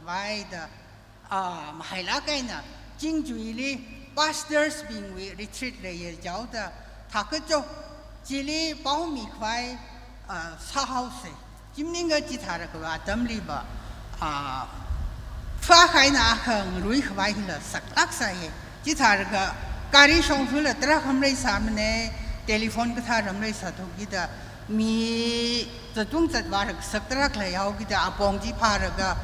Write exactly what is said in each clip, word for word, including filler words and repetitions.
Bai da, ah, mahailāk eina, Chingjuili pastors bingwui retreat leiya jihaoda, thākachot, chili pao mikhavai, ah, sāhaosa. Chi maningakha chithālaga atamliva, ah, phākahai eina akha ngaruikhavai hila saklāk sāya. Chithālaga gari shongfala tarākha maleisāmana, telephone kathā maleisāthu kida, mi zatung zatvā rāksak tarākha leihaokida apong chi phālaga,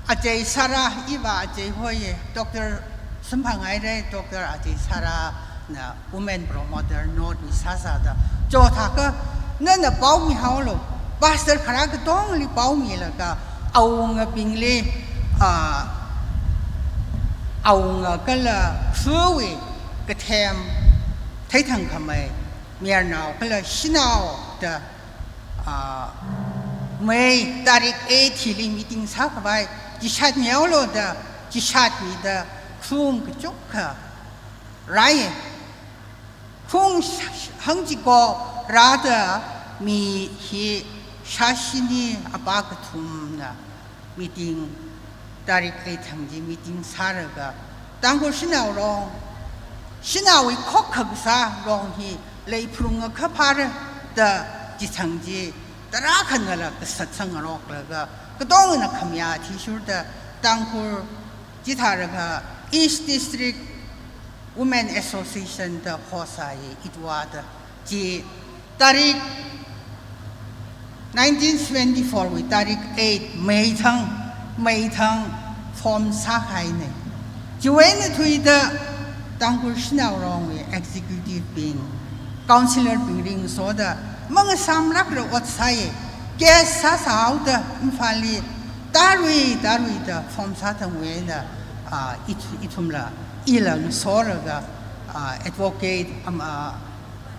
Achei Sarah, iva achei hoiya, Doctor Sumphangaira, Doctor Achei Sarahna women promoter North wui sāsāda, chothākha, nana pao mihaolu, pastor kharā katongli pao milaga, awungabingli, ah, awunga kala khuiwui kathem theithangkhamei, mayarnao kala shanao da, ah, May tarik eight hili meeting sākhavai, chishat mihaolu da, chishat mida, khung kachungkha rāya. Khung hangchiko rāda mi hi shāshini apā kathumna meeting, tarik eight thang chi meeting sālaga, Tangkhul shanao rong, shanaowui khokkha kasā rong hi leiphalunga kaphāra da chithang chi tarākhanala kasat sangngaroklaga, katongna khamayā athishurda, Tangkhul chithālaga East District Women Association da hosāya, Itwa da. Chi tarik nineteen seventy-four wui tarik eight May thang, May thang form sākahaina. Chiwui eina thuida Tangkhul shanao rongwui executive bing, councillor bing ringsoda, mangasāmlākla ot sāya, case sāsāhaoda, Imphalli tarui, taruida form sāthangwui eina, ah, ith-, ithumla, ila ngasoraga, ah, advocate, am, ah,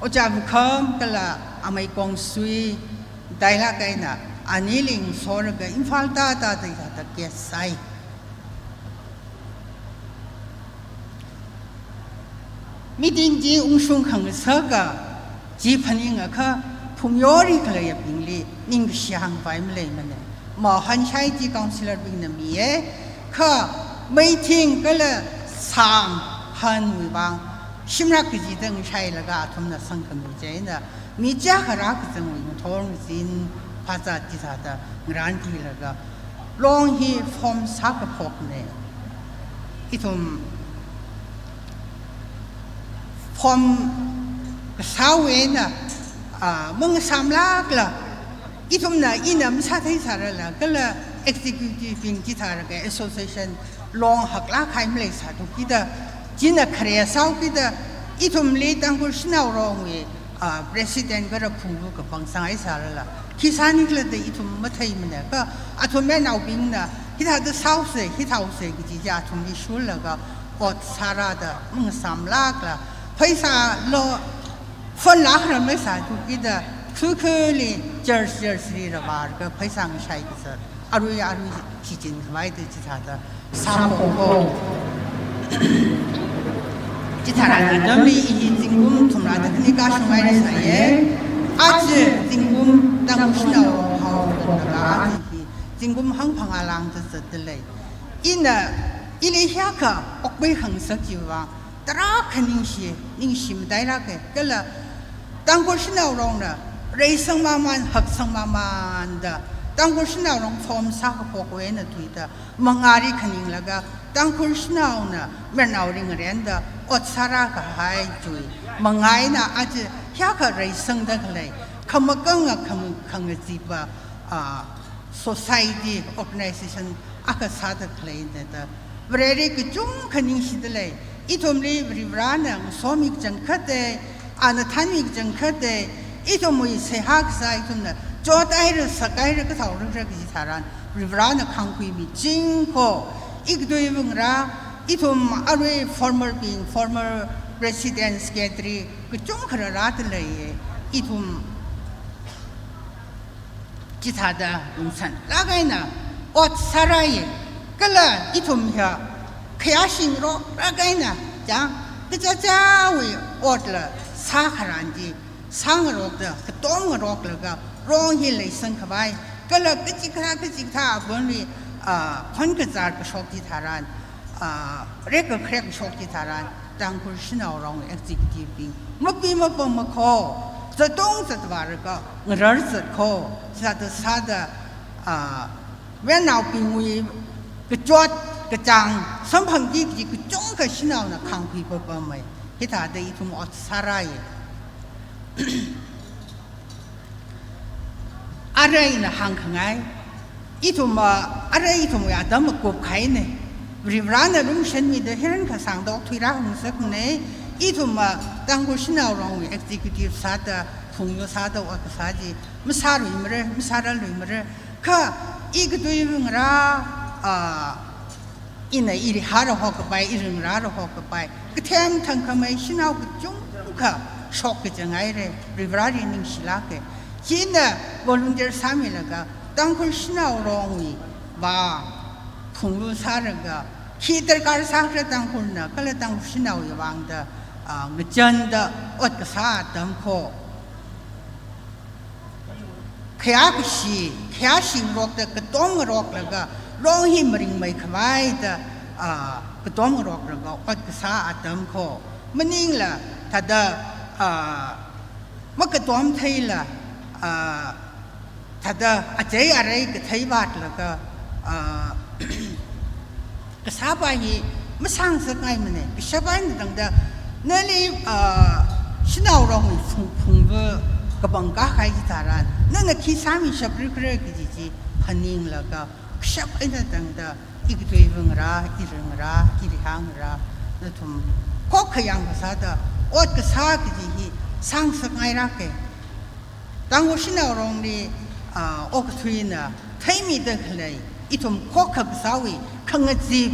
Ojā Vukham kala Amei Kongsui, dailāk eina, anili ngasoraga Imphal tātā tātā case sāi. Meeting chi ungshung khangasaka, chi phaningakha, phungyori khaleiyabingli ningkashi hāngpai maleimana. Mahān shai chi councillor bingna miya, kha meeting kala sānghanwui vang, shimrak kachida ngashailaga athumna sangkhami chieina, mi chiyākha rākazangwui ngathor ngazin phāzat chithāda ngarān thilaga, rong hi form sākaphokna. Ithum form kasāwui eina, ah, mangasāmlākla, ithumna ina masātheisārala, kala executive bing chithālaga association long haklāk kahai maleisāthu kida, china khare sāhaokida, ithumli Tangkhul shanao rongwui, ah, president kala phunglu kapang sāngaisārala, khi sānikhala da ithum matheimanaka, athum mayarnaobingna, hithāda sāhaosa, hithāhaosa kaji chi athumli shullaga, ot sārada, mangasāmlākla, pheisā lo, phone lāk ram maleisāthu kida, khukhuli, church, church li ravālaga, pheisā ngashai kazat, arui, arui shichin khavai da chithāda sāphok haowa. Chithāda atamli i hi zingkum thumrāda khani kashung eina sāya. Aja zingkum Tangkhul shanao haoda aja hi zingkum hangphangā lāngda zatdalei. Ina, ili hiyākha okpai khangasak chiwui vang, tarākha ningshi, ningshi matailāka, kala Tangkhul shanao rongna reisang mamān, haksang mamānda, Tangkhul shanao rong form sākaphokwui eina thuida, mangāli khaninglaga, Tangkhul shanaona mayarnaoli ngarenda ot sārākahai chiwui manga eina aja hiyākha reisangda khalei, khamakanga kham-, khangazipa, ah, society, organization akha sāda khaleina da, Vareli kachungkha ningshidalei. Ithumli Varivarana ngasomi kachangkhatta, ana thanmi kachangkhatta, ithumwui seihā kasā ithumna chothaira, sakhaira, kathaora kaji tharan, Varivarana khangkhuimiching ko. Ikatui vāngra, ithum arui former bing, former president, secretary, kachungkha rārādalei, ithum chithāda ungsanlāk eina ot sārāya, kala ithum hiya khayāshingaroklāk eina, chang, kachichāwui otla sākharan chi, sāngarokda, katomngaroklaga, rong hi leisang khavai, kala kachikathā kachikathā apamli ah, khon kazār kashok chitharan, ah, rek kakharek kashok chitharan, Tangkhul Shanao Rong Executive bing mapi mapam makho, zatung zatvāra kha ngarar zatkho, sāda sāda, ah, mayarnaobingwui kachot kachāng samphangki kaji kachungkha shanaona khāngkhui papamei. Hithāda ithum ot sārai. Arui ina hāngkhangai, ithum, ah, arui ithumwui atam akup kahaina. Varivarana lumashanmida hirankha sāngda okthuira hāngsakna. Ithum, ah, Tangkhul Shanao Rong Executive sāda, phungyu sāda ot kasā chi masāluimara, masārarluimara. Kha i katui ngarā, ah, ina iri hāra hok kapai, iri ngarāra hok kapai, kathem thangkhamei shanao kachungkha shok kachang haira, Varivarali ningshilāka. China volunteer sāmilaga, Tangkhul Shanao Rongwui vang phunglu sālaga, khi darkar sākhala Tangkhulna, kala Tangkhul shanaowui vang da, ah, ngachanda ot kasā atam kho. Khayā kashi, khayāshi ngarokda katom ngaroklaga, long hi maringmei khavai da, ah, katom ngaroklaga ot kasā atam kho. Maningla, thāda, ah, makatom theila, ah, thāda achei arei kathei vātlaga, ah, kasāpa hi masāngasakngaimana, kashap eina tangda, nali, ah, shanao rongwui phung, phungva kapangkā kahai chitharan, nana khi sāmishapra khala kaji chi phaninglaga, kashap eina tangda, i katuiva ngarā, i ri ngarā, i rihā ngarā, nathum khokkha yangkasāda, ot kasā kaji hi sāngasakngailāka. Tangkhul shanao rongli, ah, okathuina theimida khalei, ithum khokkha kasāwui khangazip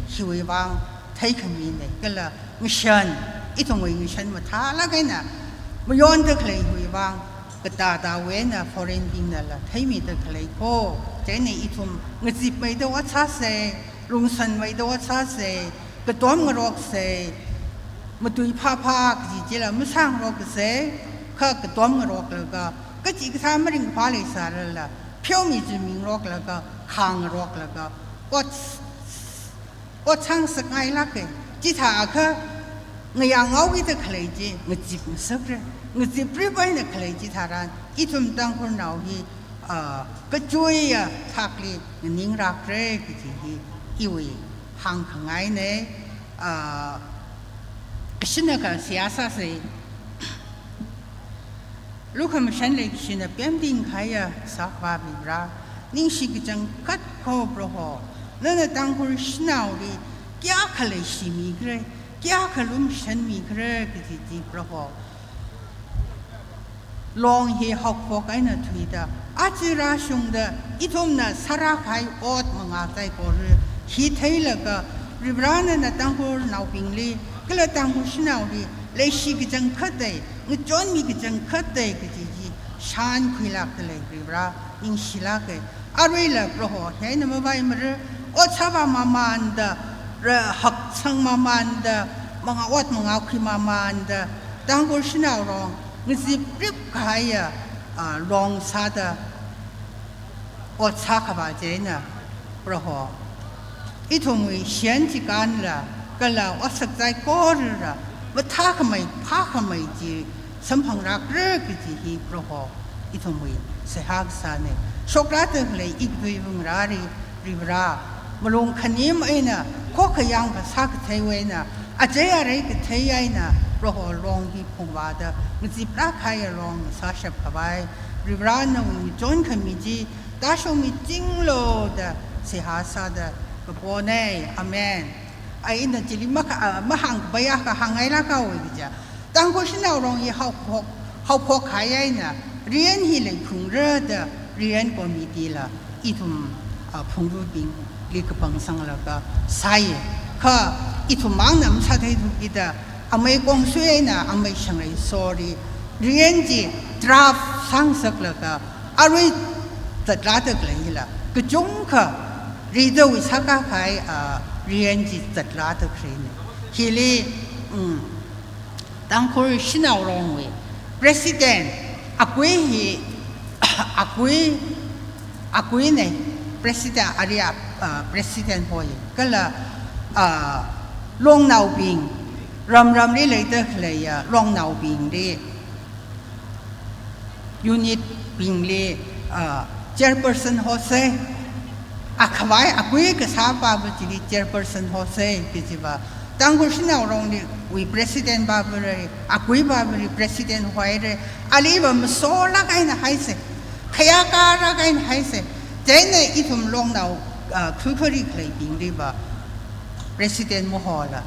hiwui vang theikhamina, kala ngashan, ithumwui ngashan mathālāk eina mayonda khalei hiwui vang, katātāwui eina foreign bingnala theimida khalei kho, chieina ithum ngazipmeida ot sāsa, lungsanmeida ot sāsa, katom ngaroksa, matui phāphā kaji chila masāngaroksa, kha katom ngaroklaga, kachikathā maringkaphā leisālala, pheomi chumi ngaroklaga, khāngaroklaga, ot, ot sāngasakngailāka. Chithākha ngayāngaowida khalei chi ngazipngasakra. Ngaziprip eina khalei chitharan, ithum Tangkhulnao hi, ah, kachuiya thakli nganinglākra kaji hi iwui hāngkhangaina. Ah, kashinakha seihā sāsa. Lukhamashan leikashina pemting kahaiya Kasā Akhava Varivarā, ningshi kachangkhat kho Proho, nana Tangkhul shanaoli kayākha leishimikhala, kayākha lumashanmikhala kaji chi Proho, long hi haophok eina thuida, aja rāshungda, ithumna sārākahai ot mangā saikora hi theilaga, Varivarā nana Tangkhulnaobingli, kala Tangkhul shanaoli, leishi kachangkhatta, ngachonmi kachangkhatta kaji chi shānkhuilākda lei Varivarā, ningshilāka. Aruila Proho, hi eina mavaimara, ot sāvā mamānda, ra haksang mamānda, mangā ot mangākhui mamānda, Tangkhul shanao rong ngaziprip kahaiya, ah, long sāda ot sākhavā chieina, Proho, ithumwui shiyan chikānla, kala otsak saikorala mathākhamei, phākhamei chi samphanglākra kaji hi Proho, ithumwui seihā kasāna. Shoklākda khalei i katuiva ngarāli Varivarā, malung khanim eina, khokkha yangkasā katheiwui eina, achei arei kathei eina, Proho long hi phungvāda, ngaziplāk kahaiya long sāshap khavai, Varivarā nawui ngachonkhami chi tāshungmichinglu da seihā sāda kapona. Amen. Ai ina chili makha-, ah, mahāngkapaiya kahāngngailāka kaji chi, Tangkhul shanao rong hi haophok, haophok kahai eina, riyan hi leiphungra da riyan committee la ithum, ah, phungrabingli kapangsanglaga sāya. Kha ithum mangna masātheithu kida, amei Kongsui eina amei Shangrei Sori riyan chi draft sāngasaklaga, arui zatlākda khalei hila kachungkha ridawui sākakahai, ah, riyan chi zatlākda khaleina. Hili, mm, Tangkhul shanao rongwui president Akui hi, Akui, Akuina. President, area, uh, President hoi, kala, uh, longnaobing, ramramli leida khaleiya longnaobingli, unit bingli, uh, chairperson hosei, akhavai akui kasā pāva chili chairperson hosei kajiva, Tangkhul Shanao Longli wui President pāvali, akui pāvali President hoira, aliva masolāk eina haisei, khayākalāk eina haisei. Chieina ithum longnao, ah, khukharikleibingliva President mahola,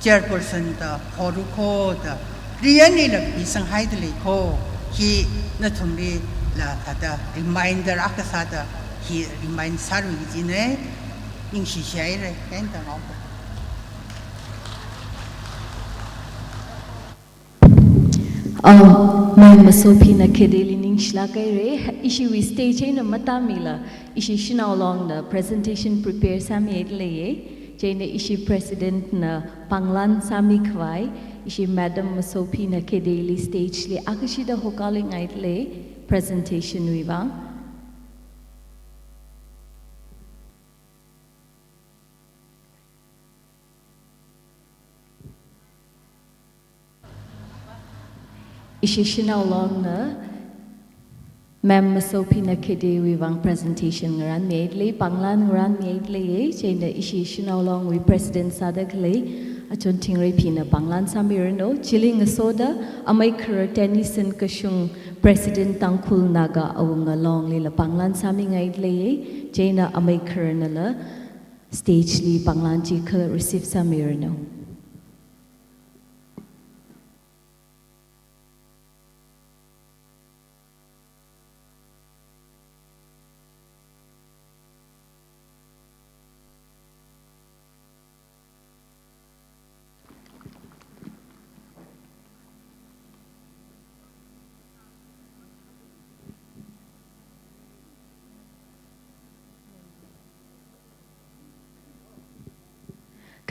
chairperson da holu kho da, riyan ila pisang haida lei kho, hi nathumlila thāda reminder akha sāda, hi remind sāluiki jinei, ningshi shihaira, kainda ngao. Um, Ma'am Masophina Khedeili ningshilāk haira, ishiwui stage eina matāmila, ishi Shanao Longna presentation prepare sāmihaida leiya, chieina ishi President na panglan sāmikhavai, ishi Madam Masophina Khedeili stage li akhashida hokāluingaida lei, presentation wui vang. Ishi Shanao Longna Ma'am Masophina Khedewui vang presentation ngaranmihaida lei, panglan ngaranmihaida leiya, chieina ishi Shanao Longwui President sāda khalei Achon Thingreiphina panglan sāmiranu, chili ngasoda Amei Kharar Tennyson Kashung, President Tangkhul Naga Awunga Longlila panglan sāmingaida leiya, chieina Amei Khararnala stage li panglan chi khala receive sāmiranu.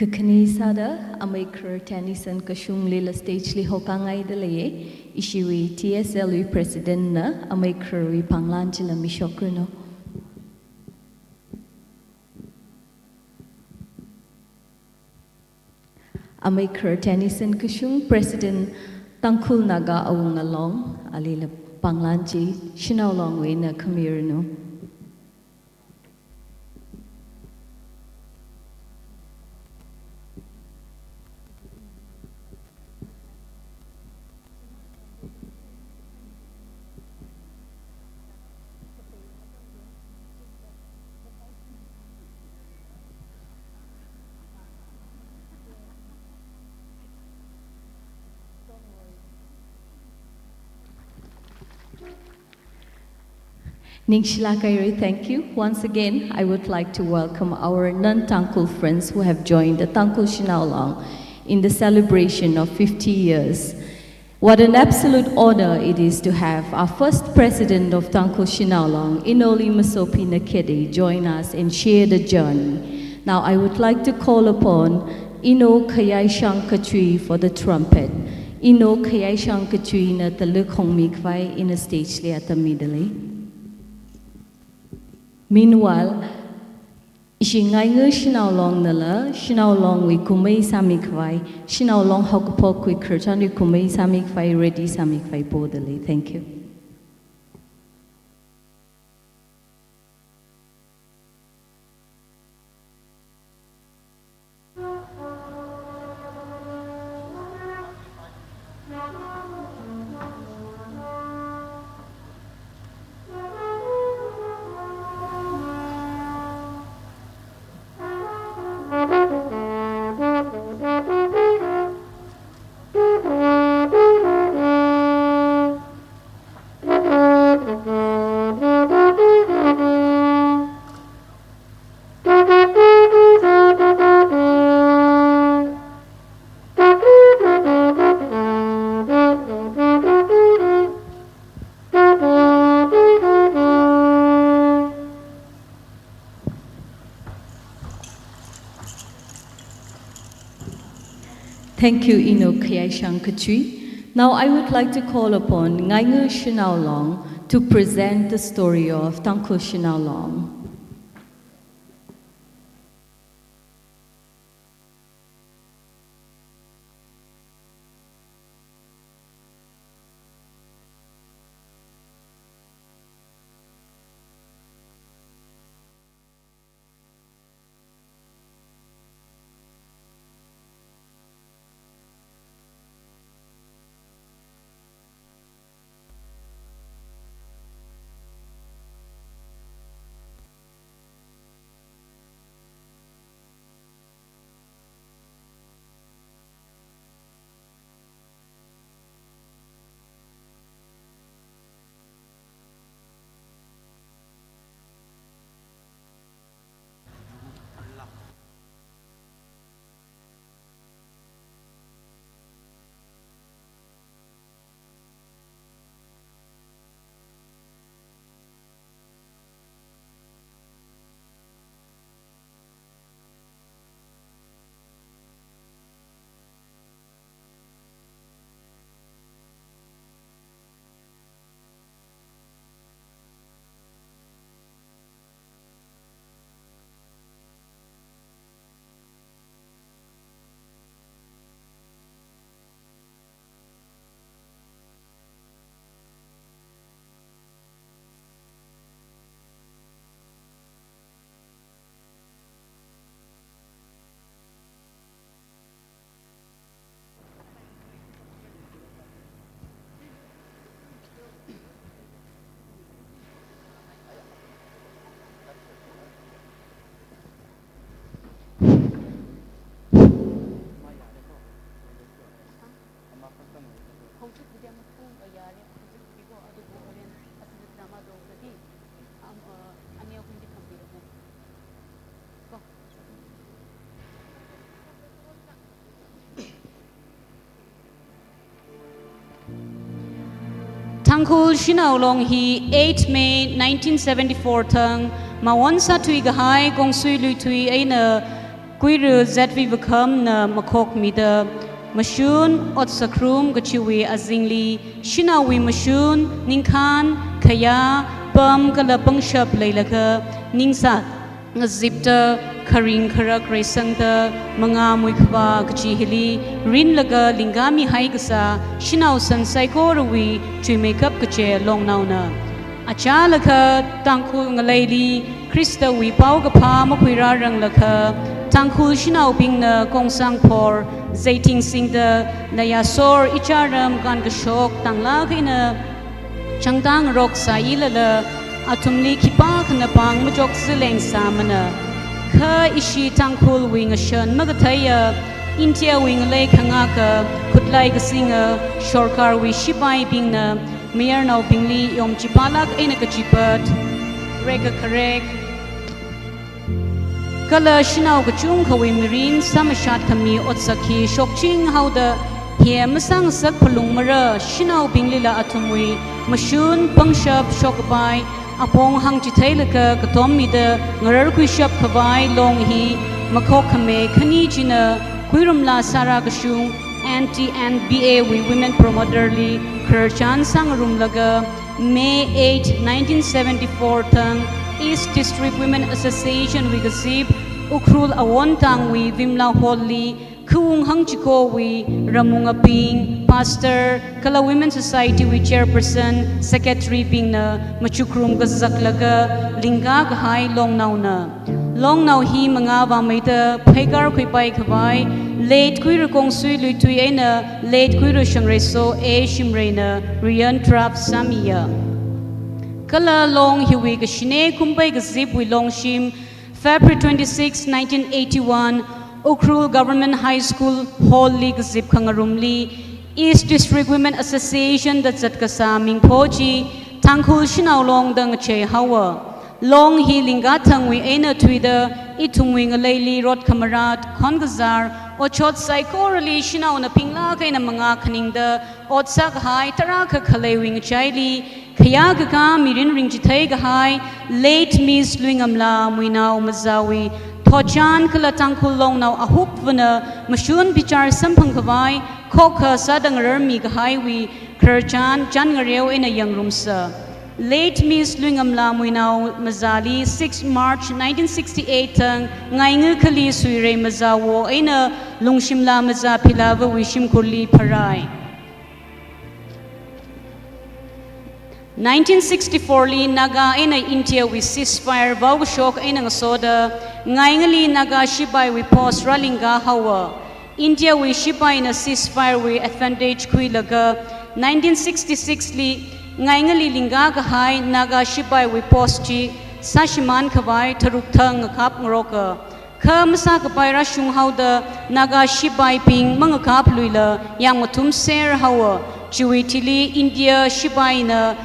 Kakhane sāda Amei Kharar Tennyson Kashunglila stage li hokāngaida leiya, ishiwui T S L wui President na Amei Khararwui panglan chila mishokranu. Amei Kharar Tennyson Kashung, President Tangkhul Naga Awunga Long, alila panglan chi Shanao Longwui eina khamiranu. Ningshilāk haira, thank you. Once again, I would like to welcome our non-Tangkhul friends who have joined the Tangkhul Shanao Long in the celebration of fifty years. What an absolute honor it is to have our first president of Tangkhul Shanao Long, Inoli Masophina Khede, join us and share the journey. Now, I would like to call upon Ino Khayaishang Kachui for the trumpet. Ino Khayaishang Kachui na taluk hongmikhavai ina stage li atam mida lei. Meanwhile, ishi Ngainga Shanao Long nala, Shanao Longwui kumei sāmikhavai, Shanao Long haokaphokwui khararchanwui kumei sāmikhavai, ready sāmikhavai poda lei. Thank you. Thank you, Ino Khayaishang Kachui. Now I would like to call upon Ngainga Shanao Long to present the story of Tangkhul Shanao Long. Tangkhul Shanao Long hi eight May nineteen seventy-four thang, Mawon sāthui kahai Kongsui Luithui eina Kuiru Z V Vakhamna makhokmida, mashun, otsak rum kachiwui azingli, shanaowui mashun, ningkhān, khayā, pam kala pangshap leilaga, ningsā ngazipta, kharing kharak reisangda, mangā muikhavā kachi hili rinlaga lingkāmihai kasā shanao san saikorawui chuimeikap kaje Longnaona. Achālakha Tangkhul ngaleili Khristawui paokaphā makhuirāranglakha, Tangkhul shanaobingna kongsangphor zeiting singda, nayasor icharam kankashok tanglāk eina changtang rok sāilala, athumli khipākhana pāng machokzaleng sāmana. Kha ishi Tangkhulwui ngashan makatheiya, Indiawui ngalei khangaka, khutlai kasinga, sorkarwui shipaibingna mayarnaobingli yomchipālāk eina kachipat, reka kharek kala shanao kachungkhawui mirin sāmashat khami otsak hi shokching haoda, hi masāngasak phalungmara, shanaobinglila athumwui mashun, pangshap, shokkapai, apong hāngchitheilaga katommida ngararkhuishap khavai long hi makhokkhame khani china Kuirumla Sara Kashung, N T N B A wui women promoter li khararchan sāngarumlaga, May eight, nineteen seventy-four thang, East District Women Association wui kazip, Ukhrul Awontangwui Vimla Hall li, khaung hangchikowui ramungabing, pastor, kala Women Society wui chairperson, secretary bingna machukrum kazaklaga lingkā kahai Longnaona. Longnao hi mangā vāmeida pheikar khuipai khavai, late Kuiru Kongsui Luithui eina late Kuiru Shangreiso A Shimreina riyan draft sāmiya. Kala long hiwui kashine kumpai kazipwui longshim, February twenty-six, nineteen eighty-one, Ukhrul Government High School Hall li kazip khangarumli, East District Women Association da zat kasā mingpho chi, Tangkhul Shanao Long da ngachei haowa. Long hi lingkathangwui eina thuida, ithumwui ngaleili rot khamarat, khon kazar, otshot saikorali shanaona pinglāk eina mangā khaningda, ot sākahai tarākha khaleiwui ngachaili, khayā kakā mirin ringchithei kahai, late Miss Luingamla Muinao Mazawui thotchan kala Tangkhul Longnao ahupvana mashun bichar samphang khavai, khokha sāda ngararmi kahaiwui khararchan chān ngareo eina yangrumsa. Late Miss Luingamla Muinao Mazali six March nineteen sixty-eight thang, Ngainga khali Suirei Mazawo eina Lungshimla Maza Philavawui shimkhurli pharai. Nineteen sixty-four li Naga eina Indiawui ceasefire vaokashok eina ngasoda, Ngaingali Naga shipaiwui post rālingkā haowa. Indiawui shipaina ceasefire wui advantage khuilaga, nineteen sixty-six li Ngaingali lingkā kahai Naga shipaiwui post chi sāshimān khavai tharuk thang ngakap ngaroka. Kha masākapai rāshung haoda Naga shipaibing mangakapluila yāng mathumser haowa. Chiwui thili India shipaina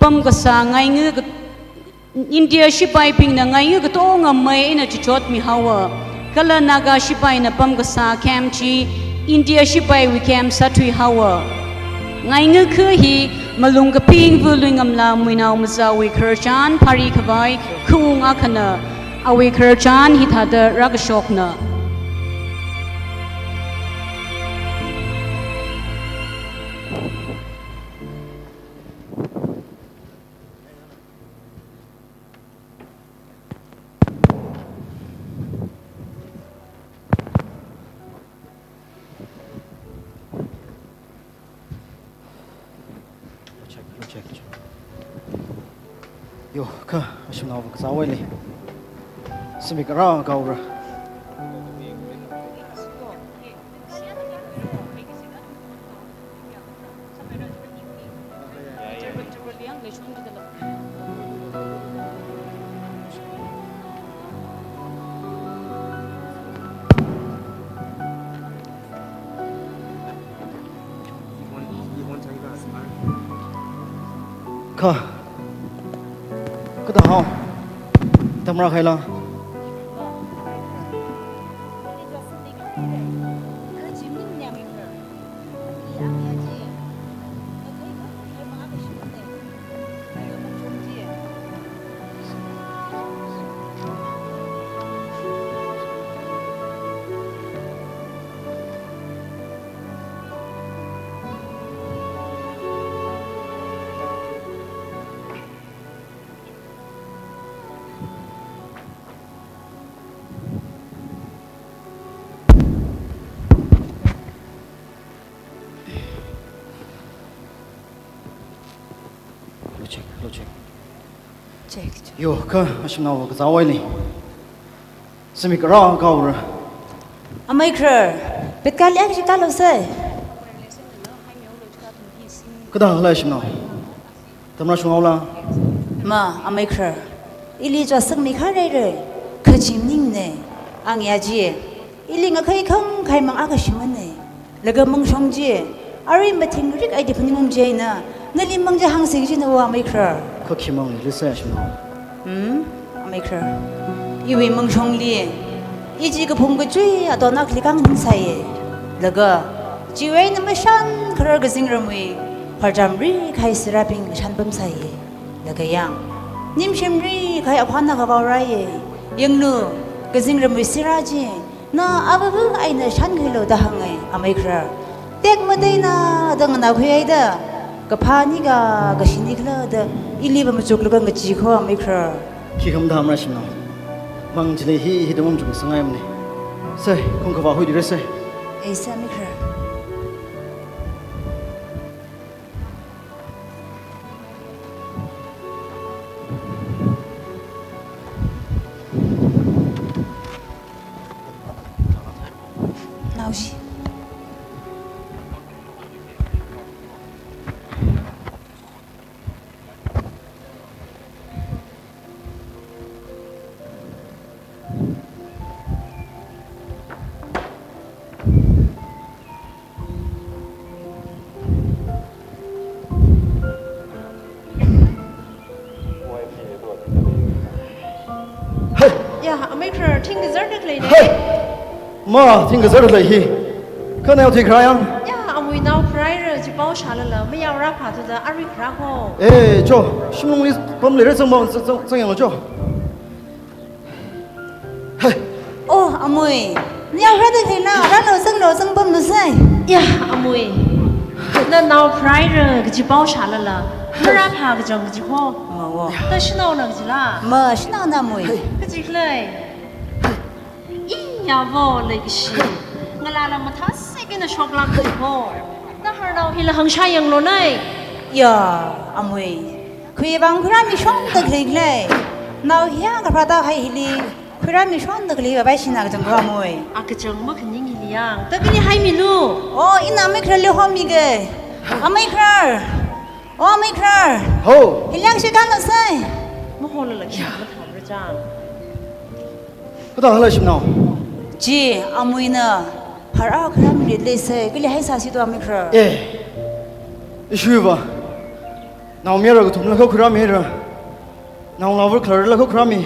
pamkasā Ngainga ka-, India shipaibingna Ngainga katonga mei eina chichotmi haowa. Kala Naga shipaina pamkasā camp chi India shipaiwui camp sāthui haowa. Ngainga kha hi malung kapingva Luingamla Muinao Mazawui khararchan phari khavai khaung akhana. Awui khararchan hithāda rākashokna. Yo, kha, ashimnao kasā wai lei. Simi kara gaora. Kha. Kathā hao. Tamrākhaila. Check, check. Yo, kha, ashimnao kazāwui eina. Simi kara kaora. Amei Kharar, petkali akha chi kalo sai. Kathāda lei ashimnao? Tamra shungaola. Ma, Amei Kharar. Ili chāsangmi kharei rei. Kachim ning ne. Ang ya ji. Ili ngakhai khangkhai mang akha shimān ne. Laga mangshong ji. Arui mathingrik aidi phaningungji eina. Nali mang ji hāngsi kajina wa Amei Kharar. Kha khimang ili sai ashimnao. Hmm? Amei Kharar. Iwui mangshongli. I chi kaphung kachui aton akhali kang ningsai ye. Laga. Chiwui eina mashan kharar kazingramwui. Pharcham ri khai sirābing shanpam sai ye. Laga yang. Nimshim ri khai akhana kavao rai ye. Yanglu. Kazingramwui sirā chi. Na avavu eina shankhuilu da hānga, Amei Kharar. Tek madeina da nganākhui haida. Kaphā ni ka, kashi ni khala da. Ili va machuklu ka ngachi kho, Amei Kharar. Khi khamathā mara ashimnao. Mang chili hi, hi da mamachuk sangai mane. Sai, khong kavā huidira sai. Ei sai, Amei Kharar. Naoshi. Hey! Ya, Amei Kharar, thing kazar da khalei ne. Hey! Ma, thing kazar da khalei hi. Kha nao thing kharā yang? Ya, amui nao kharai ra, chipao shālala, mayao rāphā thuda, arui kharā kho. Eh, cho, shimlungli pamli ra zangmo, zang, zang, zangyanglu cho. Hey. Oh, amui. Niyao rāda khalei na, rālo zanglo zangpamlu sai. Ya, amui. Na nao kharai ra kaji pao shālala. Marāphā kachang kaji kho. Ma wo. Ta shanaona kajila. Ma, shanaona amui. Kaji khalei. Iya vo leikashi. Ngalāla mathāsek eina shoklāk kho. Naharnao hila hāngshā yanglu nai. Ya, amui. Khuivang khuirāmi shonda khalei khalei. Nao hiya kaphā ta hai hili. Khuirāmi shonda khalei va bai shina kachang kho amui. A kachang makhaning hili yang. Ta kali haimilu. Oh, ina Amei Khararli homi ke. Amei Kharar. Oh, Amei Kharar. Ho. Hili yangshi kalo sai. Maholala khi mathāmara chang. Kathāda lei ashimnao? Chi, amuina, phara khuirāmili lei sai, kali haisāsi to Amei Kharar. Eh, ishiva. Naomayara kathumla kha khuirāmira. Naongalāva khalarla kha khuirāmi.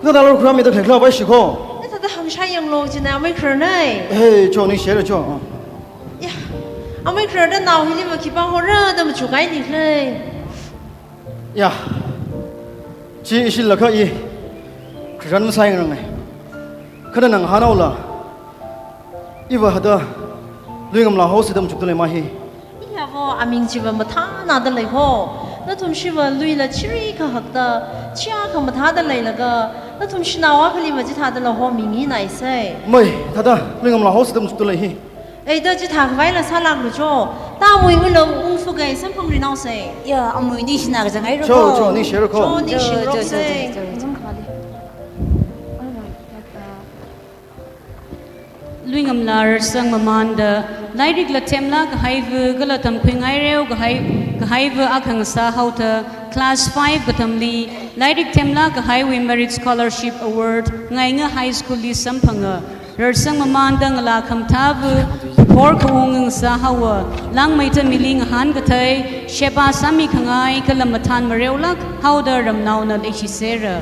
Kathāda khuirāmida khalei khala bai shi kho. Nathāda hāngshā yanglu china Amei Kharar nai. Eh, cho ningshira cho. Ya, Amei Kharar da nao hili va khipā hora da machukhaili khalei. Ya. Chi ishilakha i kharan masāyangranga. Kha nana hānghaola. Iva hithāda Luingamla house da machukda lei ma hi. Iya vo aming chiva mathānada lei ho. Nathumshiva luila chiri kahakta, chiya khamathāda leilaga, nathumshinao akhali va chithādala homingi nai sai. Mai, thāda Luingamla house da machukda lei hi. Ei, da chithā khavaila sālāklu cho. Ta amui ngulu ungfugai samphangrinao sai. Ya, amui ningshina kachang haira kho. Cho, cho, ningshira kho. Cho, ningshira kho sai. Luingamla rarsang mamānda, lairikla themlāk kahaiva, kala tamkhuingaireo kahai, kahaiva akha ngasāhaoda, class five katamli, lairik themlāk kahaiwui Merit Scholarship Award, Ngainga High School li samphanga. Rarsang mamānda ngalā khamathāva, phor khaung ngasāhaowa, langmeida mili ngahān kathei, sheba sāmi khangai, kala mathān mareolāk haoda ramnaona leishisera.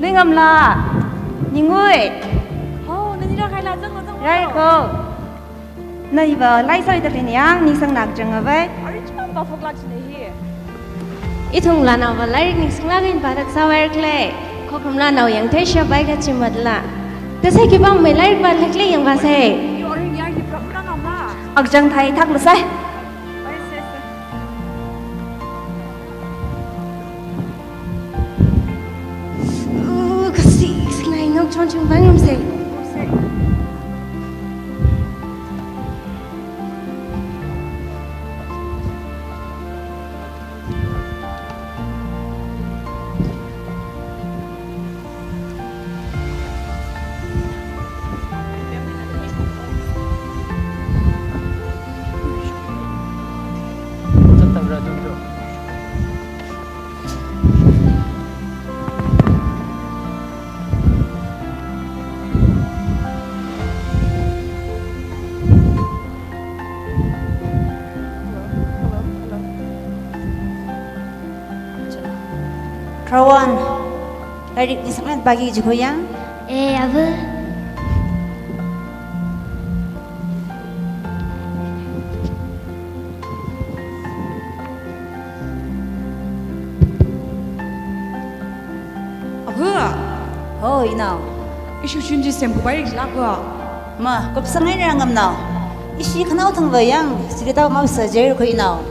Luingamla, Ningui. Ho, nani rākhaila, zanglu, zanglu. Rai kho. Na iva laisāida phenyang, ningsangna kachang avai. Arui chipam pāphoklāk chine hi. Ithumla naova lairik ningsanglāk eina pāda sāvaira khalei. Khokhamla nao yangthei sheba kachi matla. Tasai khipāmei lairik pāda khalei yangvāsei. Yo, arui ngai hi pramna ngama. Akachang thai thaklu sai. Ai, sai, sai. Bang yumse. Tharawan, lairik nisanglan pāki jiko yang? Eh, ava. Ava. Ho, inao. Ishi shim chi semkhuipai rikla ava. Ma, kupsang eina ngamnao. Ishi khanao thangva yang, sili tao mau sajer ko inao.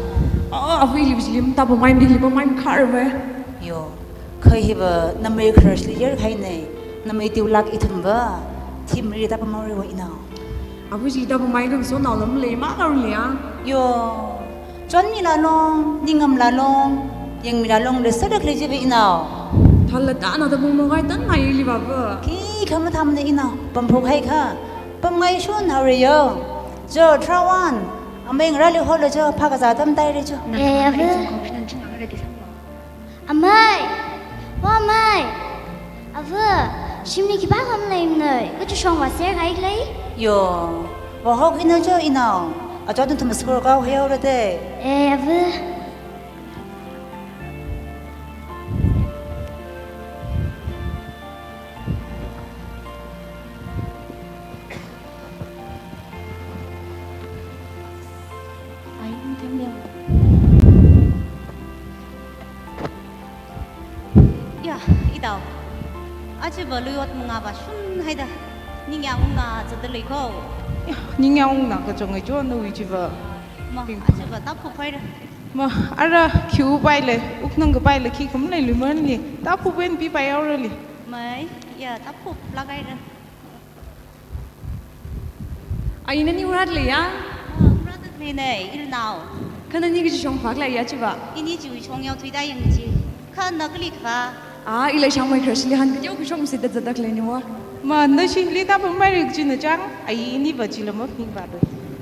Ah, ava, ili biji lim tabo mai mili bo mai khar ve. Yo, kha hiva namei crush li yer khai nei. Namei tiulak ithumva. Thim ri tabo mau ri wa inao. Ava, ili tabo mai kang so nao lam le ma kar le ya. Yo. Chonmila long, ningngamla long, yangmila long le sadak le jiva inao. Thala tana da bung mogai tan ngai ili baba. Khi khamatham da inao, pamphok hai kha. Pamngai shun haure yo. Jo, Tharawan. Ameng rali holo jo, phakaza tam tai re jo. Eh, ava. Amei! O amei! Ava, shimli khipākha maleimana, kachishong vāser khai lei? Yo, vāhok ina jo inao, ajo nathum school kaohai haora de. Eh, ava. Ya, itao. Achiva lui ot mangā vāshun haida. Ningyāng ungna zatda lei ko. Ya, ningyāng ungna kachang ai jo nawui chiva. Ma, achiva tāphup haira. Ma, ara khiu pai le, uknang kapai le, khi kum le luiman li. Tāphup wen pi pai aura li. Mai, ya, tāphup lāk haira. Ai, nani ungrāt leiya? Ah, ungrāt lei nei, irnao. Kha nani kachishong phāklei ya chiva? Ini chiwui shong yao thuida yang chi. Kha na kali kva? Ah, ilei shangmei crush li han kateo kashong sida zadak lei ni wa. Ma, na shili tāpamai rik chi na chang, ai ini va chila mapning va do.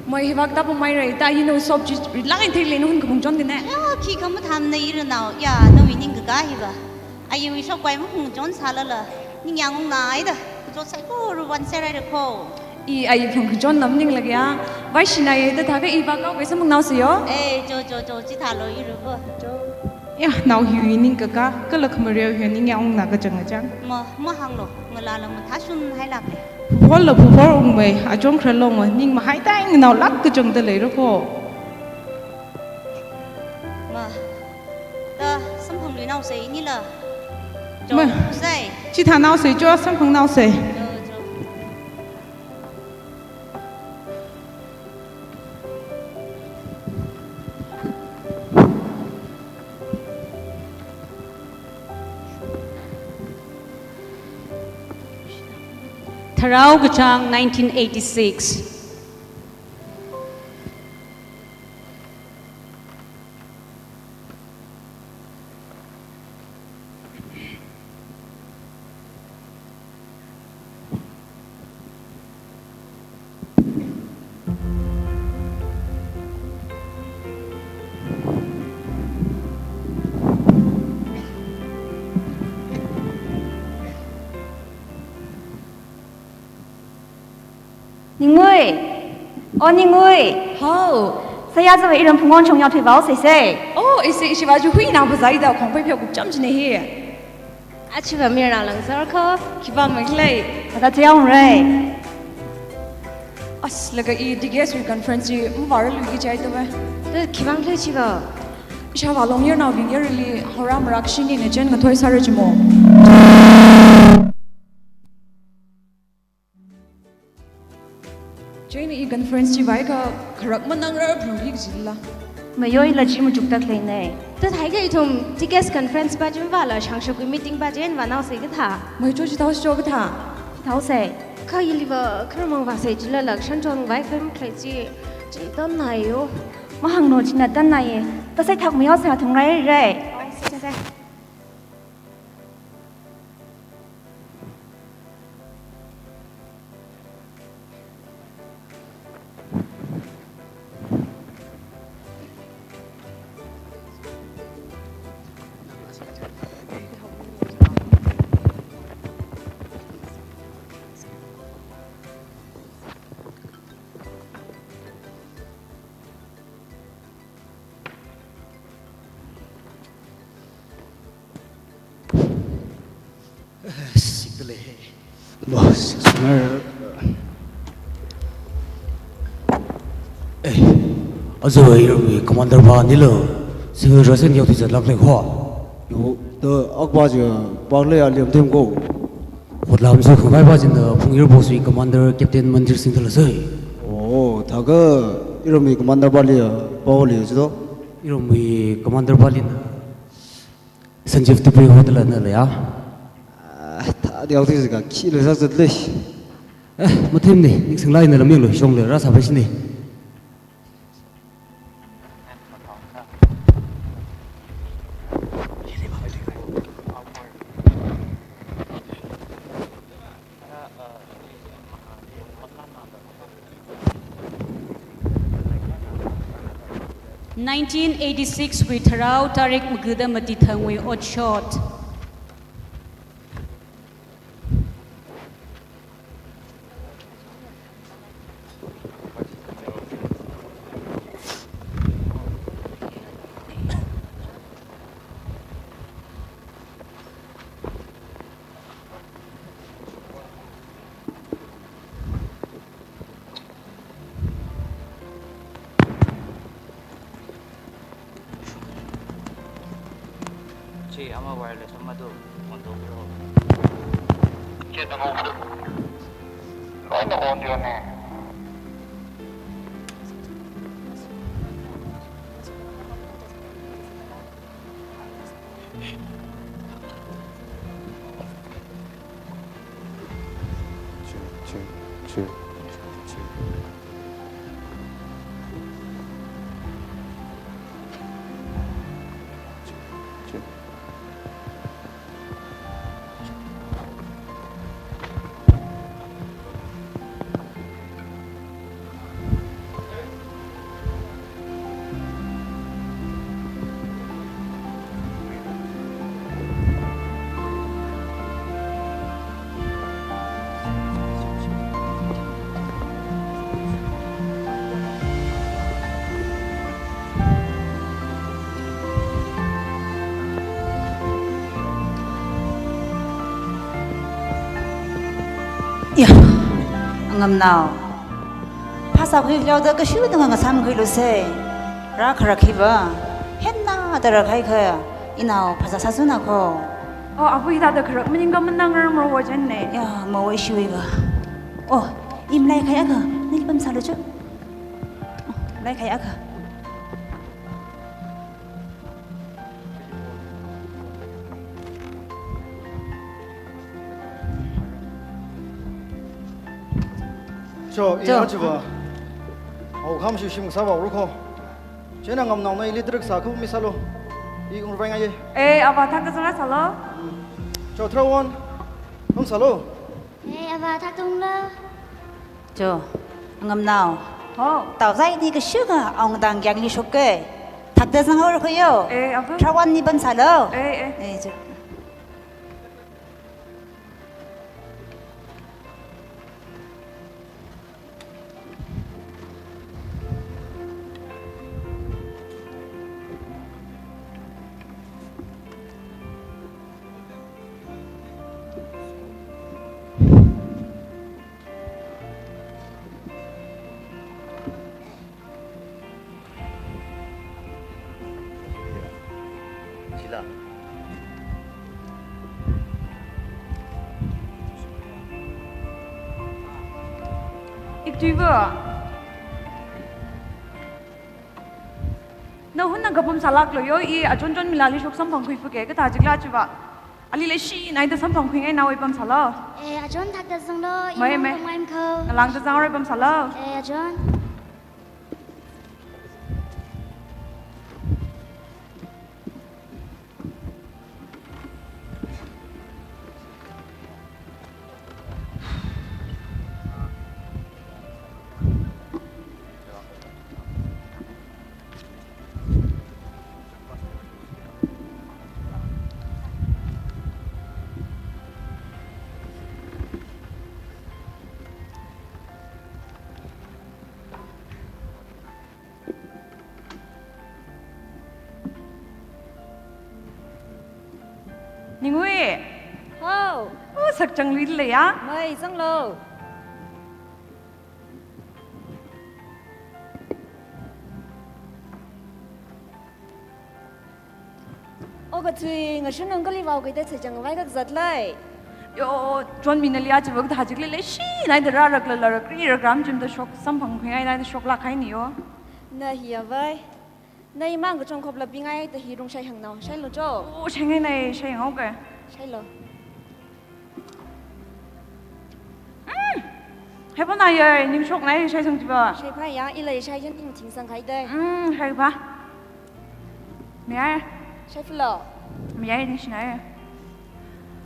Mai hiva tāpamai rai, ta ino sop chi rilak in thei lei na hun kaphung chon dine. Ya, khi khamatham na irnao, ya, nawui ningkaka hiva. Ayiwui shokpai mahung chon sālala, ningyāng ungna haida, kachot saikora vāser haira ko. I ayi phung kachon lam ning lagya, vaishina ye da thākha i vākao kaisa mung nao sayo. Eh, jo, jo, jo, chithālo iru ko. Jo. Ya, nao hiwui ningkaka, kala khamareo hi ningyāng ungna kachang achang. Ma, mahānglo, ngalāla mathāshun hailak le. Phuphola phuphor ungmei, achong khralong wa, ning mahai tai nganao lak kachang da leira ko. Ma, ta samphang lui nao sai inila. Jo, ma, sai. Chithā nao sai jo, samphang nao sai. Jo, jo. Tharao Kachang, nineteen eighty-six. Ningui! O Ningui! Hao! Saya zava iram phungon chong yao thui vao sei sei. Oh, isi, isi vaju hui nang bazai da khong pai pheo kup cham chine hi. Achiva mirna langzar ko. Khipā maklei. Ada tiang rei. As laga i D K S wui conference chi mvara lui ki chai to ba. Tu khipā maklei chiva. Ishava long yer nao bing yer li hora marak shini ne chen ngathoi sara chimo. China i conference chi vaikha kharak manang rar phung hi kajila. Mayoi la chi machuktak lei nei. Tad haikha ithum D K S conference ba chim vala shangshak meeting ba chen va nao sei kathā. Mai cho chi tao cho kathā. Thaosei. Kha iliva kharamang vāsei chilala shanchon vai khaim khlei chi, chi tan nai yo. Mahānglu china tan nai ye. Tasei thak mayaosei, thungrāi rai. Sikdalei. Boss, sir. Eh, aja iramwui commander pa nilo, civil dress eina yaothui zatlāk lei ho. Yo, ta akpa chi pa lei a liam tim ko. Hotlam zu khangai pa china Phungyar post wui commander Captain Mandir Singh thala sai. Oh, thākha iramwui commander pali a, pa holi a chito? Iramwui commander palina Sanjeev Dubey hotala na lei a. Ah, thāda yaothui zaka khi lei sāzat lei. Eh, mathemne, ningsinglai na laming lo, shong le rāsā phaishine. Nineteen eighty-six wui Tharao tarik magada matithangwui otshot. Che, ama wireless ama do, on do bro. Che, tangau do. Loina on do ne. Ya, angamnao. Phasā khuilaoda kashuda ngasāmkhuilu sei. Rākharak hiva, henna da rākhai kha, inao phasā sāzuna ko. Oh, abu hithāda kharak maningakha manang ngarang ro wajen ne. Ya, mawui shuiva. Oh, i malai khayākha, nili pamsālu chu. Malai khayākha. Cho, i Cho. Achiva. Au kham shi shim sāva ru ko. Chieina ngamnaona ili direct sākhuimisālu. I ungvai ngai ye. Eh, ava thak kazara sālu. Cho, three one. Pamsālu. Eh, ava thak tunglu. Cho, ngamnao. Ho. Tao zai ni kashuka, aung dang yang li shok ke. Thakda zanghaora kho yo. Eh, ava. Three one ni pamsālu. Eh, eh. Eh, cho. Chila. Iktuiva. Na hunna kapam sālāklu yo, i achonchon mila li shok samphangkhui fuke, kathā jikla chiva. Ali leishi naida samphangkhuingai nawui pamsālu. Eh, achon thakta zanglu, mai, imang mai. Pamngai makho. Ngalāngda zangrei pamsālu. Eh, achon. Ningui. Hao. Oh, sakchangluilei ya. Mai, zanglu. Oh, kathui, ngashun nang kali vao kaida sachang vai kak zatlei. Yo, John mina liya chiva kathā chikli leishi naida rārak lala rakri rakram chimda shok samphangkhuingai naida shoklāk haini yo. Na hiya vai. Na imang kachungkhop lapingai da hi rungshai hāngnao. Shailu cho. Oh, shaingai nai, shaihaoke. Shailu. Mm. Haipa na ya, ning shoknai, shaisang chiva. Shaipa ya, ila shaiyan ning thingsang kaida. Mm, shaipa. Mayai. Shaifulo. Mayai ningshinai.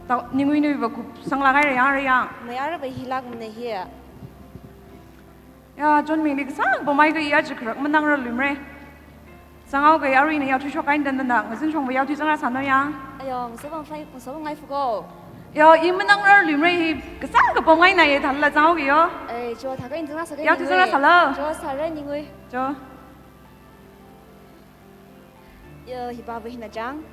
Tao, Ningui nuiva kupsanglāk haira yang, ra yang. Mayara va hilāk mane hi. Ya, John mingli kasā kapam mai kayi aja kharak manangrarluimara. Zanghaoke, aruina yaothui shokkahaida nana, ngazin shongva yaothui zangrasāno ya. Ayo, ngasopam fai, ngasopam ngai fuko. Yo, i manangrarluimara hi, kasā kapam ngaina ye thala zanghaoke yo. Eh, cho, thākha ina zangrasāke. Yaothui zangrasālu. Cho, sāra Ningui. Cho. Yo, hipa va hina chang.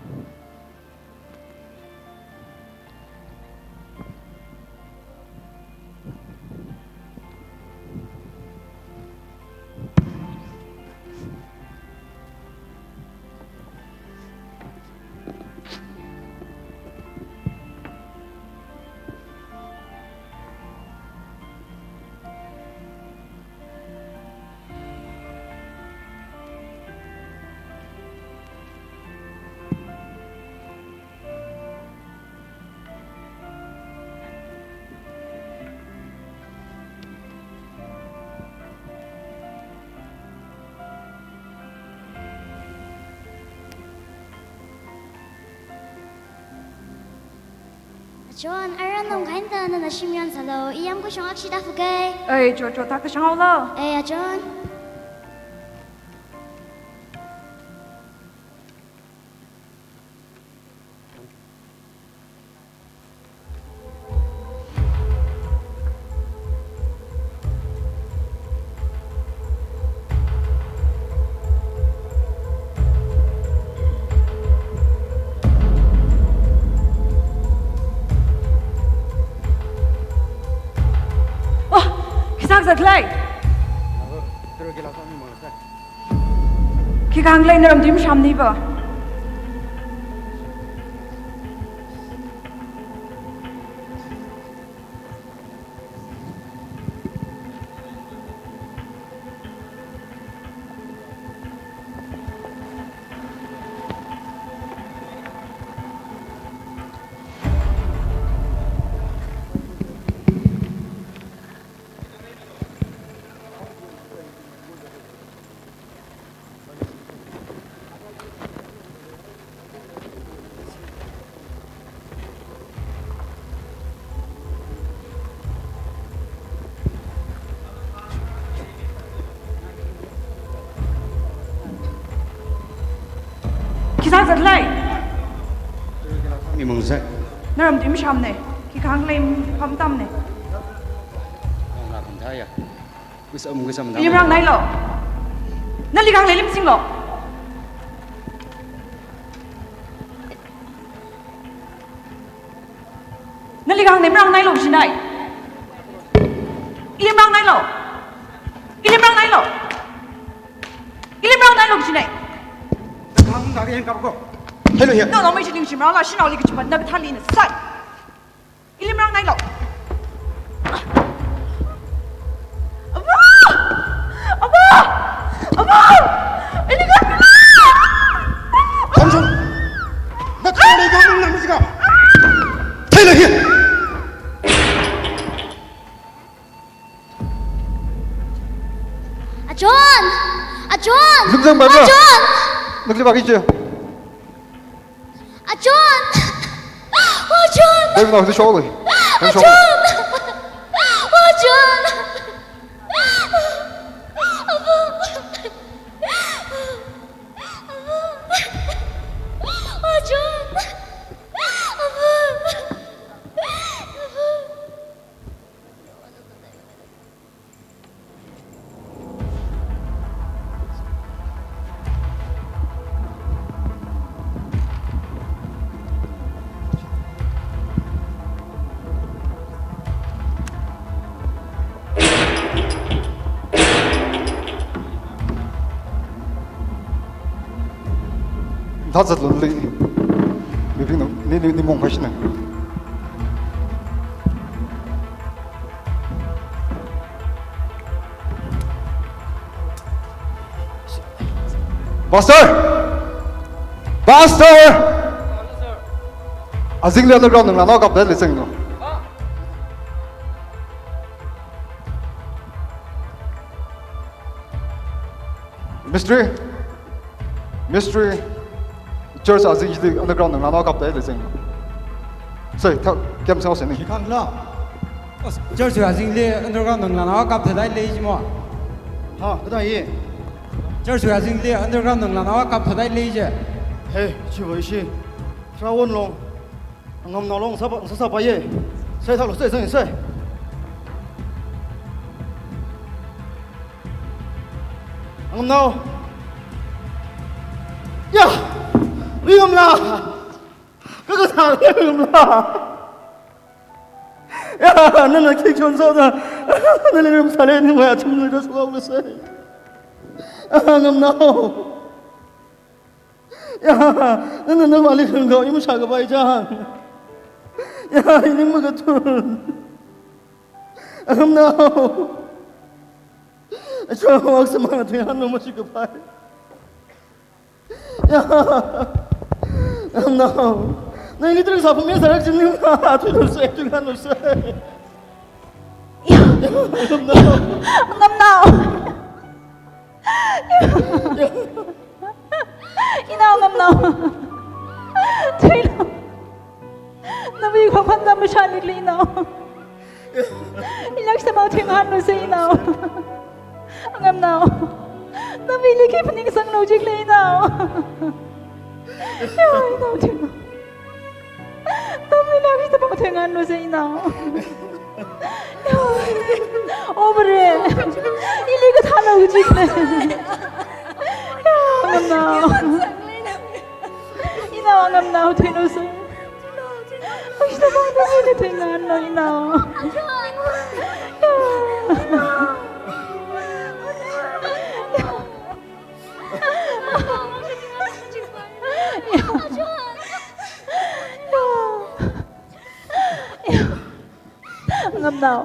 John, ara nung kainda nana shim yansālu, i yamkashung akshida fuke. Ei, cho, cho, thākta shanghaolu. Ei, a John. Oh, khi sākazat lei. Khikhanglei naram tui mashamni va. Khi sākazat lei. Mi mangzat. Naram tui mashamne. Khikhanglei pamtamne. Nang la pamtaya. Kusam, kusam. Ili marāngnailu. Nali khanglei ili masinglu. Nali khanglei marāngnailu shinai. Ili marāngnailu. Ili marāngnailu. Ili marāngnailu shinai. Khang da yen kap ko. Hello here. No, no, mai shi ning shim rāla, shinaoli kachipat na kathāli na sai. Ili marāngnailu. Ava! Ava! Ava! Ili khanglei. Samson! Nathāli khanglei na masika. John! A John! Zingzang bai A ma? John! Nukli baki je. A John! A John! Bai ma, nukli shok le. A John! A John! That's a lonely. Maybe no, ni, ni, ni mong question. Pastor! Pastor! Azingli underground nang nana kap dai le seng no. Mystery. Mystery. Church azingli underground nang nana kap dai le seng. Sai, thak, kem sao seni. Khikhala. Church azingli underground nang nana kap dai le jimo. Ha, kada ye. Church azingli underground nang nana kap dai le je. Hey, chivo ishi. Rawon long. Ngamnao long sapa, sapa ye. Sai thalo, sai, sai, sai. Ngamnao. Ya! Ringam la! Kaka sa ringam la! Ya, nana khi chon so da. Nana ringam sa le ni ma ya chum ni da so le sai. Ngamnao. Ya, nana navali khangdao, imu shākapai chang. Ya, ining makathun. Ngamnao. Achon wak samang athui hanu mashikapai. Ya, ngamnao. Na ini terus apa mesa rak jimni athui lo sai, athui hanu sai. Ya, ngamnao. Ngamnao. Inao ngamnao. Thuilo. Nawi khokhan da mashalikli inao. Ilak samao thing hanu sai inao. Ngamnao. Nawili khi phaningsanglo jikli inao. Ya, inao thuilo. Nawui lak hi tapang thengan lo sai inao. Obere. Ili kathālo jikne. Ngamnao. Inao ngamnao thuilo sai. Ai, tapang thengan lo inao. Ngamnao.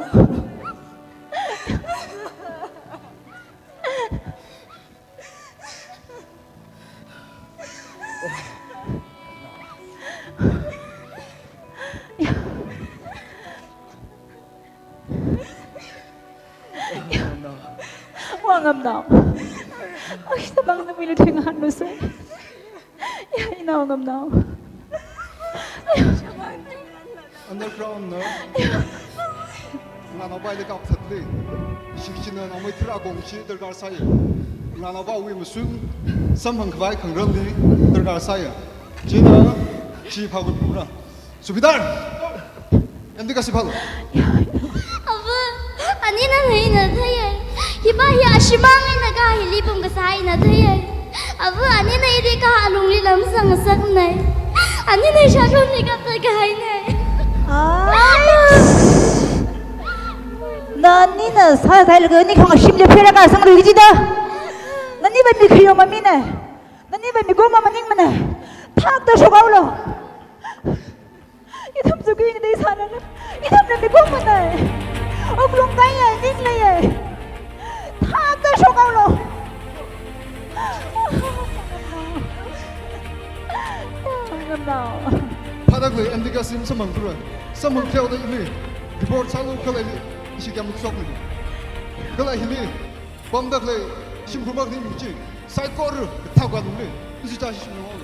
Wa ngamnao. Ai, tapang nawuili thengan lo sai. Ya, inao ngamnao. Underground na. Nganao bai le kap thatli. Shikshina na mai thira gong shi darkar sai. Nganao bawui mashun samphang khavai khangarānli darkar sai. China shi phagun pura. Subedar! M D kasi phalo. Ava, anina hina theiya. Hiva hi ashimang eina ka hili pamkasā eina theiya. Ava, anina ili ka alungli lamsangngasakna. Anina shathumli kapthat kahaina. Ai. Nanina sāsailaga ni khang shimli pherākasang lui jida. Nani va mi khayo mamina. Nani va mikumo maningmana. Thakta shokhaolo. Ithum sukui ngatei sālala, ithumna mikumona. Wuklung kaiya, ningleiya. Thakta shokhaolo. Ngamnao. Phatakli M D kasi samphang thura. Samphang khaoda ili. Report sālu kala ili. Ishi kayākha shokmi. Kala hili. Pamda khalei shimkhur makhalei mi chi saikora kathā khanli, ishi chāshi shimkhur.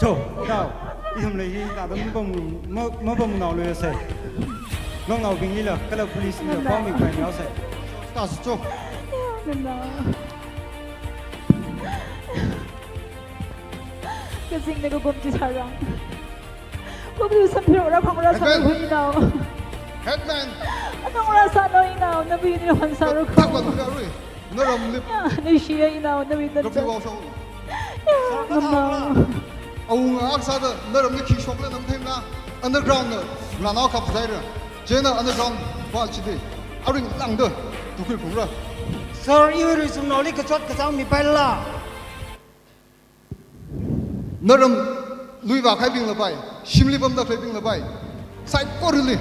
Cho, tao, ithumli hi kathāda mapam, ma, mapamnaoluiasei. Nongnaobinglila, kala police lila, pao mi khuihaosei. Tao, cho. Nana. Kazingna kakum chi sārang. Kuklu samphir ora khong ora sāna Headman. Hui nao. Headman. Anong ora sāna hui nao, nabi ni hon sāra khong. Thakwa ngarui. Naramli. Ya, ni shi ya inao, nabi tan. Kapi wao shong. Ya, ngamnao. Awunga ak sāda, naramli khi shokla nam themna. Underground na, ranao kap zaira. Chieina underground wall chili. Aring langda, tukui phungra. Sir, iwui rizumnaoli kachot kachāng mipaila. Naramlui vākahaibingla pai, shimli pamda khaleibingla pai, saikorali,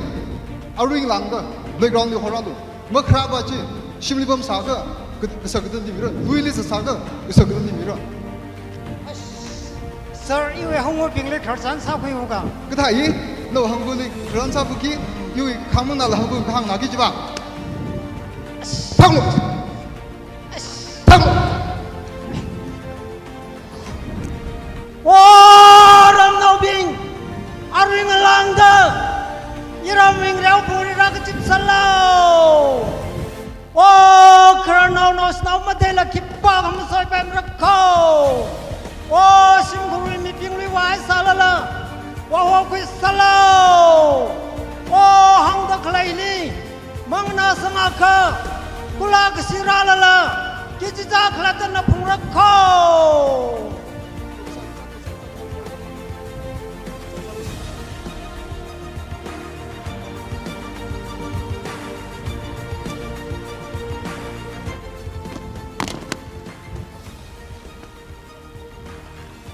aring langda, playground li horālu, makharā pa chi, shimli pamsākha, ka-, kasā katonli mira, luili sāsākha, kasā katonli mira. Sir, iwui hangvabingli khararchan sākhuiuka. Kathā i, nawui hangvali khararchan sākhuiki, iwui khangmangnala hangva kahāng naki jiva. Thanglu! Thang! O ramnaobing, aring langda, iramwui ngareo puri rākachip sālu. O khararnao naoshinao mataila khipākha masoipaimara kho. O shimkhurwui mibingli vāsālala, vāhokhui sālu. O hāngda khaleili, manganā sangakha, kula kashi rālala, kachichā khalatta na phungra kho.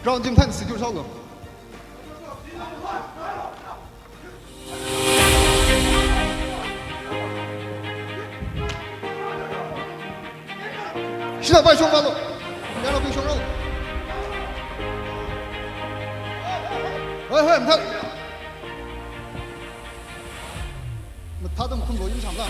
Ground gym ten secure sālu. Shida pai shong malu. Yānao pai shong malu. Hoi, hoi, mathā. Mathāda makhun bo yum shangla.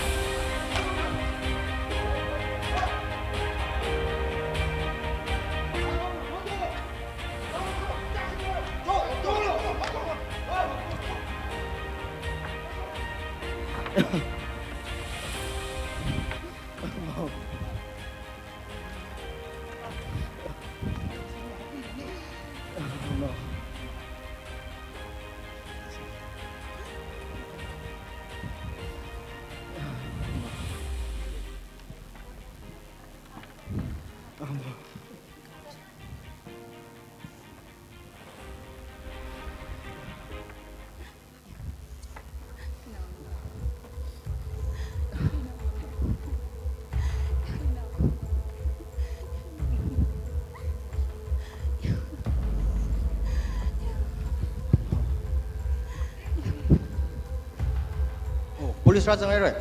Oh, police rāzanghaira.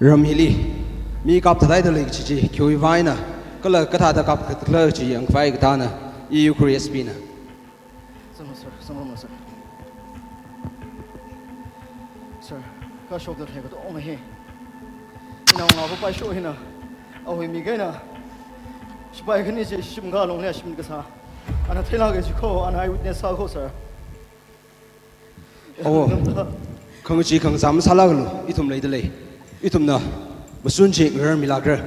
Ram hili mi kap thāda leida lei kachi chi, khiwui vang eina, kala kathāda kap khala chi yangkhavai kathāna, i Ukhrul S P na. Sir, sir, sir, sir. Sir, kashokda khalei katonga hi, inaongarā paisho hina, awui mi kahaina, sipai khani chi shim khalungli shim kasā, ana theilāka chi kho, ana eyewitness sā kho, sir. Oh, khangachee khangazā masālākalu, ithum leida lei. Ithumna mashun chi ngararmilākra.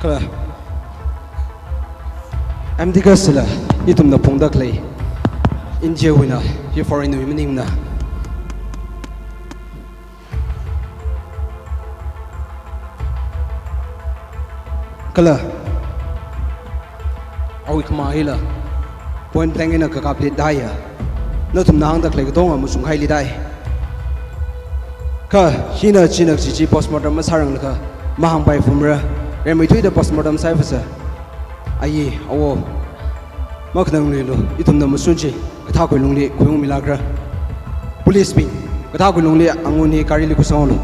Kala, M D Gas la ithumna phungda khalei India wuina, hi foreign wui maningmana. Kala, awui khamā hila point blank eina kakapli daiya. Nathumna hāngda khalei katonga machungkhaili dai. Kha hina china kachi chi postmortem masāranglaga mahāngpai phumra. Rimeithuida postmortem sāi phasa. Ayi, awo. Makhanangluilu, ithumna mashun chi kathākha lungli khuiungmilākra. Police bing, kathākha lungli anguni garili khuisanglu.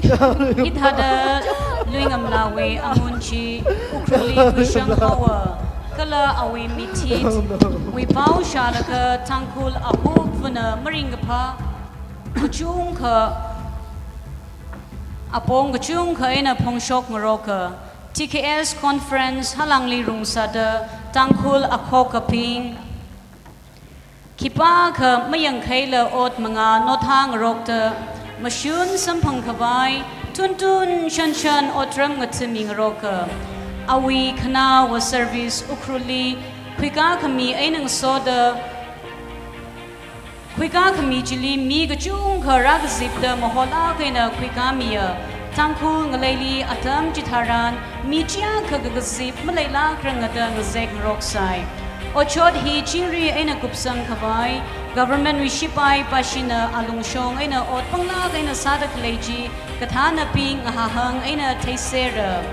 Hithāda Luingamlawui angun chi Ukhrulli khuishang haowa, kala awui mithitwui pao shālaga Tangkhul ahupvana maringkaphā kachungkha, apong kachungkha eina phongshok ngaroka. T K S conference halangli rungsāda Tangkhul akhokabing khipākha mayangkhaila ot manga nothā ngarokta, mashun samphang khavai tuntun shanshan otram ngathami ngaroka. Awui khanaowa service Ukhrulli khuikā khami eina ngasoda, khuikā khami chili mi kachungkha rākazipda maholāk eina khuikāmiya. Tangkhul ngaleili atam chitharan mi chiyākha kakazip maleilākranga da ngazek ngaroksai. Otshot hi chingri eina kupsang khavai, government wui shipai pāshina alungshong eina ot panglāk eina sāda khalei chi kathānabing ngahahang eina theisera.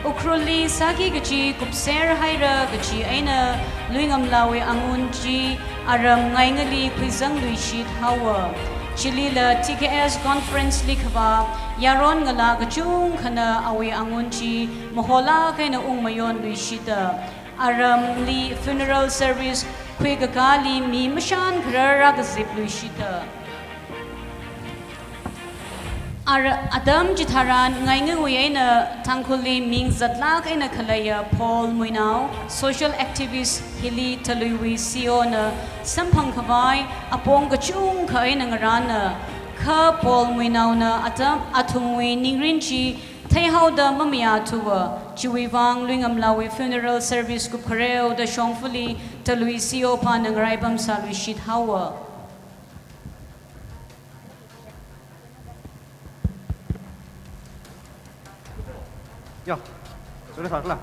Ukhrulli sāki kachi kupser haira kachi eina Luingamlawui angun chi aram ngaingali khuizangluishit haowa. Chilila T K S conference li khavā yaron ngalā kachungkhana awui angun chi maholāk eina ungmayonluishita. Aramli funeral service khuikakāli mi mashan kharar rākazipluishita. Ar-, atam chitharan ngaingawui eina Tangkhulli ming zatlāk eina khaleiya Paul Muinao, social activist hili Taluiwui C E O na samphang khavai apong kachungkha eina ngarāna. Kha Paul Muinaona atam athumwui ningrin chi theihaoda mamayāthuwa, chiwui vang Luingamlawui funeral service kupkhareoda shongfali Talui C E O pana ngaraipam sāluishit haowa. Ya, sudah salah.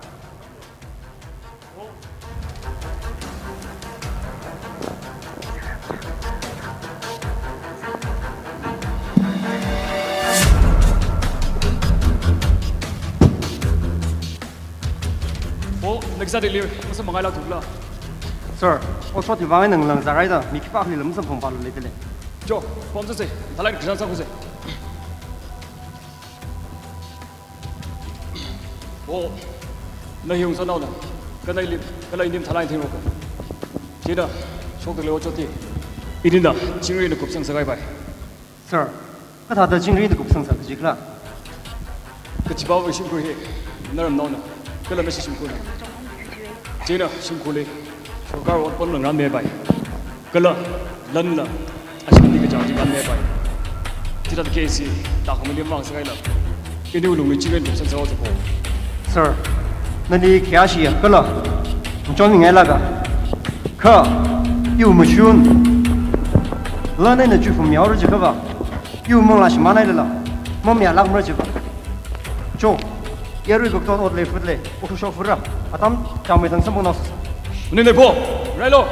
Oh, next day, masam mangai la tukla. Sir, oh, short vang nang lang zarai da, mi khipākhali lam sam phong palu le tele. Jo, pom se, thalai kizan sa kuse. Oh, na hiung sa naona. Kana ilim, kana ilim thalai thing roka. China, shok de leo choti. Idina, chingri na kupsang sagai bai. Sir, kathāda chingri na kupsang sa kajikla. Kachipāwui shimkhur hi, naramnaona. Kala nashi shimkhurna. China, shimkhurli. Sorkar ot pon ngarānmi bai. Kala, lanla. Ashimli kachang chi ngarānmi bai. Chithāda case hi, tākhamali mang sākaila. Ini ulungli chingri kupsang sāo chiko. Sir, nali kya shiya kala. Mchon ngai laga. Kha, iwui mashun. Lana na chufu miao ru jikaba. Iwui mangla shimānai lala. Mamayālākmara jiba. Cho, yarui gokton ot lei fut lei. Ukhu shok fura. Atam, chang mei thang sambung nao sasa. Uni nei po, railo.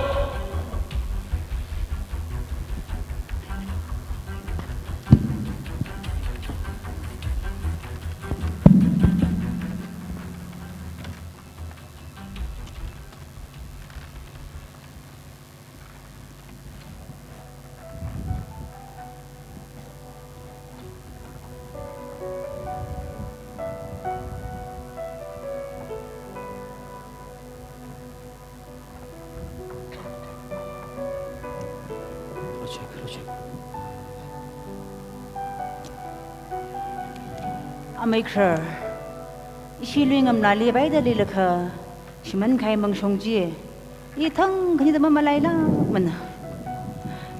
Amei Khrar, ishi Luingamlali vaida leilakha, shimānkahai mangshong chi, i thang khanida mamalailākmana.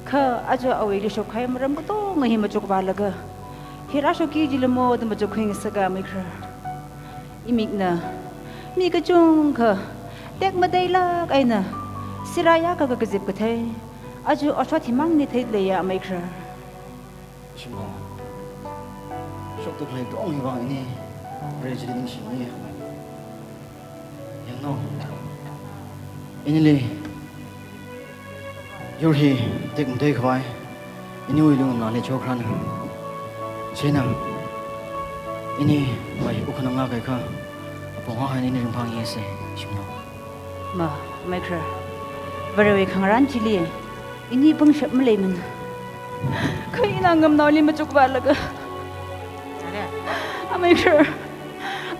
Kha aja awui leishokkahai maram katonga hi machukvālaga, hi rāshokki jilamo da machukkhui ngasaka Amei Khrar. Imikna, mi kachungkha, tekmateilāk eina, sirayākha kakazip kathei, aja otshot himangli theileiya Amei Khrar. Shimkhur. Shokda khalei katonga hi vang ini, Vare chili ningshimi. Yangno. Inili, yur hi tekmatei khavai, iniwui Luingamlali chokharāna. China, ini bai ukhanang la kaikha, apong hahaina ini ringphāngi se, shimno. Ma, Amei Khrar. Varewui khangarān chili, ini pangshap maleimana. Kha ina ngamnaoli machukvālaga. Maker.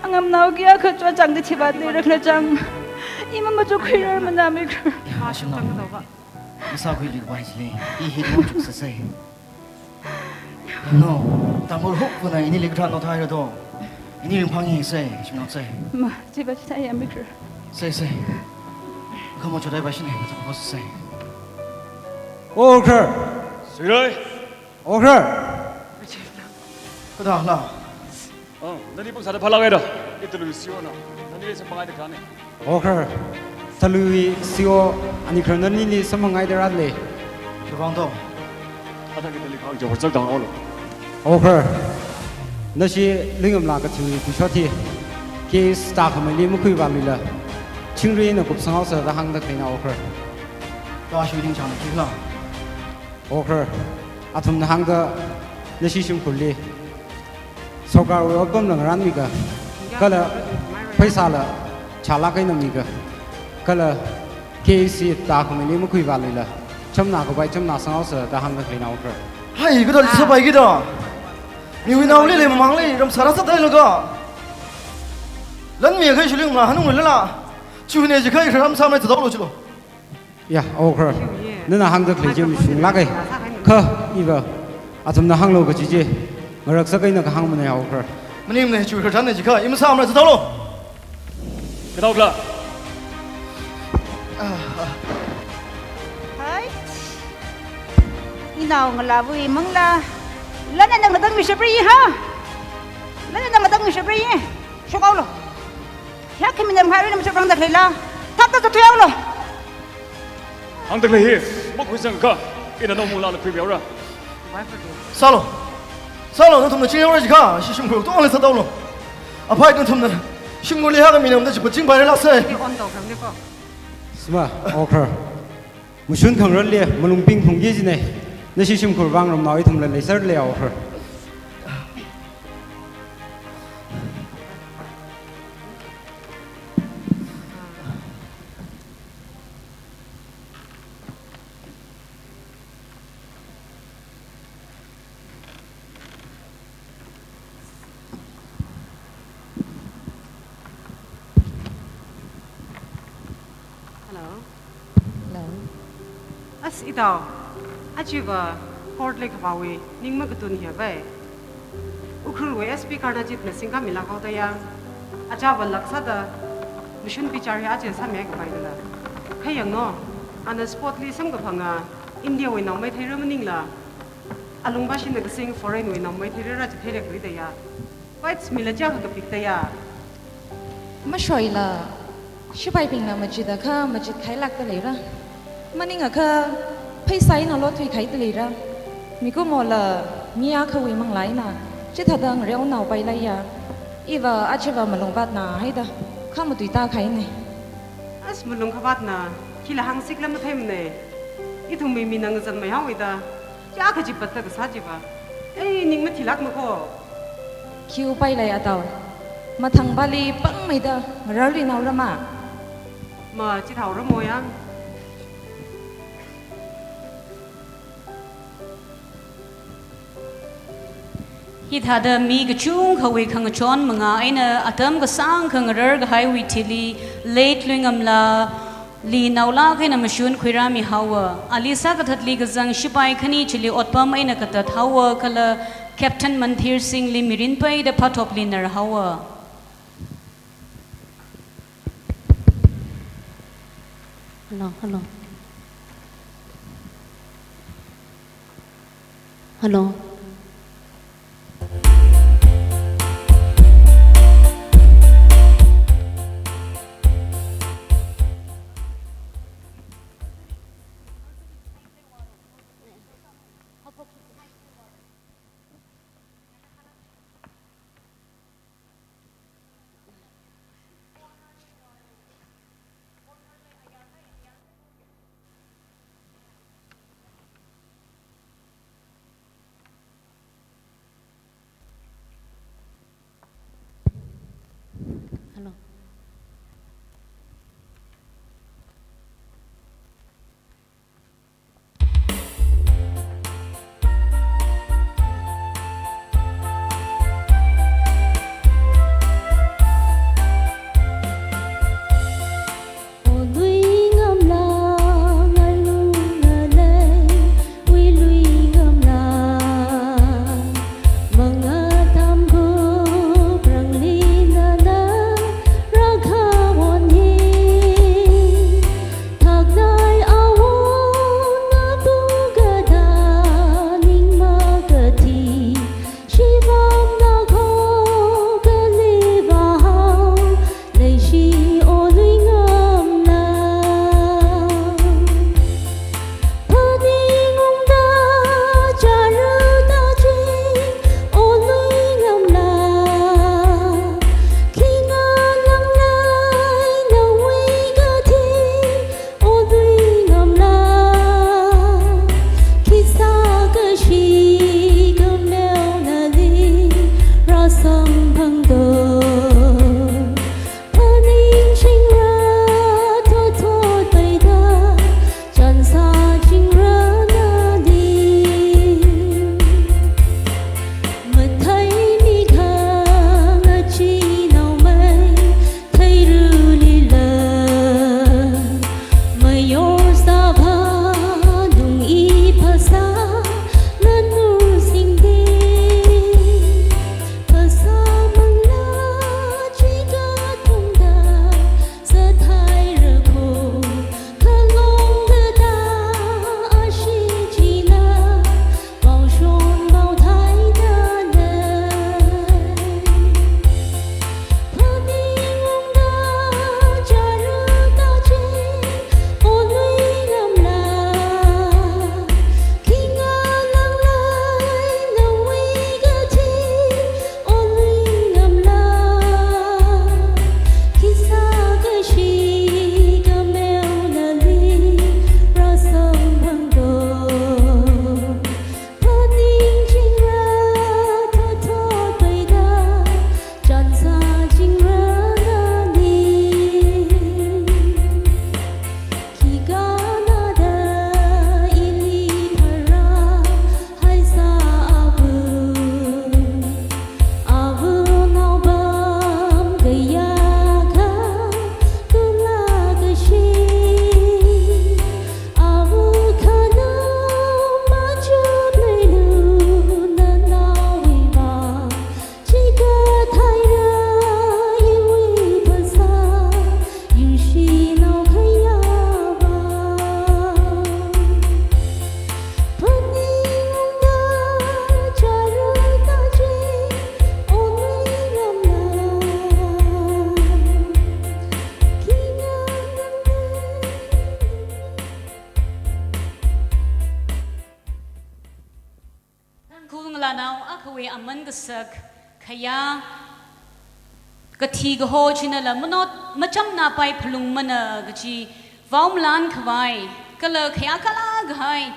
Angamnao kayākha chua chang da thiva leirakna chang. Ima machukhuirar mana maker. Masākhuiluipai chili. I hi dong chuk sāsei. No, Tangkhul huk puna ini likha no thai ra do. Ini ringphang hi sei, shimnao sei. Ma, chiva chithāya maker. Sei, sei. Kamo chodai ba shine, kamo sei. Order. Sirai. Order. Kada la. Oh, nani pung sada phalak eda. Italu siona. Nani sa pangai de kane. Order. Talui sio ani kran nani ni samang ai de rat le. Shubang do. Ata ki tali khang jawar chak dang olo. Order. Nashi lingam la ka tui tu shot hi. Case ta khamali makhui ba lila. Chingri na kup sangau sa da hang da kaina order. Ta shooting chang ki la. Order. Athumna hāngda nashi shimkhurli sorkarwui otpamla ngaranmiga, kala pheisāla chālāk eina miga, kala K A C ta khamili makhuiva leila, chamna khavai chamna sanghaosa da hāngda khaleina order. Hai, kado li sāpai kida? Miwui naoli lei mamangli ram sāra sāthailaga, lan mi khai shilingla hanung lala, chihune jikhai ram sāmai chadaolo chilo. Ya, order. Nana hāngda khalei chi mashunglāka. Kha, iva, athumna hānglo kaji chi ngaraksak eina kahāng mana ya order. Maningmana, chi khararchanna jiakha, i masāmara chadaolo. Kadaokhala? Hai. Inao ngalāvui mangla. Lan eina ngatangmi shapri ha. Lan eina ngatangmi shapri. Shokhaolo. Hiyākha minam kharina machaprangda khaleila, thapta zathuihaolo. Hāngda khalei hi makhuisangakha, ina naomu lala khuimihaora. Sālo. Sālo, nathumna chinghaora jiakha, ishi shimkhur tongli sāthaolo. Aphai nathumna shimkhurli hāngmi namda chi pachingpaira lāsei. Sma, order. Mashun khangarānli malung pingphungki jina. Nashi shimkhur vang ramnao ithumla leiserle ya order. Hello. Hello. As itao, achiva court li khavāwui ning makatun hiya vai. Ukhrulwui S P Karnajitna singkhamilāk haoda ya. Achāva lāk sāda mashun bichar hi aja sāmi khavai dala. Kha yangno, ana sport li samkaphanga India wui naomeithei ra maningla, alungvāshina kasing foreign wui naomeithei ra chi theilāk rida ya. Fights mila chākha kapikta ya. Mashoila, shipaibingna machida kha machit khailākta leira. Maningakha, pheisā eina lothui khaida leira. Mikumola, mi akhawui manglā eina, chithāda ngareonaopai laiya. Iva achiva malungvātna haida, kha matuita khaina. As malung khavātna, khila hāngsikla matheimana. Ithumwui mina ngazanmei haowa da. Chākha chi patta kasā chiva. Ei, ning mathilākma kho. Khi upai lei atao. Mathangvali pangmeida ngararluinaora ma. Ma, chithaora mo ya. Hithāda mi kachungkhawui khangachon mangā eina atam kasāngkha ngarar kahaiwui thili late Luingamla li naolāk eina mashun khuirāmi haowa. Ali sākathatli kazang shipai khani chili otpam eina katat haowa kala Captain Mandhir Singh li mirin peida phāthopli nar haowa. Hello, hello. Hello. Tangkhul ngalānao akhawui aman kasak, khayā, kathi kaho chinala manot, machamnapai phalungmana kaji vaomalan khavai, kala khayā kala kahai,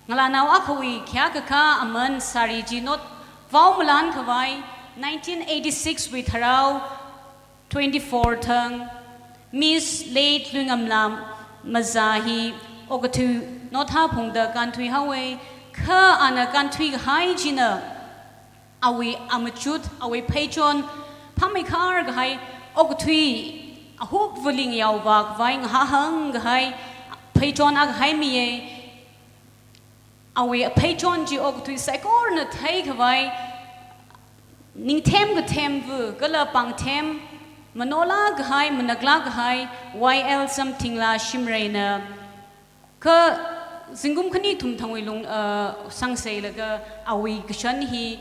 ngalānao akhawui khayā kakā aman sari chi not vaomalan khavai, nineteen eighty-six wui tharao twenty-four thang, Miss Late Luingamla Maza hi okathui not haphungda kānthui haowa, kha ana kānthui kahai china, awui amachut, awui pheichon, phameikhar kahai, okathui, ahupvali ngayao vākhavai ngahāhāng kahai, pheichon akha haimiya, awui pheichon chi okathui saikorana theikhavai, ningthem kathemva, kala pāngthem, manola kahai, manakla kahai, Y L Samthingla Shimrayna, kha zingkum khani thum thangwui lung, uh, sangseilaga awui kashan hi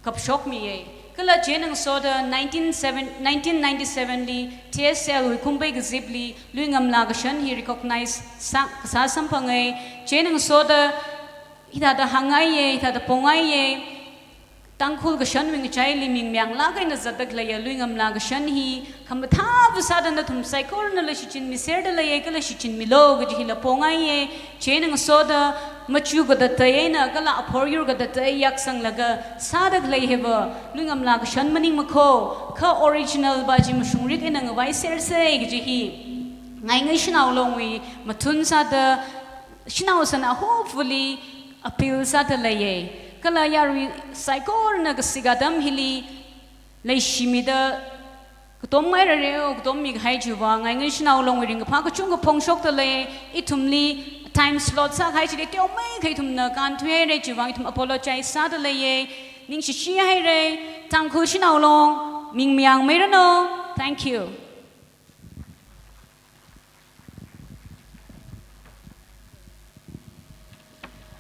kapshokmiya. Kala chieina ngasoda nineteen seven, nineteen ninety-seven li T S L wui khumpei kazipli Luingamla kashan hi recognize sa, kasā samphanga. Chieina ngasoda hithāda hāngngaiya, hithāda pongaiya. Tangkhul kashanwui ngachaili ming mayānglāk eina zatda khaleiya Luingamla kashan hi khamathā vāsāda nathum saikoranala shichinmiserda leiya, kala shichinmilo kaji hila pongaiya. Chieina ngasoda machu katatei eina kala aphoryur katatei yaksanglaga sāda khalei hiva Luingamla kashan maningmakho, kha original va chi mashungrik eina ngavaisersa kaji hi Ngaingai Shanao Longwui mathun sāda, shanao sana hopefully appeal sāda leiya. Kala yarui saikorana kasik atam hili leishimida katom ngairareo, katommi kahai chiwui vang Ngaingai Shanao Longwui ringkaphā kachungkha phongshokda lei. Ithumli time slot sākahai chili teomeikha ithumna kānthuihaira chiwui vang ithum apologize sāda leiya. Ningshishihaira. Tangkhul Shanao Long, ming mayāngmeiranu. Thank you.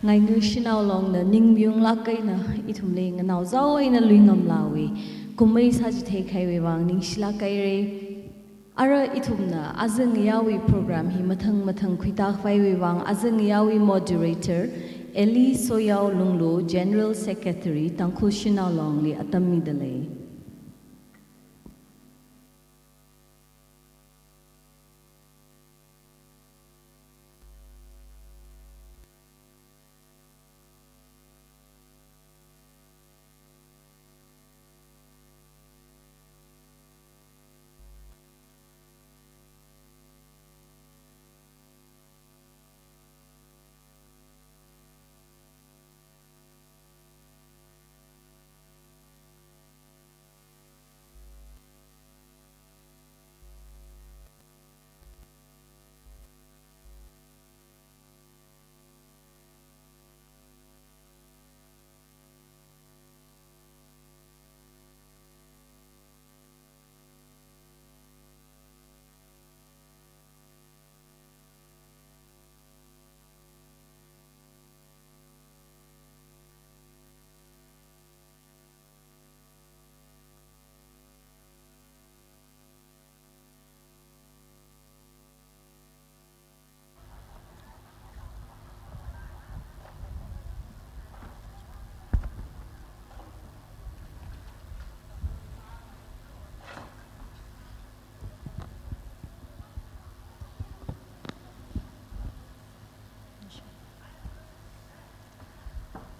Ngaingai Shanao Longna ning mayunglāk eina ithumli nganaozao eina Luingamlawui kumei sāchithei kahaiwui vang ningshilāk haira. Ara ithumna aja ngayāwui program hi mathang mathang khuitā khavaiwui vang aja ngayāwui moderator Eli Soyao Lunglu, General Secretary, Tangkhul Shanao Longli atam mida lei.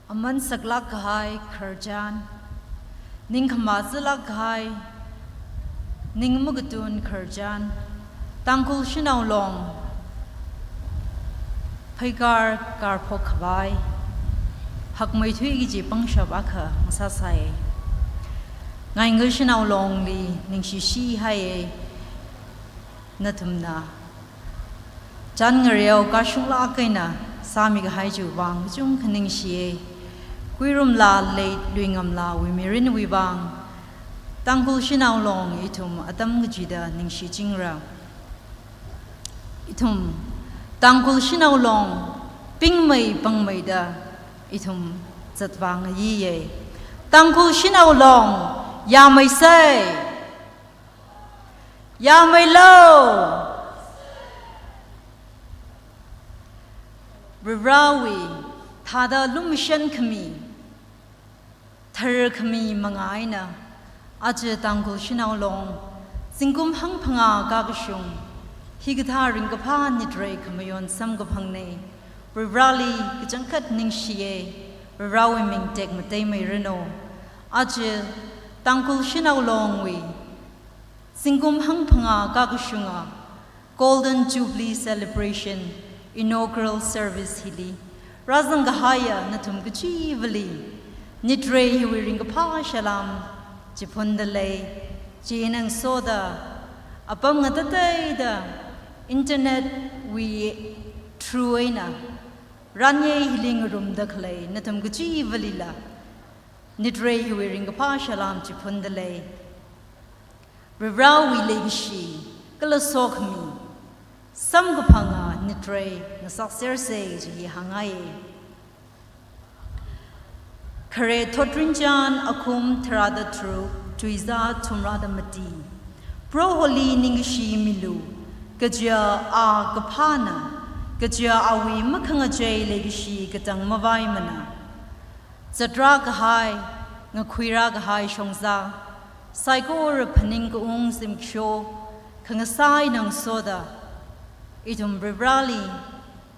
Aman saklāk kahai khararchan, ning khamā zālāk kahai, ning makatun khararchan, Tangkhul Shanao Long pheikar karphok khavai hakmeithui kaji pangshap akha ngasāsai. Ngaingai Shanao Longli ningshishihaiya, nathumna chān ngareo kashunglāk eina sāmi kahai chiwui vang kachungkha ningshiya. Kuirumla Late Luingamlawui mirinwui vang Tangkhul Shanao Long ithum atam kachida ningshichingra. Ithum Tangkhul Shanao Long pingmei pangmeida ithum zatvā ngayiya. Tangkhul Shanao Long yāmeisei. Yāmeilo. Varivarawui thāda lumashan khami, Tharkhami manga eina, aja Tangkhul Shanao Long, zingkum hangphangā kakashung, hikathā ringkaphā nitrei khamayon samkaphangna. Varivarāli kachangkhat ningshiya, Varivarāwui ming tekmateimeiranu. Aja Tangkhul Shanao Longwui zingkum hangphangā kakashunga Golden Jubilee Celebration Inaugural Service hili rāzangkahaiya nathum kachivali nitrei hiwui ringkaphā salām chiphundalei. Chieina ngasoda apam ngatateida internet wui through eina ranye hili ngarumda khalei nathum kachivalila nitrei hiwui ringkaphā salām chiphundalei. Varivarāwui leikashi kala sokhami samkaphanga nitrei ngasaksersa kaji hi hāngngai. Khare thotrinchān akhum tharāda tharuk, tuizā thumrāda mati. Proholi ningkashi milu, kaja a kaphāna, kaja awui makhangachei leikashi katang mavaimana. Zatrā kahai, ngakhuirā kahai shongzā, saikora phaning kaung zimiksho khangasā eina ngasoda, ithum Varivarāli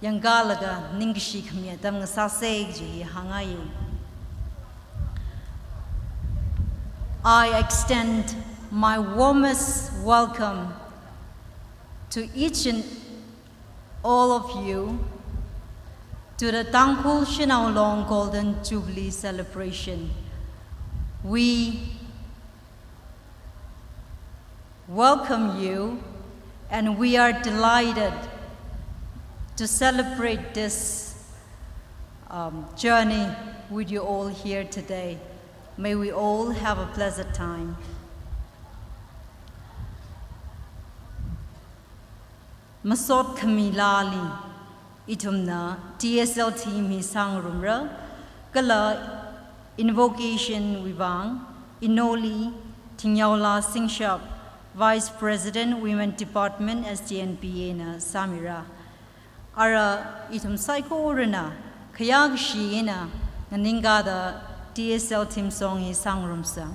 yangkalaga ningkashi khami atam ngasaksa kaji hi hāngngai. I extend my warmest welcome to each and all of you to the Tangkhul Shanao Long Golden Jubilee Celebration. We welcome you, and we are delighted to celebrate this, um, journey with you all here today. May we all have a pleasant time. Masot khami laali, ithumna T S L team hi sāngarumra, kala invocation wui vang, Inoli Thingyaola Singshap, Vice President, Women Department, S T N P A na sāmira. Ara ithum saikorana khayākashi eina nganingkāda T S L theme song hi sāngarumsa.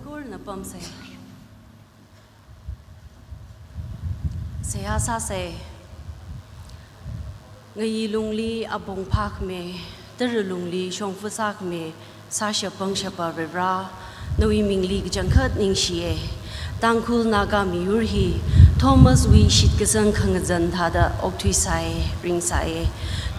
Korna pamsei. Seihā sāsei. Ngayi lungli apong phākhami, tara lungli shongfa sākhami, sāshap pangshapa Varivara, nawui mingli kachangkhat ningshiye. Tangkhul Naga miyur hi Thomas wui shitkasang khangazan thāda okthuisai, ringsai.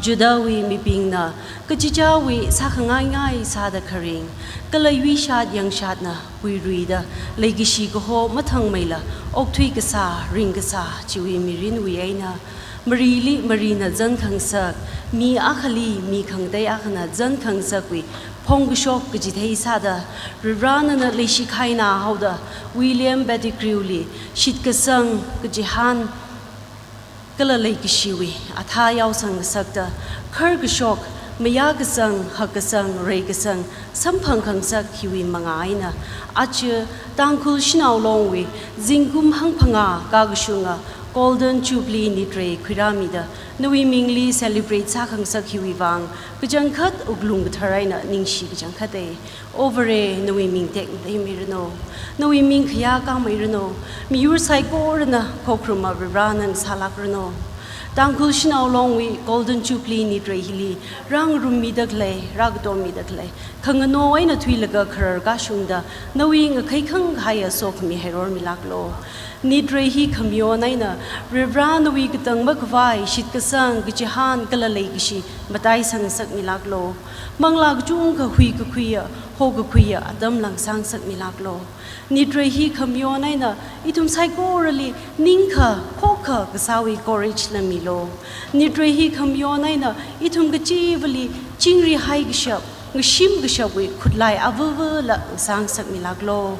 Judahwui mibingna kachichāwui sākhangai ngai sāda kharing, kala yuishat yangshatna puiruida, leikashi kaho mathangmeila okthui kasā, ring kasā chiwui mirinwui eina, marili marina zan khangasak, mi akhali mi khangatei akhana zan khangasakwui phongkashok kachithei sāda, Varivara nana leishi khaina haoda, William Pettigrew li shitkasang, kachihān, kala leikashiwui athā yaosang ngasakta, kharkashok, mayākasang, hakkasang, reikasang samphang khangasak hiwui manga eina, aja Tangkhul Shanao Longwui zingkum hangphangā kakashunga Golden Jubilee nitrei khuirāmida, nawui mingli celebrate sākhangasak hiwui vang kachangkhat wuklung kathar eina ningshi kachangkhat e. O Vare, nawui ming tekmatei miranu, nawui ming khayākā miranu, miyur saikorana khokharum Varivara nana sālākranu. Tangkhul Shanao Longwui Golden Jubilee nitrei hili rāngarummida khalei, rākatommida khalei, khangano eina thuilaga kharar kashungda, nawui ngakheikhang kahaiya sokhami heiror milāklu. Nitrei hi khamayon eina Varivara nawui katang makhavai shitkasang, kachihān kala leikashi mataisang ngasakmilāklu. Manglā kachungkha huikakhuiya, hokakhuiya atam langsang ngasakmilāklu. Nitrei hi khamayon eina ithum saikorali ningkha, khokkha kasāwui courage la milu. Nitrei hi khamayon eina ithum kachivali chingri haikashap, ngashim kashapwui khutlai avāvāla ngasang ngasakmilāklu.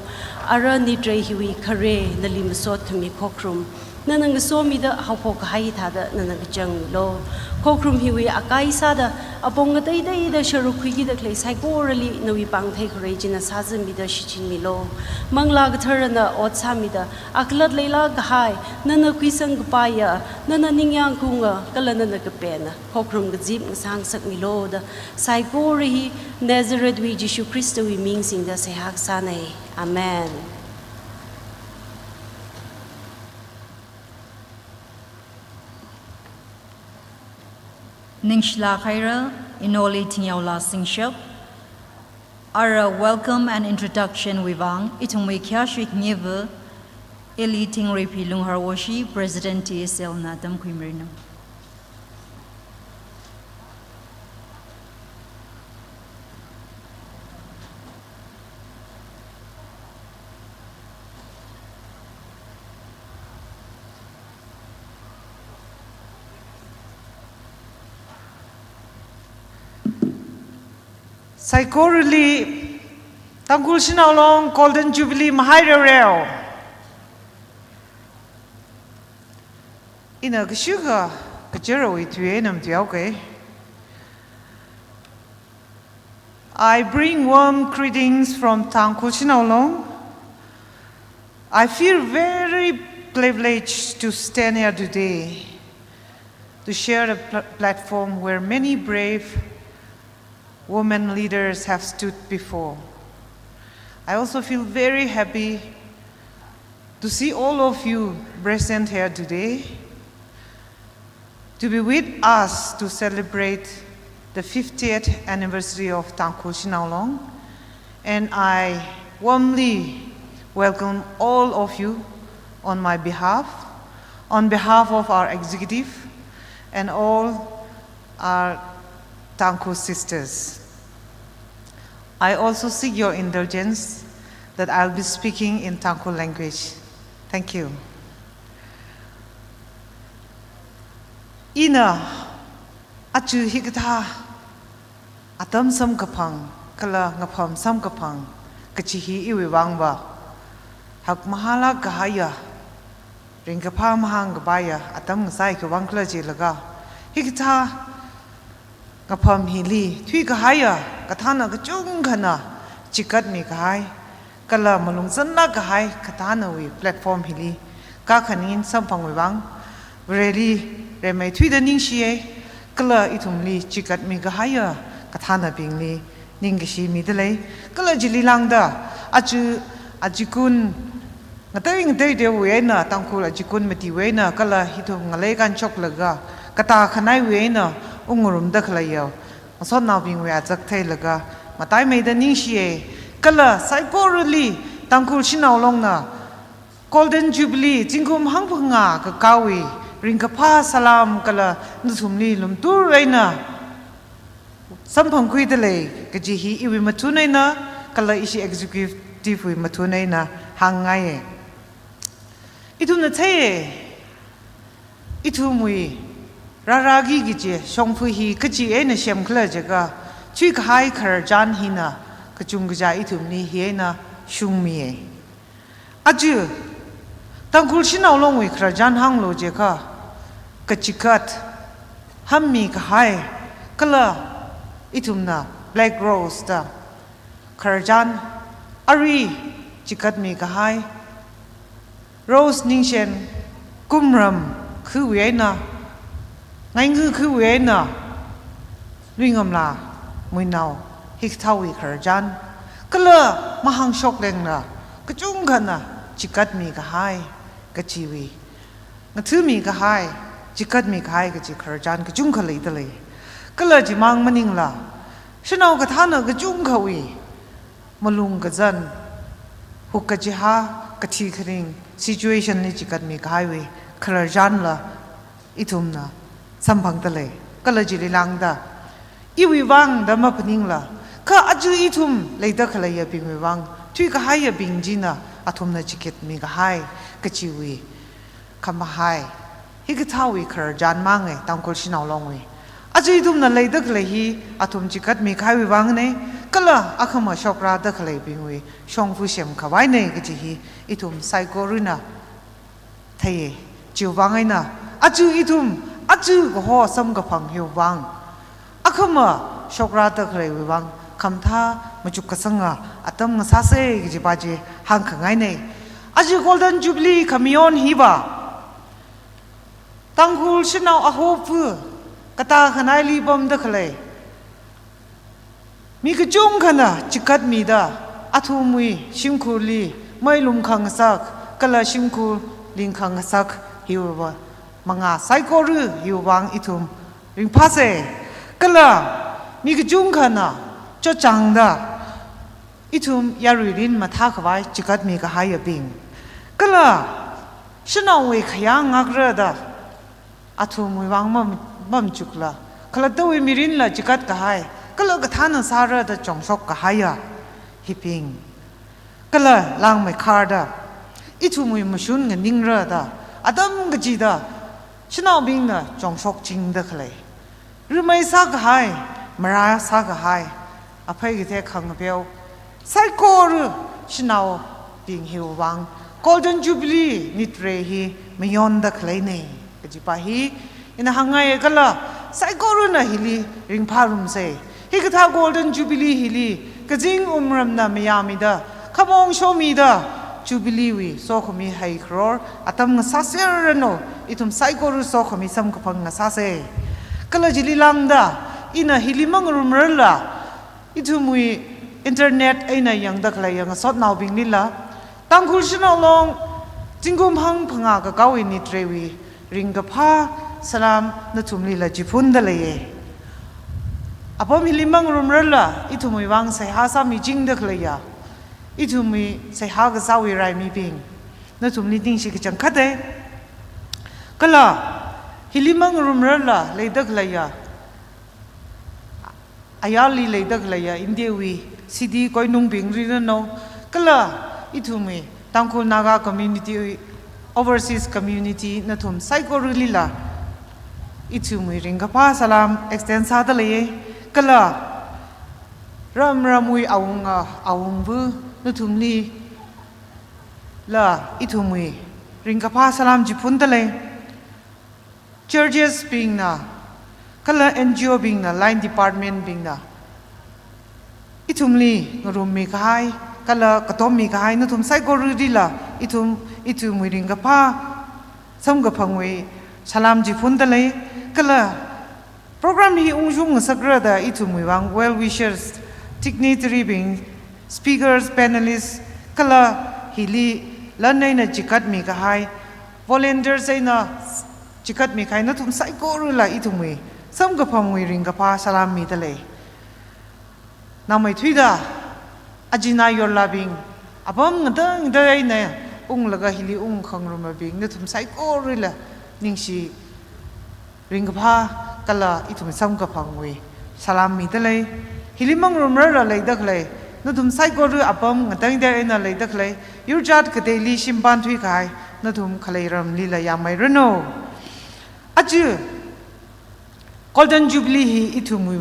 Ara nitrei hiwui khare nali masot khami khokharum, nana ngasomida haophok kahai thāda nana kachangmilu. Khokharum hiwui akai sāda apong ngateiteida sharuk khuikida khalei saikorali nawui pāngthei kharei china sāzanmida shichinmilu. Manglā katharana ot sāmida, akhalat leilāk kahai, nana khuisang kapaiya, nana ningyāng kaunga, kala nana kapena khokharum kazip ngasang ngasakmilu da, saikora hi Nazarethwui Jishu Khristawui ming singda seihā kasānei. Amen. Ningshilāk haira, inoli thingyaola singshap. Ara welcome and introduction wui vang, ithumwui khayāshit ngiva, ili Thingreiphi Lunghar Woshi, President T S L na tamkhuimiranu. Saikorali Tangkhul Shanao Long Golden Jubilee mahai reoreo. Ina kashikha kachirawui tui eina matuihaoke. I bring warm greetings from Tangkhul Shanao Long. I feel very privileged to stand here today to share a pl-, platform where many brave women leaders have stood before. I also feel very happy to see all of you present here today to be with us to celebrate the fiftieth anniversary of Tangkhul Shanao Long, and I warmly welcome all of you on my behalf, on behalf of our executive, and all our Tangkhul sisters. I also seek your indulgence that I'll be speaking in Tangkhul language. Thank you. Ina aja hikathā atam samkaphang, kala ngapham samkaphang kachi hi iwui vangva hakmahālāk kahaiya, ringkaphā mahāng kapaiya atam ngasai khavang khala jilaga, hikathā ngapham hili thuikahaiya kathāna kachungkhana chikatmi kahai, kala malung zanlāk kahai kathānawui platform hili kakhaning samphangwui vang, Vareli rimeithuida ningshiye, kala ithumli chikatmi kahaiya kathānabingli ningkashi midalei, kala chili lāngda aja Achikun ngatei ngateidawui eina, Tangkhul achikun matiwui eina, kala hithum ngalei kānshoklaga, katā khanaiwui eina ungngarumda khaleiya ngasotnaobingwui azak theilaga, mataimeida ningshiya. Kala saikorali Tangkhul Shanao Longna Golden Jubilee zingkum hangphangā kakāwui ringkaphā salam kala nathumli lumtur eina samphangkhuida lei kaji hi iwui mathun eina, kala ishi executive wui mathun eina hāngngaiya. Ithumna theiya, ithumwui rārāki kaji shongfa hi kachi eina semkhala jiakha, thuikahai khararchan hina kachungkha ithumli hi eina shungmiya. Aja Tangkhul Shanao Longwui khararchan hānglu jiakha, kachikat, hammi kahai, kala ithumna Black Rose da khararchan, ari chikatmi kahai, Rose Ningshen kumram khuiwui eina, ngaingu khuiwui eina, Luingamla Muinao hikathāwui khararchan, kala mahāngshok lengna kachungkhana chikatmi kahai kachiwui, ngathami kahai, chikatmi kahai kachi khararchan kachungkha leida lei. Kala chimang maningla, shanao kathāna kachungkhawui malung kazan, huk kachihā, kathi kharing situation li chikatmi kahaiwui khararchanla ithumna samphangda lei. Kala chili lāngda, iwui vang da maphaningla, kha aja ithum leida khaleiyabingwui vang, thuikahaiyabing china athumna chikatmi kahai kachiwui khamahai, hikathāwui khararchan manga Tangkhul Shanao Longwui. Aja ithumna leida khalei hi athum chikatmi kahaiwui vangna, kala akhama shokrāda khaleibingwui shongfa semkhavaina kaji hi ithum saikorana theiya. Chiwui vang eina, aja ithum, aja kaho samkaphang hiwui vang, akhama shokrāda khaleiwui vang, khamathā machuk kasanga atam ngasāsa kajipa chi hāngkhangaina. Aja Golden Jubilee khamayon hiva, Tangkhul shanao ahopu katā khanaili pamda khalei mi kachungkhana chikatmida, athumwui shimkhurli mei lumkhangasak, kala shimkhur lingkhangasak hiwui vang, mangā saikora hiwui vang ithum ringphāsa. Kala mi kachungkhana chotchāngda, ithum yaruirin mathākhavai chikatmi kahaiyabing, kala shanaowui khayā ngakra da athumwui vang mam-, mamachukla, khalattawui mirinla chikat kahai, kala kathāna sāra da chongshok kahaiya hibing, kala langmeikharda ithumwui mashun nganingra da, atam kachida shanaobingna chongshokchingda khalei, ramei sākahai, marā sākahai, aphei kathei khangapeo, saikora shanaobing hiwui vang Golden Jubilee nitre hi mayonda khaleina kajipa hi ina hāngngaiya. Kala saikorana hili ringphārumsa. Hikathā Golden Jubilee hili kazing wungram eina mayāmida, khamong shomida, Jubilee wui sokhami haikharor atam ngasāserranu, ithum saikora sokhami samkaphang ngasāsa. Kala chili lāngda, ina hili mangarumrarla, ithumwui internet eina yangda khaleiya ngasotnaobinglila, Tangkhul Shanao Long zingkum hangphangā kakāwui nitrewui ringkaphā salam nathumlila chiphunda leiya. Apam hili mangarumrarla, ithumwui vang seihā sāmichingda khaleiya, ithumwui seihā kasāwui raimibing, nathumli ningshi kachangkhata. Kala hili mangarumrarla leida khaleiya, ayarli leida khaleiya India wui city koinungbingli rano, kala ithumwui Tangkhul Naga community, overseas community nathum saikoralila ithumwui ringkaphā salam extend sāda leiya. Kala ram ramwui awunga, awungva nathumlila ithumwui ringkaphā salam chiphunda lei. Churches bingna, kala N G O bingna, line department bingna ithumli ngarummi kahai, kala katommi kahai nathum saikoralila ithum, ithumwui ringkaphā samkaphangwui salam chiphunda lei. Kala program hi ungshung ngasakra da ithumwui vang well wishers, dignitary bing, speakers, panelists, Kala hili lan eina chikatmi kahai, volunteers eina chikatmi kahai nathum saikorala ithumwui samkaphangwui ringkaphā salam mida lei. Namaithuida, ajina yorlabing, apam ngatangda eina unglaga hili ungkhangarummabing, nathum saikorala ningshi ringkaphā kala ithum samkaphangwui salam mida lei. Hili mangarumrarla leida khalei, nathum saikora apam ngatangda eina leida khalei, yurjat kateili shimpanthui kahai, nathum khalei ramlila yāmmeiranu. Aja Golden Jubilee hi ithumwui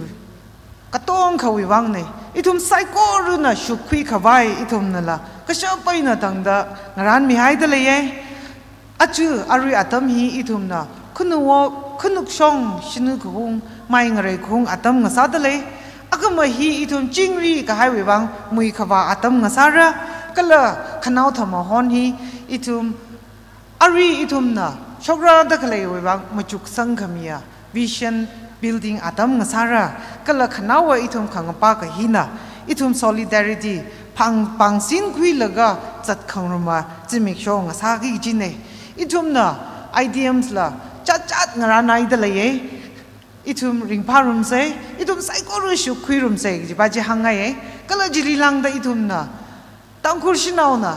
katongkhawui vangna, ithum saikorana shukkhui khavai ithumnala kashap eina tangda ngaranmihaida leiya. Aja arui atam hi ithumna khanuwo, khanukshong shanu kahung, mai ngarei kahung atam ngasāda lei. Akhama hi ithum chingri kahaiwui vang muikhavā atam ngasāra, kala khanao thamahon hi ithum arui ithumna shokrada khaleiwui vang machuksang khamiya vision building atam ngasāra, kala khanaowa ithum khangapā kahina, ithum solidarity phang, pāngsinkhuilaga zatkhangarumma zimiksho ngasāki kajina. Ithumna I D Ms la chatchat ngaranhaida leiya. Ithum ringphārumsa, ithum saikora shukkhuirumsa kajipa chi hāngngaiya. Kala chili lāngda ithumna Tangkhul shanaona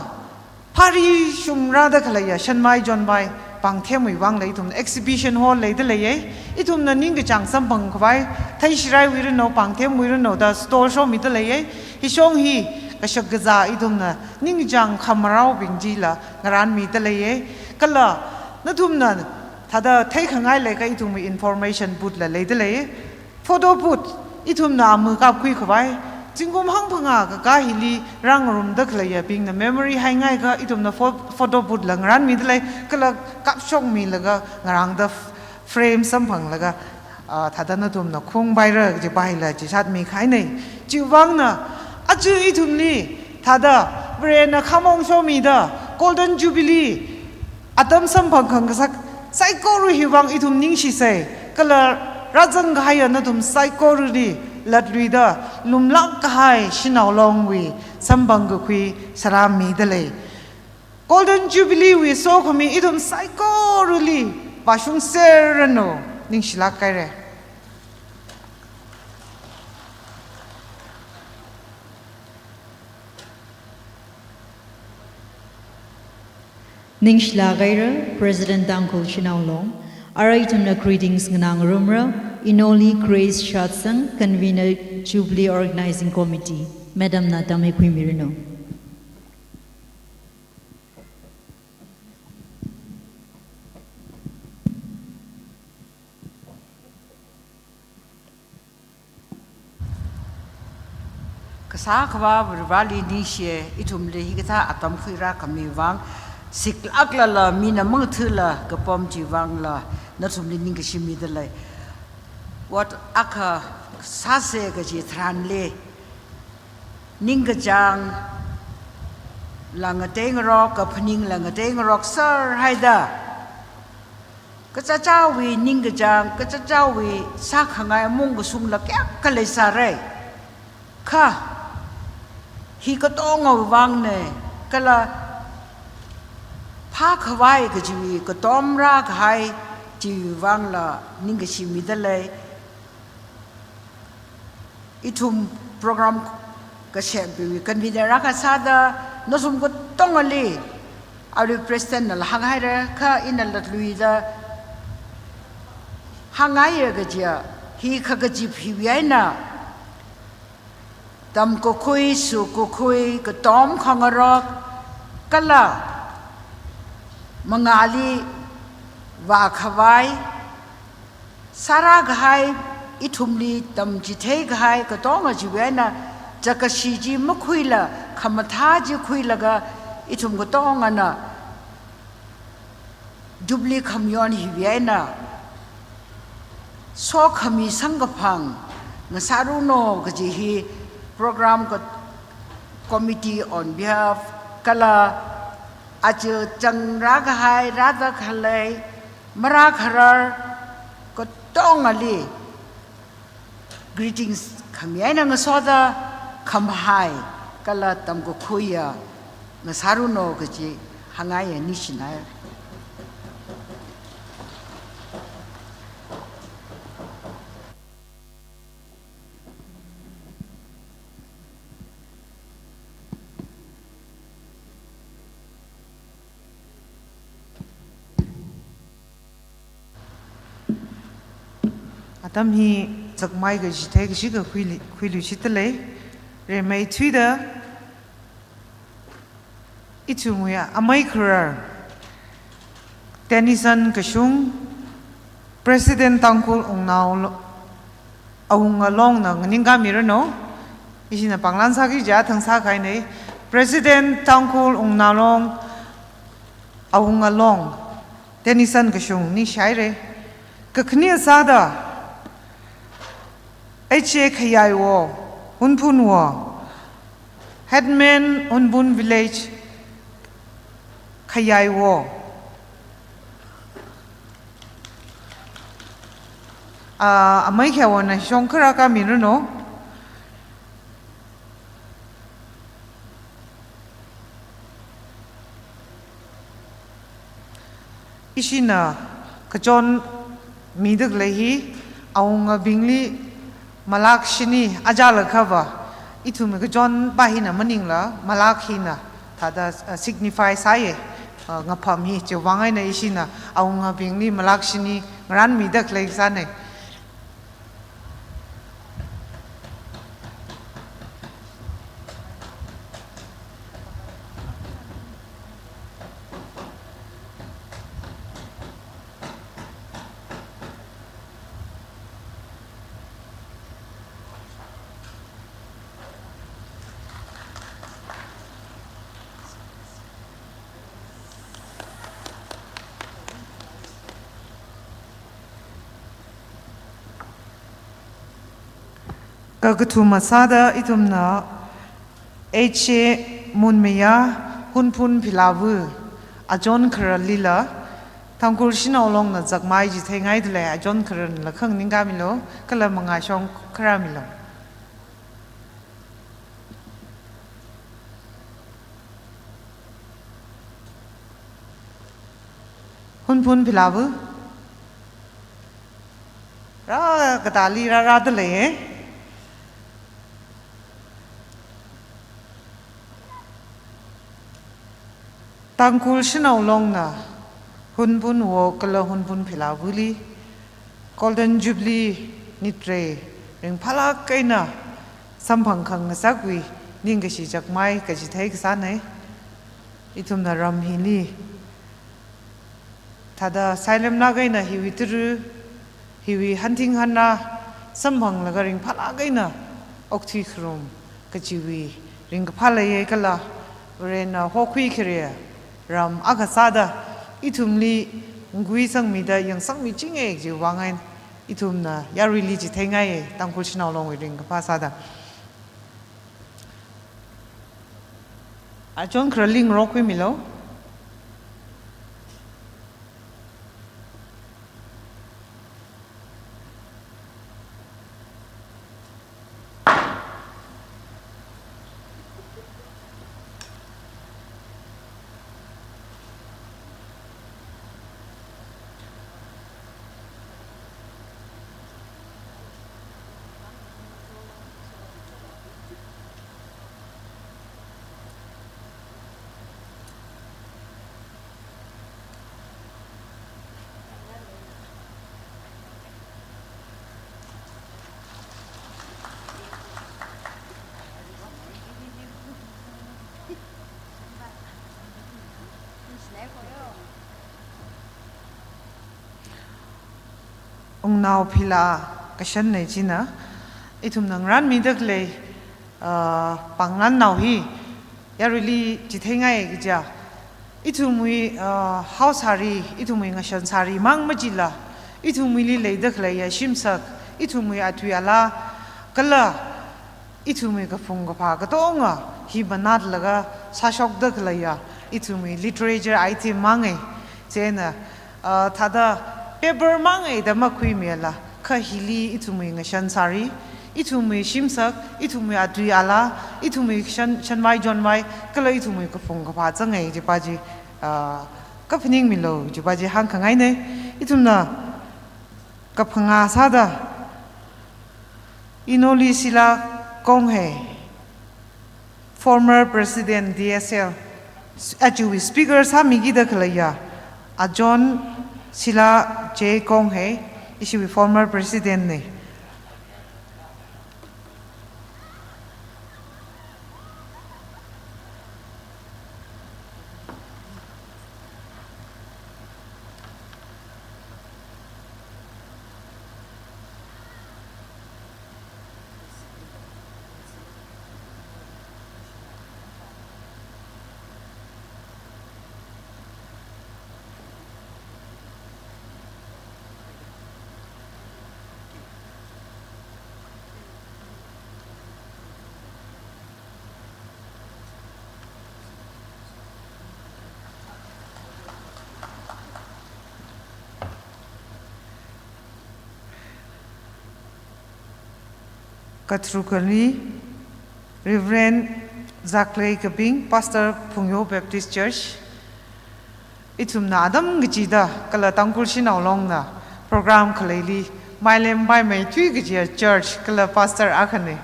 phari shungrāda khaleiya shanmai jonmai pāngthemwui vangla ithumna exhibition hall leida leiya. Ithumna ningkachāng samphang khavai, theishiraiwui ranu, pāngthemwui ranu da stall shomida leiya. Hishong hi kashak kazā ithumna ningkachāng khamaraobing chila ngaranmida leiya. Kala nathumna thāda theikhangai leiakha ithumwui information booth la leida leiya. Photo booth, ithumna amui kapkhui khavai, zingkum hangphangā kakā hili rāngarumda khaleiyabingna memory haingaikha ithumna pho-, photo booth la ngaranmida lei, kala kapshokmilaga ngarāngda f-, frame samphanglaga, ah, thāda nathumna khungpaira kajipa hila chishatmi kahaina. Chiwui vangna, aja ithumli thāda Varena khamong shomida Golden Jubilee atam samphang khangasak saikora hiwui vang ithum ningshisa, kala rāzang kahaiya nathum saikorali latluida lumlāk kahai Shanao Longwui samphang kakhui salam mida lei. Golden Jubilee wui sokhami ithum saikorali vāshungserranu, ningshilāk haira. Ningshilāk haira, President Tangkhul Shanao Long. Arui ithumna greetings nganāngarumra, Inoli Grace Shatsang, Convener, Jubilee Organizing Committee. Madam na tamhai khuimiranu. Kasā Akhava Varivarali ningshiya, ithumli hikathā atam khuirākhami vang, siklāklala mina mangathāla kapam chiwui vangla, nathumli ningkashi mida lei. Ot akha sāsa kaji tharanli, ningkachāngla ngateingarok, kaphaningla ngateingarok sārhaida, kachichāwui ningkachāng, kachichāwui sākhangai mung kasungla kayākha leisāra. Kha, hi katongawui vangna, kala phākhavai kajiwui katom rākahai chiwui vangla ningkashi mida lei. Ithum program kasembingwui convener akha sāda, nathum katongali, arui President nala hānghaira, kha ina latluida hāngngaiya kajiya, hi khakazip hiwui eina, tamkakhui, sukakhui, katom khangarok, kala mangāli vākhavai, sārākahai, ithumli tamchitheikahai katonga chiwui eina, chākashi chi makhuila, khamathā chi khuilaga, ithum katongana Jubilee khamayon hiwui eina sokhami samkaphang ngasāranu kaji hi program ka-, committee on behalf kala aja changrākahai, rāda khalei, marākharar katongali greetings khami eina ngasoda, khamahai kala tamkakhuiya ngasāranu kaji hāngngaiya, ningshinai. Atam hi zakmai kachithei kashika khuili, khuiluishitdalei. Rimeithuida ithumwui amei kharar, Tennyson Kashung, President Tangkhul Wungnao Lo-, Awunga Long na nganingkamiranu. Ishina pānglan sāki kaja thang sākahainei. President Tangkhul Wungnao Long, Awunga Long, Tennyson Kashung, ningshihaira. Kakhane sāda, H A Khayaiwo, Hunphunwo, Headman Hunphun Village, Khayaiwo. Ah, amei Khayaiwona shong kharā kāmiranu. Ishina kachon midakhalei hi awungabingli malak shini ajalakhava, ithum kachonpa hina maningla malak hina thāda, uh, signify sāya, uh, ngapham hi. Chiwuivang eina ishina awungabingli malak shini ngaranmidakhalei sāna. Kakathuma sāda ithumna H A Munmaya, Hunphun Philavu, achon khararlila Tangkhul Shanao Longna zakmai chitheingaidalei, achon khararla khanganingkamilu, kala mangā shong kharāmilu. Hunphun Philavu. Rā katāli rārādalei, eh? Tangkhul Shanao Longna Hunphunwo kala Hunphun Philavuli Golden Jubilee nitrei ringphālāk eina samphang khangasakwui ningkashi zakmai kachithei kasāna. Ithumna ram hili thāda sailemlāk eina hiwui tara, hiwui hanthing hanra samphanglaga ringphālāk eina okthui kharum kachiwui ringkaphā leiya kala, Varena hokhui khare ram akha sāda ithumli nguisangmida yangsangmichinga chiwuivang eina ithumna yaruili chitheingai, Tangkhul Shanao Longwui ringkaphā sāda. Achon khararli ngarokhuimilu. Wungnao Phila kashanna china, ithumna ngaranmidakhalei, ah, pānglannao hi yaruili chitheingai kaja, ithumwui, ah, haosāri, ithumwui ngashansāri mang machila, ithumwuili leidakhaleiya shimsak, ithumwui atui ala, kala ithumwui kaphung kaphā katonga hi manatlaga sāshokdakhaleiya ithumwui literature item mangai. Chieina, ah, thāda paper mangaida makhuimila, kha hili ithumwui ngashansāri, ithumwui shimsak, ithumwui atui ala, ithumwui shan, shanvai jonvai, kala ithumwui kaphung kaphā zangai jipa chi, ah, kaphaningmilu jipa chi hāngkhangaina. Ithumna kaphangā sāda, Inoli Sila Konghei, former President D S L, achiwui speaker sāmikida khaleiya, Ajon Sila J Konghei, ishiwui former President na. Katharukali, Reverend Zaklei Kaping, Pastor Phungyo Baptist Church. Ithumna atam kachida kala Tangkhul Shanao Longna program khaleili mailempai maithui kajiya church kala pastor akhana.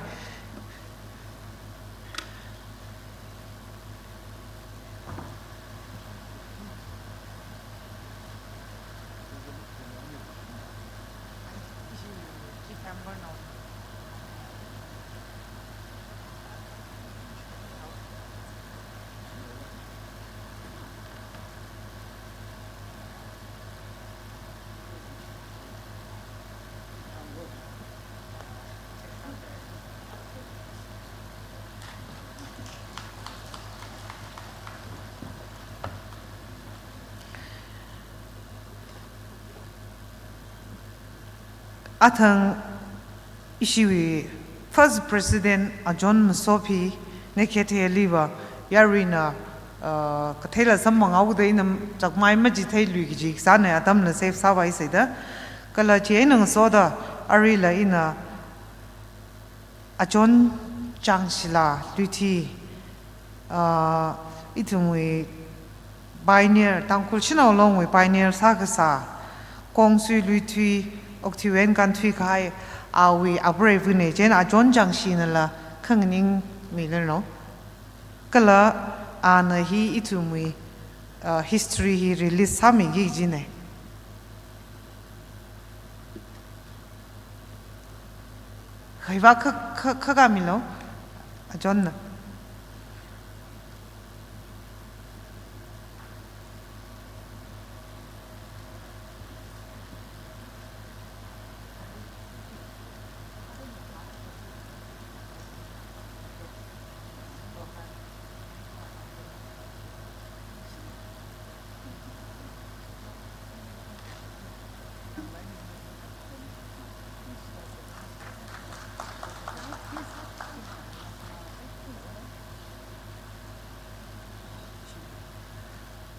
Athang ishiwui first president Ajon Masopi, nekhe theliva yaruina, uh, katheila samphang haoda ina chakmai machithei lui kaji sāna, atamla save sāvai sāda. Kala chieina ngasoda aruila ina Ajon Changshila Luithui, ah, ithumwui pioneer, Tangkhul Shanao Longwui pioneer sākasā, Kongsui Luithui, Okthuiwui eina kānthui kahai, awui apreiva̱na, chieina Ajon Changshinala khanganingmilu no. Kala ana hi ithumwui, ah, history hi release sāmiki kajina. Kha hiva kha, kha, khakāmilu, Ajonna.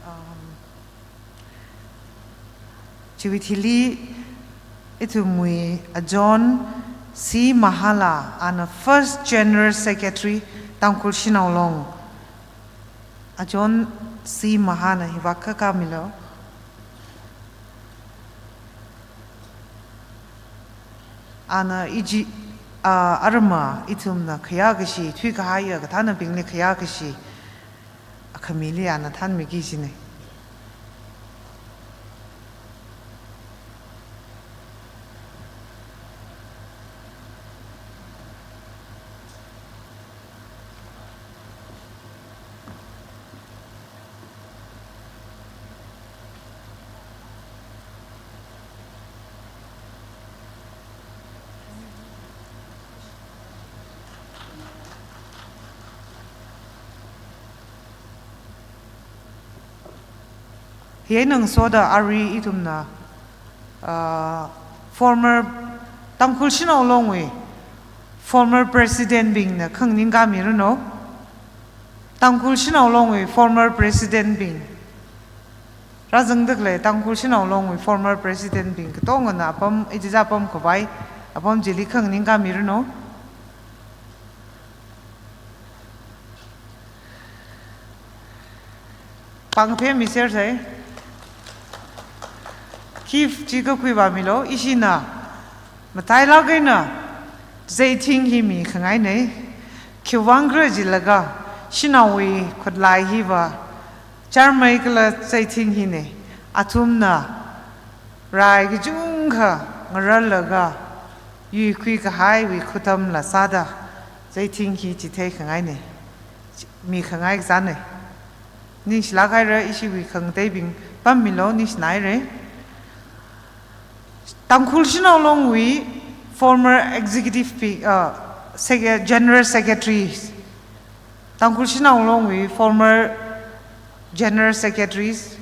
Um, chiwui thili ithumwui Ajon C Mahala, ana first General Secretary Tangkhul Shanao Long. Ajon C Mahana hiva khakāmilu. Ana iji, ah, arma ithumna khayākashi, thuikahaiya kathānabingli khayākashi akhamili ana thanmiki kajina. Hieina ngasoda arui ithumna, ah, former Tangkhul Shanao Longwui former president bingna khanganing kāmiranu. Tangkhul Shanao Longwui former president bing. Rāzangda khalei Tangkhul Shanao Longwui former president bing katongana apam, ichicha apam khavai, apam chili khanganing kāmiranu. Pāng phemiser sai. Gift chi kakhui vāmilu, ishina matailāk eina Zeiting hi mikhangaina. Khiwuivang khala jilaga, shanaowui khutlai hiva chārmei kala Zeiting hina. Athumna rai kachungkha ngararlaga, yuikhui kahaiwui khutamla sāda, Zeiting hi chitheikhangaina. Mikhangai kazāna. Ningshilāk haira, ishiwui khangateibing pammilu, ningshina haira. Tangkhul Shanao Longwui former executive bing, uh, sec-, general secretaries. Tangkhul Shanao Longwui former general secretaries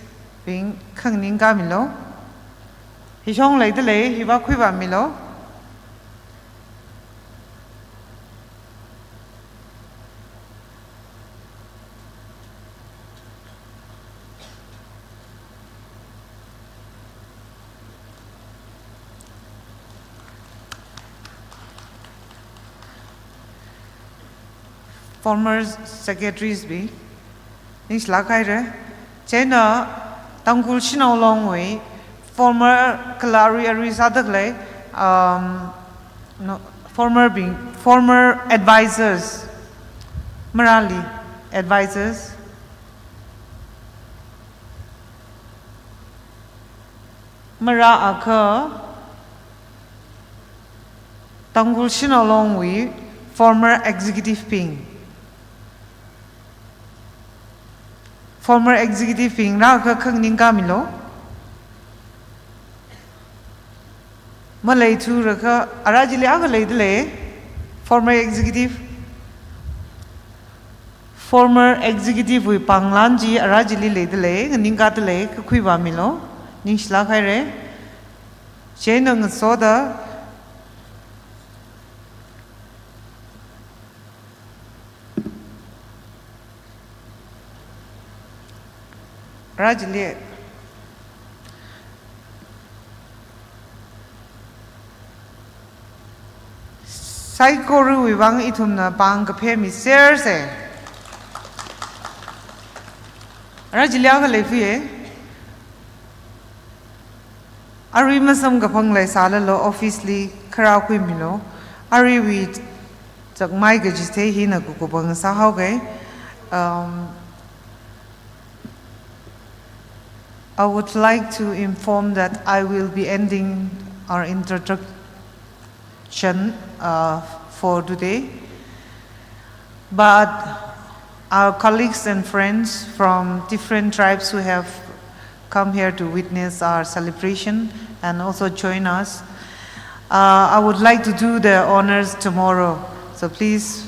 bing khanganing kamilu. Hishong leidalei, hiva khuivāmilu. Former secretaries bing, ningshilāk haira. Chieina Tangkhul Shanao Longwui former kala arui arui sādalei, um, no, former bing, former advisors, marāli advisors, marā akha Tangkhul Shanao Longwui former executive bing. Former executive bing rākha khanganing kamilu. Maleithurakha, ara chili akha leidalei. Former executive. Former executive wui pānglan chi ara chili leidalei, nganingkādalei, kakhui vāmilu, ningshilāk haira. Chieina ngasoda, ara chili saikorawui vang ithumna pāng kaphemiser sai. Ara chili akha leiphiya. Arui masamkaphang leisālala office li kharā khuimilu. Aruiwui chākmei kachithei hina kakupang sāhaoga. Um, I would like to inform that I will be ending our introduction, uh, for today. But our colleagues and friends from different tribes who have come here to witness our celebration and also join us, uh, I would like to do the honors tomorrow. So please,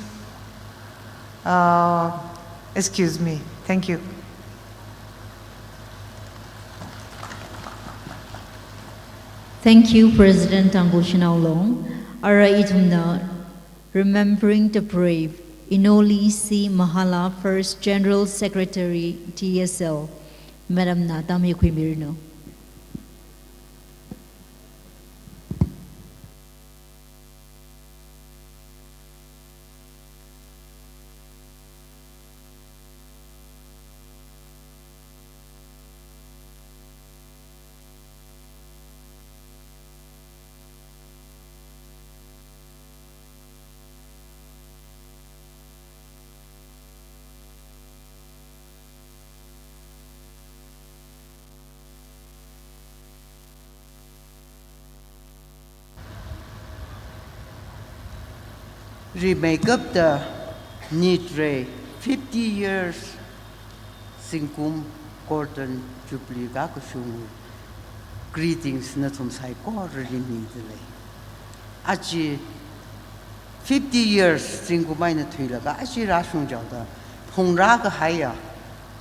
uh, excuse me. Thank you. Thank you, President Tangkhul Shanao Long. Ara ithumna Remembering the Brave, Inoli C Mahala, First General Secretary, T S L, Madam na tamkhuimiranu. Rimeikapta nitrei fifty years zingkum Golden Jubilee kakashung greetings nathum saikorali midalei. Aja fifty years zingkum eina thuilaga aja rāshungchaoda phungrā kahaiya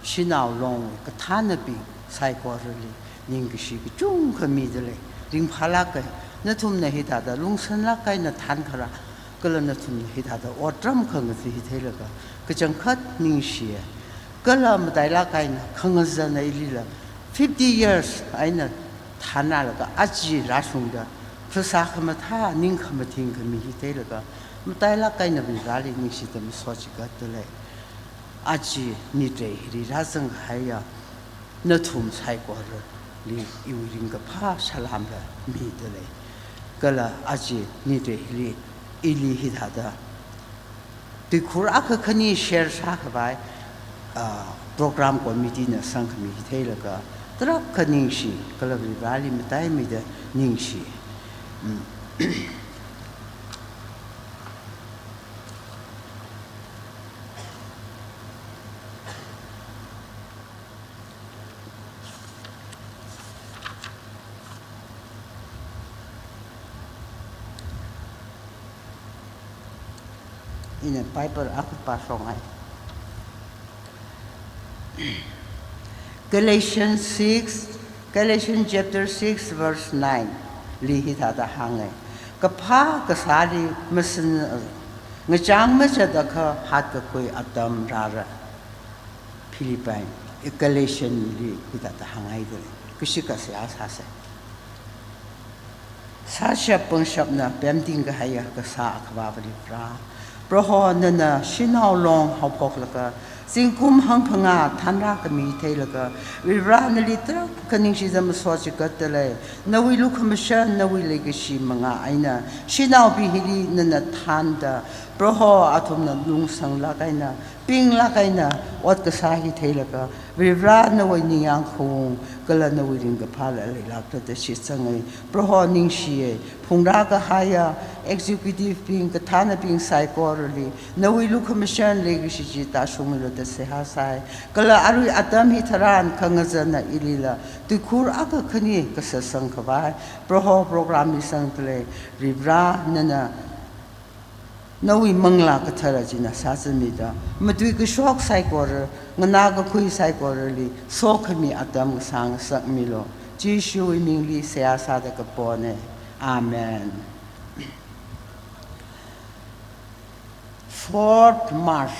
Shanao Long kathānnabing saikorali ningkashi kachungkha midalei. Ringphālāka, nathumna hithāda lungsanlāk eina thānkharā, kala nathumna hithāda otram khangathi hi theilaga kachangkhat ningshiya. Kala matailāk eina khangazan eilila fifty years eina thānlaga aja rāshungda phasā khamathā, ning khamathing khami hi theilaga matailāk eina Vareli ningshida masochigatdalei. Aja nitrei hili rāzang kahaiya nathum saikorali iwui ringkaphā salām la midalei. Kala aja nide hili ili hithāda tuikhur akha khani share sākhavai, ah, program committee na sangkhami hi theilaga tarākha ningshi, kala Varivarāli mataimida ningshi. Mm. Ina Bible akha pāshongai. Galatians six, Galatians chapter six verse nine li hithāda hāngai. Kaphā kasāli masin, ngachang machat akha hatkakhui atam rāra. Philippi, Galatian li hithāda hāngaidalei. Kashik kasā sāsei. Sāshap pangshapna pemting kahaiya kasā Akhava Varivarā, Proho nana shanao long haophoklaga, zingkum hangphangā thanrākhami theilaga, Varivarā nali tarākha ningshida masochikatdalei, nawui lukhamashan, nawui leikashi mangā eina, shanaobing hili nana thānda, Proho athumna lungsanglāk eina, pinglāk eina ot kasā hi theilaga, Varivarā nawui ningyāng khaung, kala nawui ringkaphāla leilākta da shitsangai. Proho ningshiye, phungrā kahaiya executive bing, kathānabing saikorali, nawui lukhamashan leikashi chi tāshungmilu da seihā sai. Kala arui atam hitharan khangazanna ilila, tuikhur akha khani kasā sangkhavai, Proho program li sangdalei, Varivarā nana nawui Manglā Kathara china sāzanmida, matui kashok saikora, nganā kakhui saikorali, sokhami atam kasā ngasakmilu. Jishuwui mingli seihā sāda kapone. Amen. Fourth March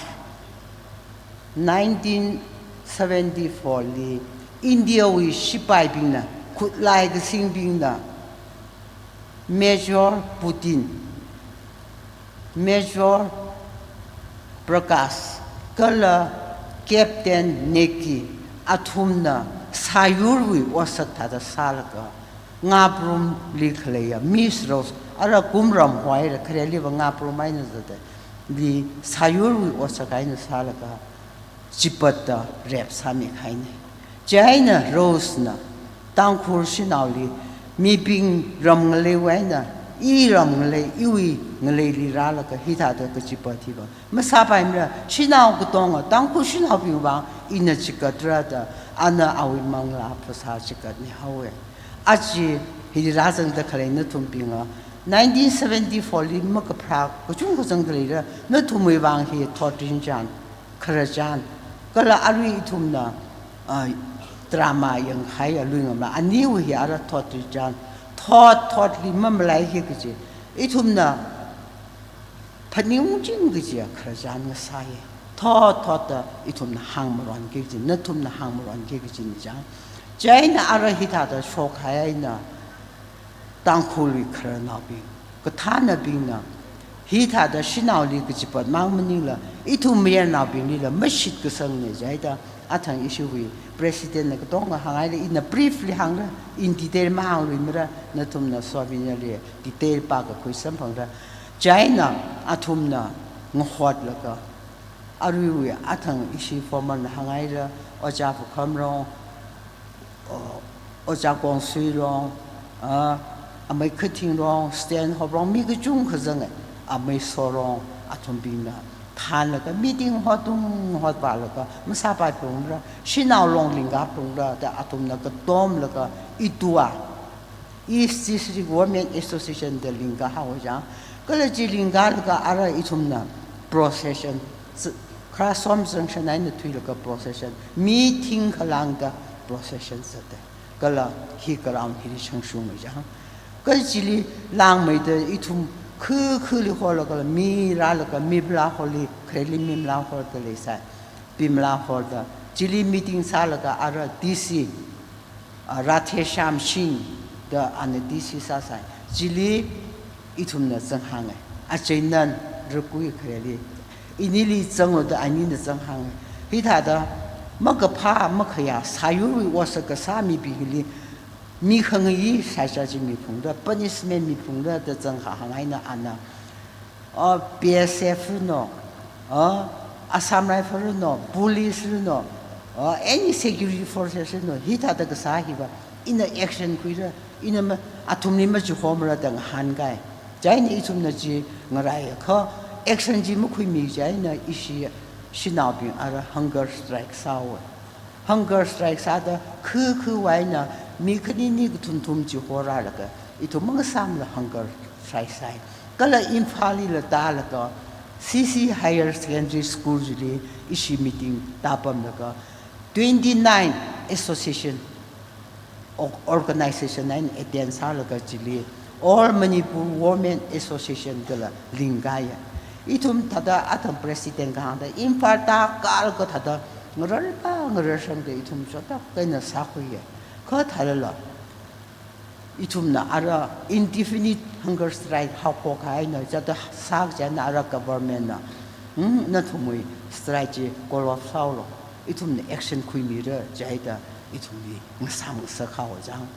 nineteen seventy-four li India wui shipaibingna, khutlai kasingbingna, Major Putin, Major Prakash, kala Captain Neki, athumna sāyurwui otsak thāda sālaga, Ngaprum li khaleiya Miss Rose, ara kumram hoira khareli va Ngaprum eina zata, li sāyurwui otsak eina sālaga, chipatta rape sāmi kahaina. Chieina Rose na Tangkhul shanaoli, mibing ram ngaleiwui eina, i ram ngalei, iwui ngaleili rālaga hithāda kachipat hi va masāpaimara, shanao katonga, Tangkhul shanaobing vang ina chikatra da, ana awui manglā phasā chikatmihaowe. Aja hili rāzangda khalei nathumbinga, nineteen seventy-four li makapharā kachungkha zangda leira, nathumwui vang hi thotrinchān, khararchān, kala arui ithumna, ah, drama yangkahaiya luingamla, aniwui hi ara thotrinchān, thot thotli mamalaihi kaji, ithumna phaningungching kajiya khararchān ngasāye. Thot thotta ithumna hāngmaronki kaji, nathumna hāngmaronki kajina chang. Chieina ara hithāda shokhai eina Tangkhulwui khararnaobing, kathānabingna hithāda shanaoli kachipat mang maningla, ithum mayarnaobinglila mashitkasangna jihaida, athang ishiwui President na katonga hāngaila, ina briefly hāngra, in detail mahāngluimara, nathumna souvenir li detail pākakhui samphangra. Chieina athumna ngahotlaga, aruiwui athang ishi former na hāngaila, Ojā Phukhamrong, o-, Ojā Kongsuirong, a, Amei Khathingrong, Stanhope rong, mi kachungkha zangai, Amei Sorong, athumbingna thānlaga, meeting hotung hotvālaga, masāpai phungra, shanao long lingka phungra, da athumna katomlaga, itua, East District Women Association da lingkahaowa chang, kala chi lingkalaga ara ithumna procession, s-, Kharasomzang shanai na thuilaga procession, mi thingkha lāngda procession zatta, kala hi ground hili shangshunga chang. Kala chili lāngmeida ithum khu khuli holaga, mi rālaga, Mimla holi, khareli Mimla holda leisai, Bimla holda, chili meeting sālaga ara D C, ah, Radheshyam Singh da ana D C sāsai. Chili ithumna zanghāngai. Acheinan rakui khareli. Inili zanglu da anina zanghāngai. Hithāda makaphā makhayā sāyurwui otsak kasā mibingli, mi khangayi shaicha chi miphungra, punishment miphungra da zangkha hāngaina ana. Uh, B S F rino, uh, Assam Rifle rino, police rino, uh, any security forces rino, hithāda kasā hiva, ina action khuira, ina ma, athumli machihomara da ngahānkai. Chieina ithumna chi ngaraiakha, action chi makhuimi chieina ishi shanaobing ara hunger strike sāhaowa. Hunger strike sāda khu khu wui eina mi khanini kathum thum chi horālaga, ithum mangasāmala hunger strike sāi. Kala Imphalli latālaga, C C Higher Secondary School chili ishi meeting tāpamlaga, twenty-nine association, or-, organization eina attend sālaga chili All Manipur Women Association dala lingkaya. Ithum thāda atam president kahāngda Imphal tākalaga thāda ngararpa ngararshangda ithum chotda kaina sākhuiya. Kha thālala ithumna ara indefinite hunger strike haophok eina chāda sākajina ara government na, hmm, nathumwui strike chi call off sāhaolu, ithumna action khuimira jida ithumli ngasam ngasak haowa chang.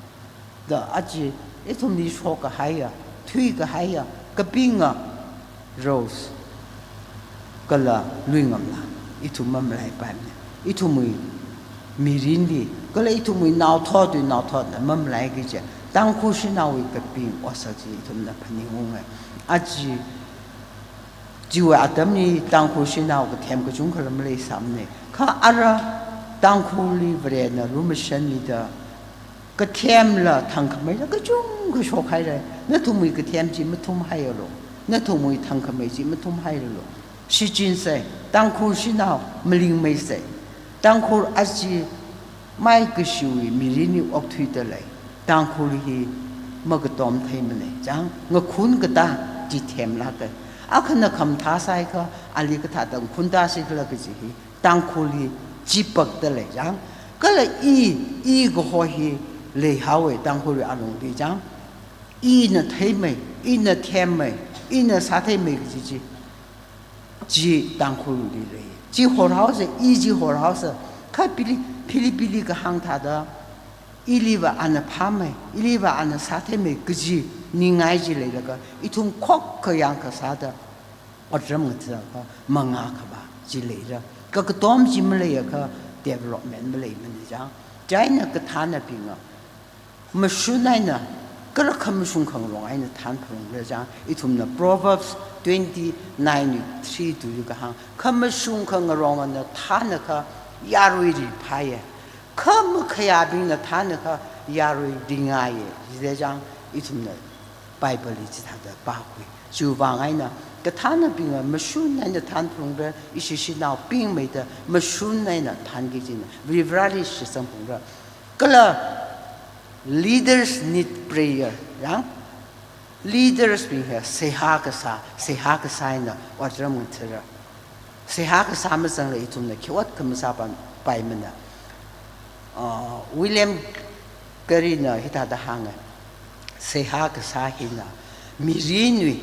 Da aja ithumli shokkahaiya, thuikahaiya, kapinga Rose kala Luingamla, ithum mamalaipaimana. Ithumwui mirinli, kala ithumwui naothotwui naothotna mamalai kaji, Tangkhul shanaowui kaping otsak chi ithumna phaningunga. Aja chiwui atamli Tangkhul shanao kathem kachungkhala maleisāmana. Kha ara Tangkhulli Varena lumashanmida kathemla thangkhameila kachungkha shokhaira. Nathumwui kathem chi mathumhaialu. Nathumwui thangkhamei chi mathumhaialu. Shichinsei, Tangkhul shanao malingmeisei. Tangkhul aja maikashiwui mirinli okthuida lei. Tangkhul hi makatom theimana chang, ngakhun katā chithemlāka. Akhana khamathā sāakha, ali kathāda ngakhun tāsi khala kaji hi Tangkhul hi chipakda lei chang. Kala i, i kaho hi leihaowa Tangkhulwui alungli chang. Ina theimei, ina themmei, ina sātheimei kaji chi, chi Tangkhulli lei. Chi horhaosa, i chi horhaosa, kha pili, pili pili kahāng thāda, iliva ana phāmei, iliva ana sātheimei kaji ningai chi leilaga, ithum khokkha yangkasāda otram ngathākha mangā khavā chi leira. Kakatom chi maleiakha development maleimana chang. Chieina kathānabinga mashun eina, kala khamashung khangarong eina thānphalungra chang. Ithumna Proverbs twenty-nine three to yu kahāng, khamashung khangarongna thānakha yarui riphāya. Kha makhayābingna thānakha yarui ringaiya. Jida chang ithumna Bible li chithāda pākhui. Chiwuivang eina kathānabinga mashun eina thānphalungra, ishi shanaobingmeida mashun eina thānki kajina Varivarāli shitsangphalungra. Kala leaders need prayer. Yang leaders bing hi seihā kasā, seihā kasā eina otram ngathāra. Seihā kasā mazangla ithumna khi ot khamasāpa, paimana. Uh, William Carey na hithāda hānga, seihā kasā hina mirinwui,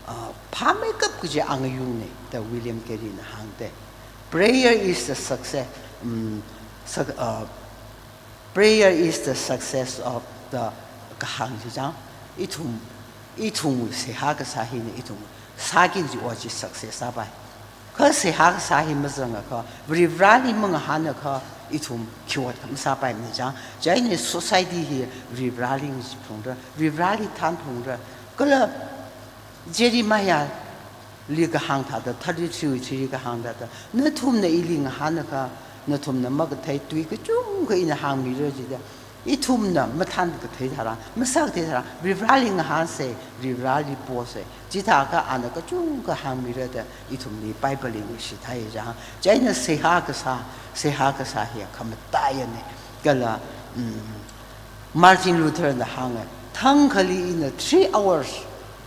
uh, phāmeikap kaji angayungna da William Carey na hāngda. Prayer is the success, um, suc-, uh, prayer is the success of the kahāng chi chang. Ithum, ithum seihā kasā hina ithum sāki kaji ot chi success sāpai. Kha seihā kasā hi mazangakha, Varivarāli mangahānakha, ithum khi ot khamasāpaimana chang. Chieina society hi Varivarāli ngacheephalungra, Varivarāli thānphalungra. Kala Jeremiah li kahāng thāda, thirty-three three li kahāng thāda, nathumna ili ngahānakha, nathumna makathei tui kachungkha ina hāngmira jida, ithumna mathānkathei tharan, masākathei tharan, Varivarāli ngahānsei, Varivarāli posei. Chithākha ana kachungkha hāngmira da ithumli Bible li ngashithai chang. Chieina seihā kasā, seihā kasā hi khamataiyana. Kala, mm, Martin Luther na hānga, thangkhali ina three hours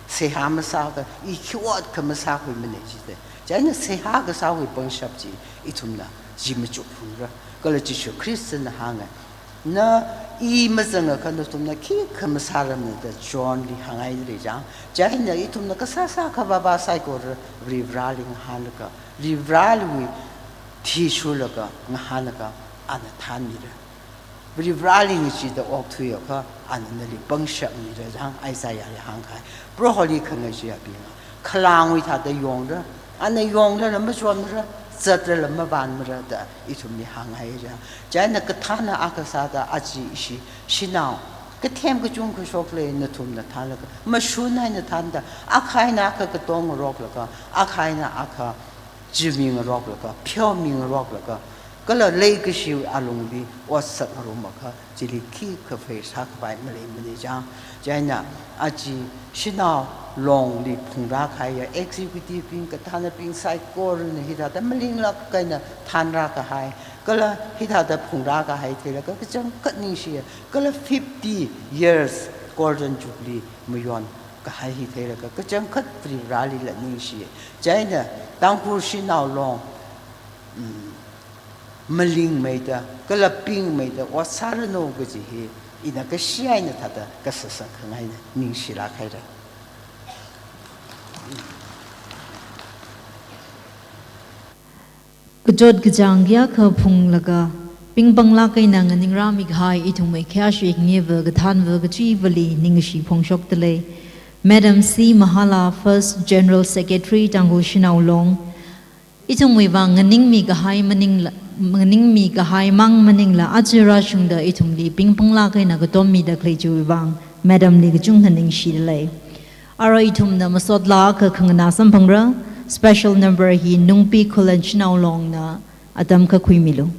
seihā masāakha, i khi ot khamasākhuimana jida. Chieina seihā kasāwui pangshap chi ithumna chi machukphalungra. Kala Jishu Khristana hānga, na i mazangakha nathumna khikha masārarmana da John li hāngngailei chang. Chieina ithumna kasāsā khavāvā saikora Varivarāli ngahānlaga, Varivarāwui thishurlaga, ngahānlaga, ana thānmira. Varivarāli ngachida okthuiakha, ana nali pangshap mira, chang Isaiahli hāngkahai. Proholi khangachee abing, khalangwui thāda yongra, ana yongrala machonmara, zatrala mavanmara da ithumli hānghaira. Chieina kathāna akha sāda aja ishi, shanao, kathem kachungkha shokle, nathumna thānlaga, mashun eina thānda, akha eina akha katongaroklaga, akha eina akha chimingaroklaga, pheomingaroklaga, kala leikashiwui alungli otsak ngarumakha, chili khikha phei sākhavai maleimana chang. Chieina aja Shanao Longli phungrākahaiya executive bing, kathānabing saikorana hithāda malinglāk eina thānrākahai, kala hithāda phungrākahai theilaga kachangkhat ningshiya, kala fifty years Golden Jubilee mayonkahai hi theilaga kachangkhat Varivarālila ningshiya. Chieina Tangkhul Shanao Long, mm, malingmeida, kala pingmeida ot sāranu kaji hi ina kashi eina thāda kasāsang khangaina, ningshilāk haira. Kachot kachāng kayākha phunglaga, pingpanglāk eina nganingrāmikahai ithumwui khayāshi khangayeva kathānva kachivali ningkashi phongshokdalei. Madam C Mahala, First General Secretary, Tangkhul Shanao Long, ithumwui vang nganingmikahai maningla, nganingmikahai mang maningla, aja rāshungda ithumli pingpanglāk eina katommida khalei chiwui vang, Madam li kachungkha ningshidalei. Arui ithumna masotlāk eina khanganā samphangra, special number hi Nungpi Khullen Shanao Longna atam akha khuimilu.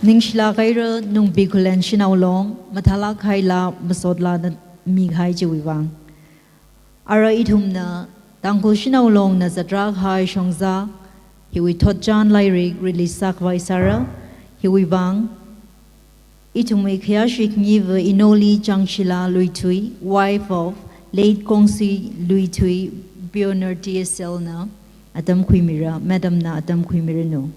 Ningshilāk haira Nungpi Khullen Shanao Long, mathālāk haila masotlākna mikahai chiwui vang. Ara ithumna Tangkhul Shanao Longna zatrā kahai shongza, hiwui thotchan lairik release sākhavai sāra, hiwui vang ithumwui khayāshi khangayiva Inoli Changshila Luithui, wife of late Kongsui Luithui, pioneer T S L na atam khuimira, madam na atam khuimiranu.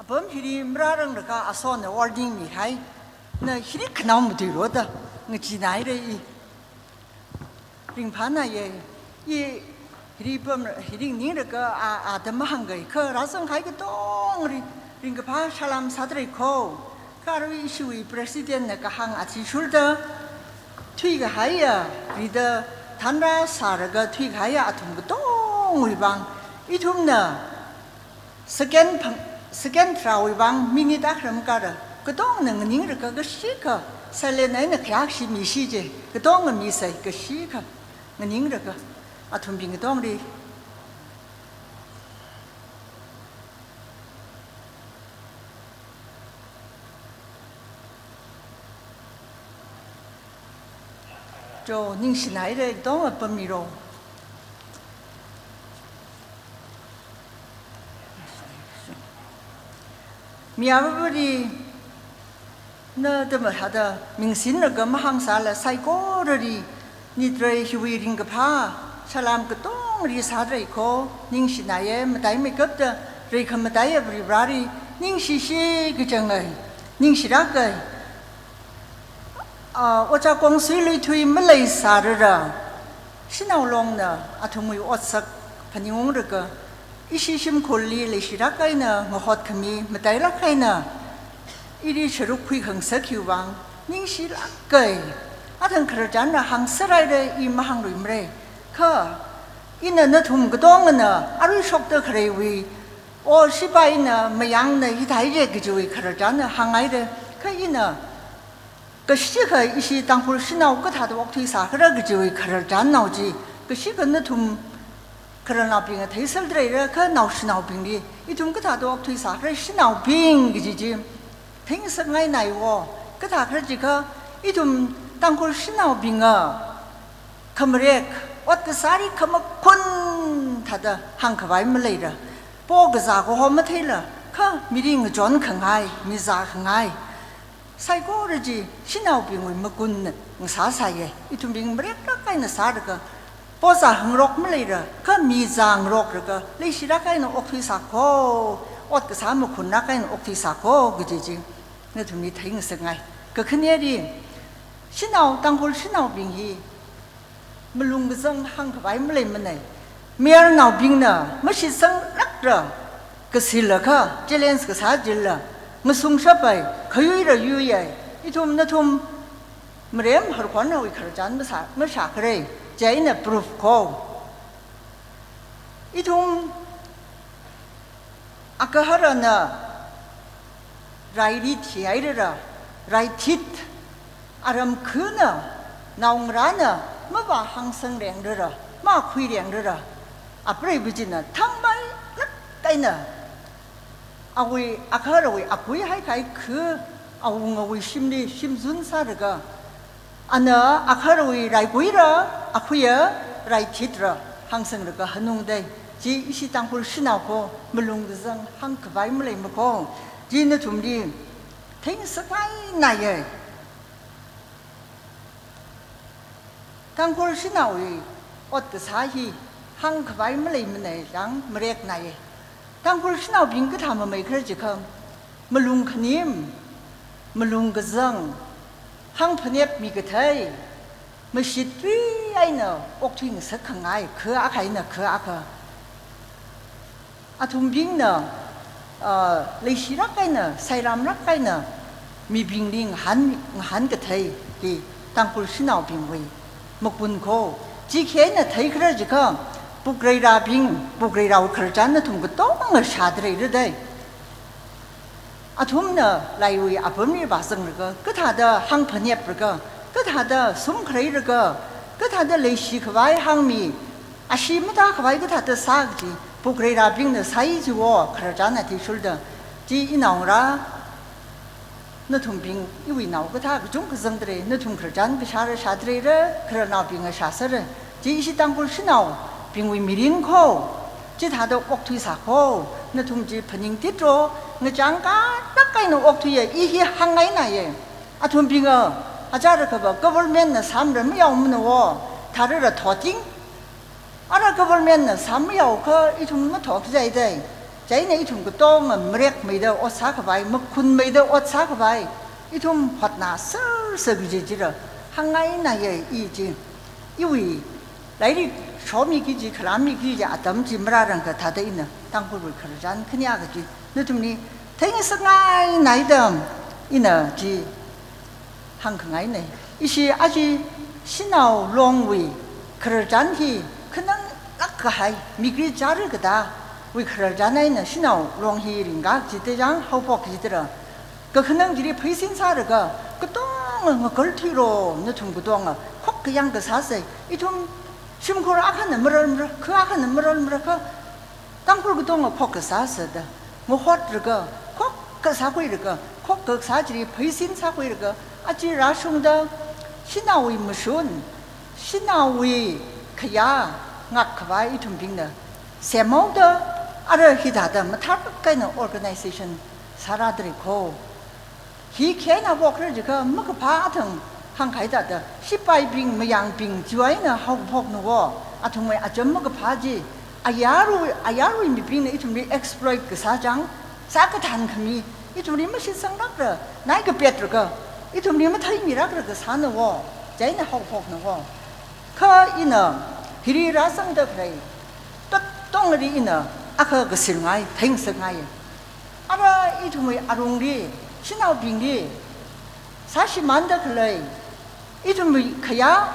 Apam hili marāranglakha asona warning mihai. Na hili khanao matuilu da ngacheenāhaira i. Ringphānāya. I hili pam, hili nganinglaga a, a da mahāngkahai kha rāzanghai katongli ringkaphā salām sādalei kho. Kha arui ishiwui president na kahāng athishurda thuikahaiya, rida thanra sālaga thuikahaiya athum katongwui vang, ithumna second phang, second round wui vang minute akharam kara katongna nganinglaga kashikha silent eina khayākshi mishi je, katonga misai kashikha nganinglaga athumbing katongli. Cho, ningshināhaira, katonga pammilu. Mi avāvali na da mathāda mingsinlaga mahāngsāla saikorali nitrei hiwui ringkaphā salām katongli sādalei kho, ningshināya, mataimeikapta reikhamataiya Varivarāli ningshishi kachanga, ningshilāka. A, Ojā Kongsui Luithui maleisālala, Shanao Longna athumwui otsak phaningunglaga, ishi shimkhurli leishilāk eina ngahot khami matailāk eina ili sharuk khuikhangasak hiwui vang ningshilāka. Athang khararchanna hāngserhaira, i mahāngluimara. Kha ina nathum katongana arui shokta khaleiwui, o shipaina mayangna hithāhaira kajiwui khararchanna hānghaira. Kha ina kashikha ishi Tangkhul shanao kathāda okthuisākhala kajiwui khararchannao chi, kashikha nathum khararnaobingna theiserda leira, kha naoshinaobingli ithum kathāda okthuisākhala shanaobing kaji chi theingasakngainai wo. Kathākhala jiakha ithum Tangkhul shanaobingva khamarek, ot kasāli khamakhun thāda hāngkhavai maleila, po kazā kaho matheila, kha mili ngachonkhangahai, mi zākhangahai, saikora chi shanaobingwui makunna ngasāsāya. Ithumbing mareklāk eina sālaga, po zāhangarok maleila, kha mi zāngaroklaga leishilāk eina okthuisā kho, ot kasā makhunnāk eina okthuisā kho kaji chi nathumli theingasakngai. Kakhaneli, shanao, Tangkhul shanaobing hi malung kazang hāngkhavai maleimanei. Mayarnaobingna mashitsanglākla, kasilakha challenge kasā chila, ngasungshapai, khayuila yuiyai. Ithum nathum marem harkhonnaowui khararchan masā, mashākhala, chieina proof kho. Ithum agaharana raili thihailala, raithit, aram khana, naongarāna mavāhāngsanglenglala, makhuilenglala, apreiva china thangmeilāk eina awui, agaharawui akui haikahai kha awungawui shimli shimzun sālaga, ana agaharawui raikuila, akhuiya raithitla hāngsanglaga hanungdei. Chi ishi Tangkhul shanao kho, malung kazang hāngkhavai maleima kho. Chi nathumli theingasakngainaiya. Tangkhul shanaowui ot kasā hi hāngkhavai maleimanei, yang mareknaiya. Tangkhul shanaobing kathā mameikhala jiakha, malung khanim, malung kazang, hāngphanepmi kathei, mashittui eina okthuingasakkhangahai, kha akha eina kha akha Athumbingna, ah, leishirak eina, sairamrak eina, mibingli ngahān, ngahān kathei hi Tangkhul shanaobingwui makun kho. Chi khi eina theikhala jiakha, pukreirabing, pukreirao khararchan nathum katonga shāda leira dei. Athumna laiwui apamli vāzanglaga, kathāda hāngphaneplaga, kathāda sumkhaleilaga, kathāda leishi khavai hāngmi, ashee matākhavai kathāda sā kaji, pukreirabingna sāi jiwo, khararchan athishurda, chi inaongarā, nathumbing iwui nao kathā kachungkha zangda lei, nathum khararchan kashāla shāda leira, khararnaobingna shāsāra, chi ishi Tangkhul shanaobingwui mirin kho, chithāda okthuisā kho, nathum chi phaningtitlo, ngachang katak eina okthuiya, i hi hāngngainaya. Athumbinga, achāra kaba government na sāmara mayaomana wo, tharara thoting. Ara government na sāmayaokha ithum mathokzai dei. Chieina ithum katonga marekmeida ot sākhavai, makhunmeida ot sākhavai, ithum hotnā sāsā kaji chila hāngngainaya i chi. Iwui lairik shomiki kaji, khalamiki kaji atam chi marārangkha thāda ina Tangkhulwui khararchan khania kaji nathumli theingasakngainaida ina chi hāngkhangaina. Ishi aja shanao longwui khararchan hi khananglāk kahai, mikri chara katāwui khararchan eina shanao long hi ringkā kaji tejang haophok kaji tara. Kakhanang chili pheisin sālaga, katonga ngakarthuilo, nathum katonga khokkha yang kasāsei, ithum shimkhur akhana mararmara, kha akhana mararmara kha, Tangkhul katonga khokkha sāsāda, ngahotlaga, khokkha sākhuilaga, khokkha kasā chili pheisin sākhuilaga, aja rāshungda, shanaowui mashun, shanaowui khayā ngakkhavai ithumbingna semhaoda, ara hithāda mathālāk eina organization sārāda lei kho. Hi khi eina vokra jiakha makaphā athang hāngkahai thāda, shipaibing, mayangbing chiwui eina haokaphokna wo, athumwui acham makaphā chi, ayarwui, ayarwui mibingna ithumli exploit kasā chang, sākathan khami, ithumli mashitsanglākra, nai kapetlāka, ithumli matheimilākra kasāna wo, chieina haokaphokna wo. Kha ina, hili rāzangda khalei, tatongali ina, akha kasilngai, theingasakngai. Ara ithumwui alungli, shanaobingli, sāshimānda khalei, ithumwui khayā,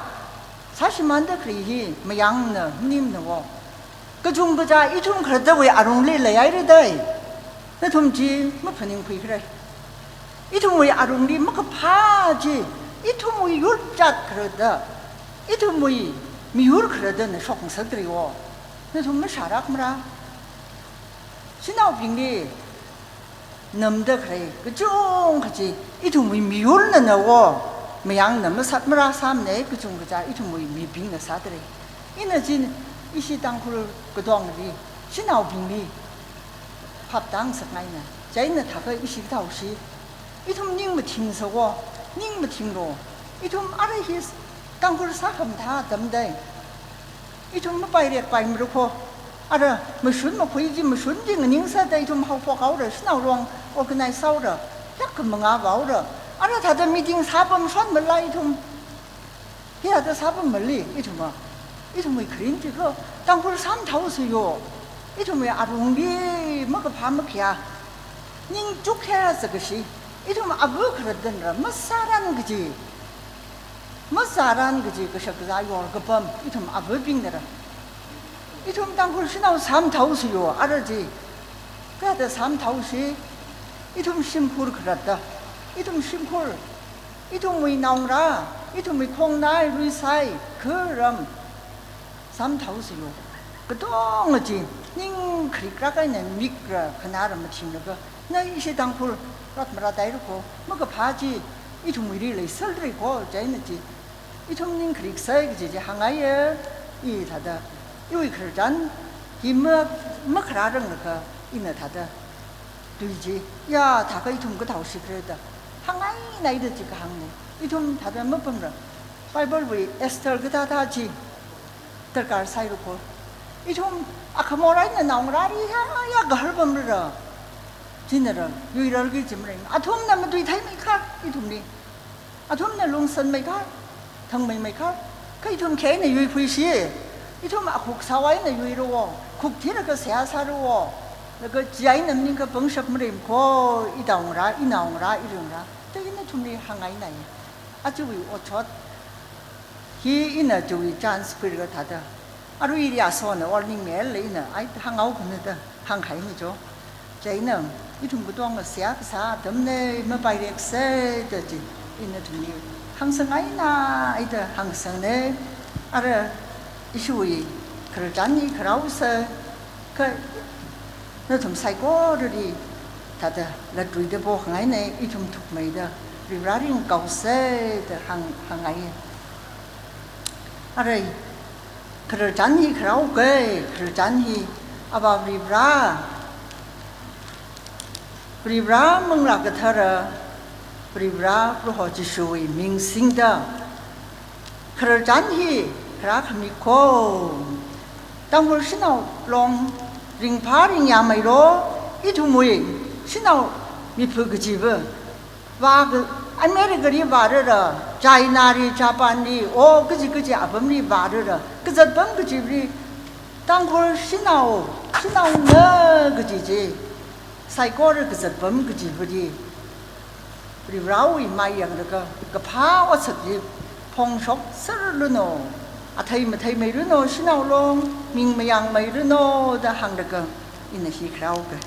sāshimānda khalei hi mayangna maningmana wo. Kachungkha kaja ithum khalattawui alungli leihaira dei. Nathum chi maphaningkhui khala. Ithumwui alungli makaphā chi, ithumwui yurchat khalatta, ithumwui miyur khalattana shokngasakda lei wo. Nathum mashālākmara. Shanaobingli namda khalei kachungkha chi, ithumwui miyurnana wo, mayangna masātmara sāmana, kachungkha kaja ithumwui mibingna sāda lei. Ina chi, ishi Tangkhul katongali, shanaobingli phap tāngasakngaina, chieina thākha ishi kathāoshi, ithum ning mathingsa wo, ning mathinglo, ithum ara hi Tangkhul sākhamathā atam dei. Ithum mapailekpaimara kho. Ara mashun makhui chi, mashun chi nganingsāda ithum haophokhaora, shanao long organize sāhaora, yak khamangā vāhaora. Ara thāda meeting sāpamshon mala ithum. Hithāda sāpammali ithum a. Ithumwui kharing chi kho, Tangkhul sāmathāhaosa yo. Ithumwui alungli makaphā makhayā, ningchuk khayā sākashi, ithum ava khalattana masāran kaji, mazāran kaji kashak kazā yorkapam, ithum avabingnara. Ithum Tangkhul shanao sāmathāhaosa yo, ara chi, kathāda sāmathāhaoshi, ithum shimkhur khalatta, ithum shimkhur, ithumwui naongarā, ithumwui khongnai, luisai, kharam, sāmathāhaosa yo. Katonga chi, ning khariklāk eina mikra khanāra mathinglaga, na ishi Tangkhul rat marat haira kho, makaphā chi, ithumwuili leisālda lei kho, chieina chi, ithum ning khariksai kaji chi hāngngaiya, i thāda, iwui khararchan, hi ma, makharāranglaga, ina thāda, tui chi, ya, thākha ithum kathāoshi khala da, hāngngainaida chi kahāngna, ithum thāda mapamra, Bible wui Esther kathāthā chi, darkar sāhaira kho. Ithum akhamor eina naongarāli ya, ya kahar pamrara. Chinara, yuirarki chimreng. Athumna matuitheimeikhar, ithumli. Athumna lungsanmeikhar, thangmeikhar. Kha ithum khi eina yuikhuishi. Ithum akhuk sāwui eina yuira wo. Khuk thira kasā sāra wo. Laga chi eina maningakha pangshap marim kho, itaongarā, inaongarā, iringarā. Thāda ina nathumli hāngngainai. Ajawui otshot hi ina chiwui chance khuilaga thāda. Aruili asona or ningmei leina, ai hānghao khana da, hāngkahai ni jo. Chieina, ithum katonga seihā kasā atamna, mapaireksa da chi, ina nathumli hāngsang eina, ai da hāngsangna, ara ishiwui khararchan hi kharao sa, kha nathum saikorali thāda latluida pokhangaina, ithum thukmeida Varivarā ringkaosa da hāng, hāngngai. Ara, khararchan hi kharao kei, khararchan hi Avā Varivarā, Varivarā Manglā Kathara, Varivarā Proho Jishuwui ming singda khararchan hi kharā khami kho. Tangkhul shanao long ringphā ringyāmeilo, ithumwui shanao miphu kajiva, vā ka, America li vārara, China li, Japan li, o kaji kaji apamli vārara, kazatpam kajili, Tangkhul shanao, shanaona kaji chi, saikora kazatpam kajivali Varivarāwui mai yanglaga kaphā otsak hi phongshok serluno, athei mathei meiluno, shanao long ming mayang meiluno da hānglaga ina hi kharao kei.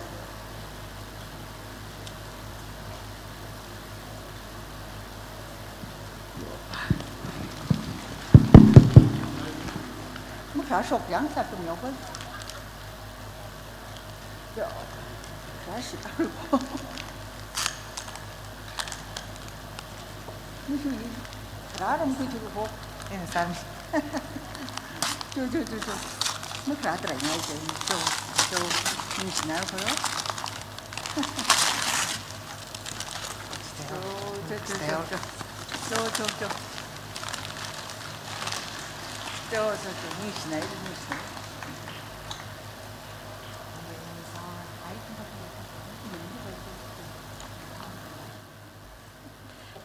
Makharā shok yang sa kum yau kei. Yo, kharā shi. Ni shu ni, kharā ram kui tu ho. Eh, sami. Jo, jo, jo, jo. Makharā try ngai jo, jo, jo. Ningshina kho. Jo, jo, jo, jo, jo. Jo, jo, jo. Jo, jo, jo. Ningshina, ningshina.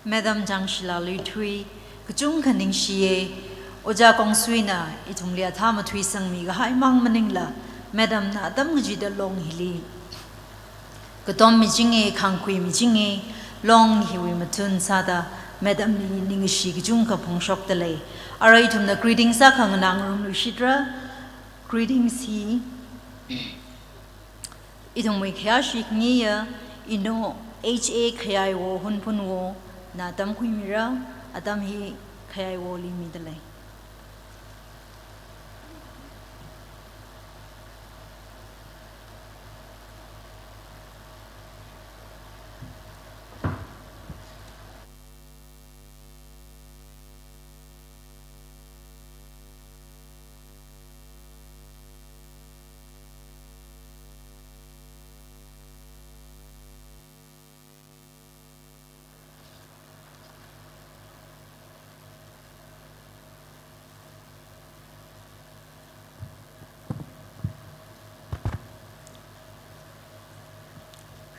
Madam Changshila Luithui, kachungkha ningshiya, Ojā Kongsuina ithumli athā mathuisangmi kahai mang maningla, Madam na atam kachida long hili katom michinga, khangkhui michinga, long hiwui mathun sāda, Madam li ningshi kachungkha phongshokda lei. Ara ithumna greetings akha nganāngarumluishitra, greetings hi ithumwui khayāshi khangayi, ino H A Khayaiwo Hunphunwo na atam khuimira, atam hi Khayaiwoli mida lei.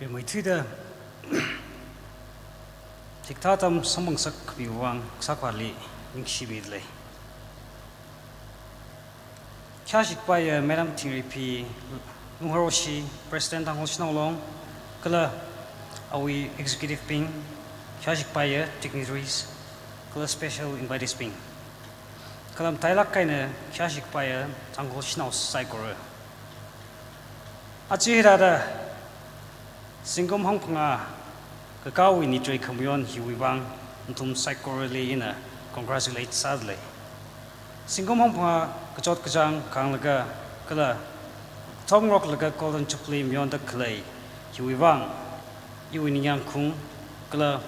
Rimeithuida, thikthā atam samphang ngasak khamiwui vang Kasā Akhavāli ningshimida lei. Khayāshi kapaiya Madam Thingreiphi Lungharoshi, President Tangkhul Shanao Long, kala awui executive bing, khayāshi kapaiya dignitaries, kala special invitees bing. Kala matailāk eina khayāshi kapaiya Tangkhul shanao saikora. Aja hithāda zingkum hangphangā kakāwui nitrei khamayon hiwui vang nathum saikorali ina congratulate sāda lei. Zingkum hangphangā kachot kachāng khānglaga kala thomngaroklaga Golden Jubilee mayonda khalei hiwui vang, iwui ningyāng khaung kala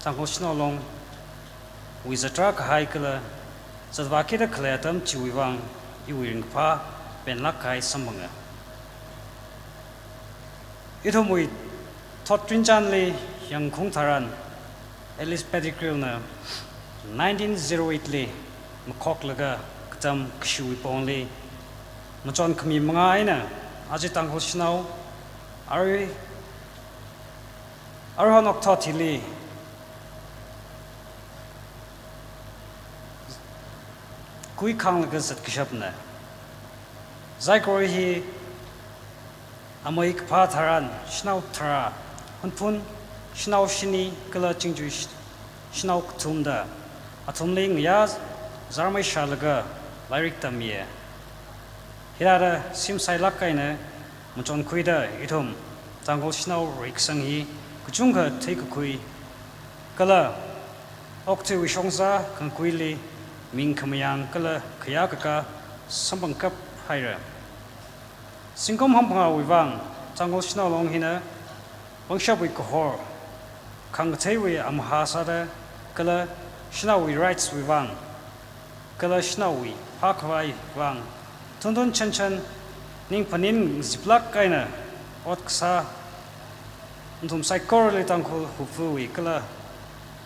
Tangkhul Shanao Longwui zatra kahai kala zatvākida khalei atam chiwui vang iwui ringkaphā penlāk kahai samphanga. Ithumwui thot rinchānli yangkhaung tharan, Alice Pettigrew na nineteen zero eight li makhoklaga katam kashuwui pongli machon khami manga eina aja Tangkhul shanao arui, aruihon okathuili kuikhanglaga zatkashapna. Saikora hi Amei kaphā tharan shanao tharā, Hunphun shanao shini kala Chingjui sh-, shanao kathumda athumli ngayā zārmeishālaga lairik tammiya. Hithāda semsailāk eina machonkhuida ithum Tangkhul shanao reikasang hi kachungkha theikakhui kala okathuiwui shongza khangakuili ming khamayang kala khayākakā samphangkap haira. Zingkum hamphangāwui vang Tangkhul Shanao Long hina pangshapwui kahor, khangkatheiwui amahā sāda kala shanaowui rights wui vang kala shanaowui phākhavai vang tuntun chanchan ning phaning ziplāk eina ot kasā nathum saikorali Tangkhul hufuwui kala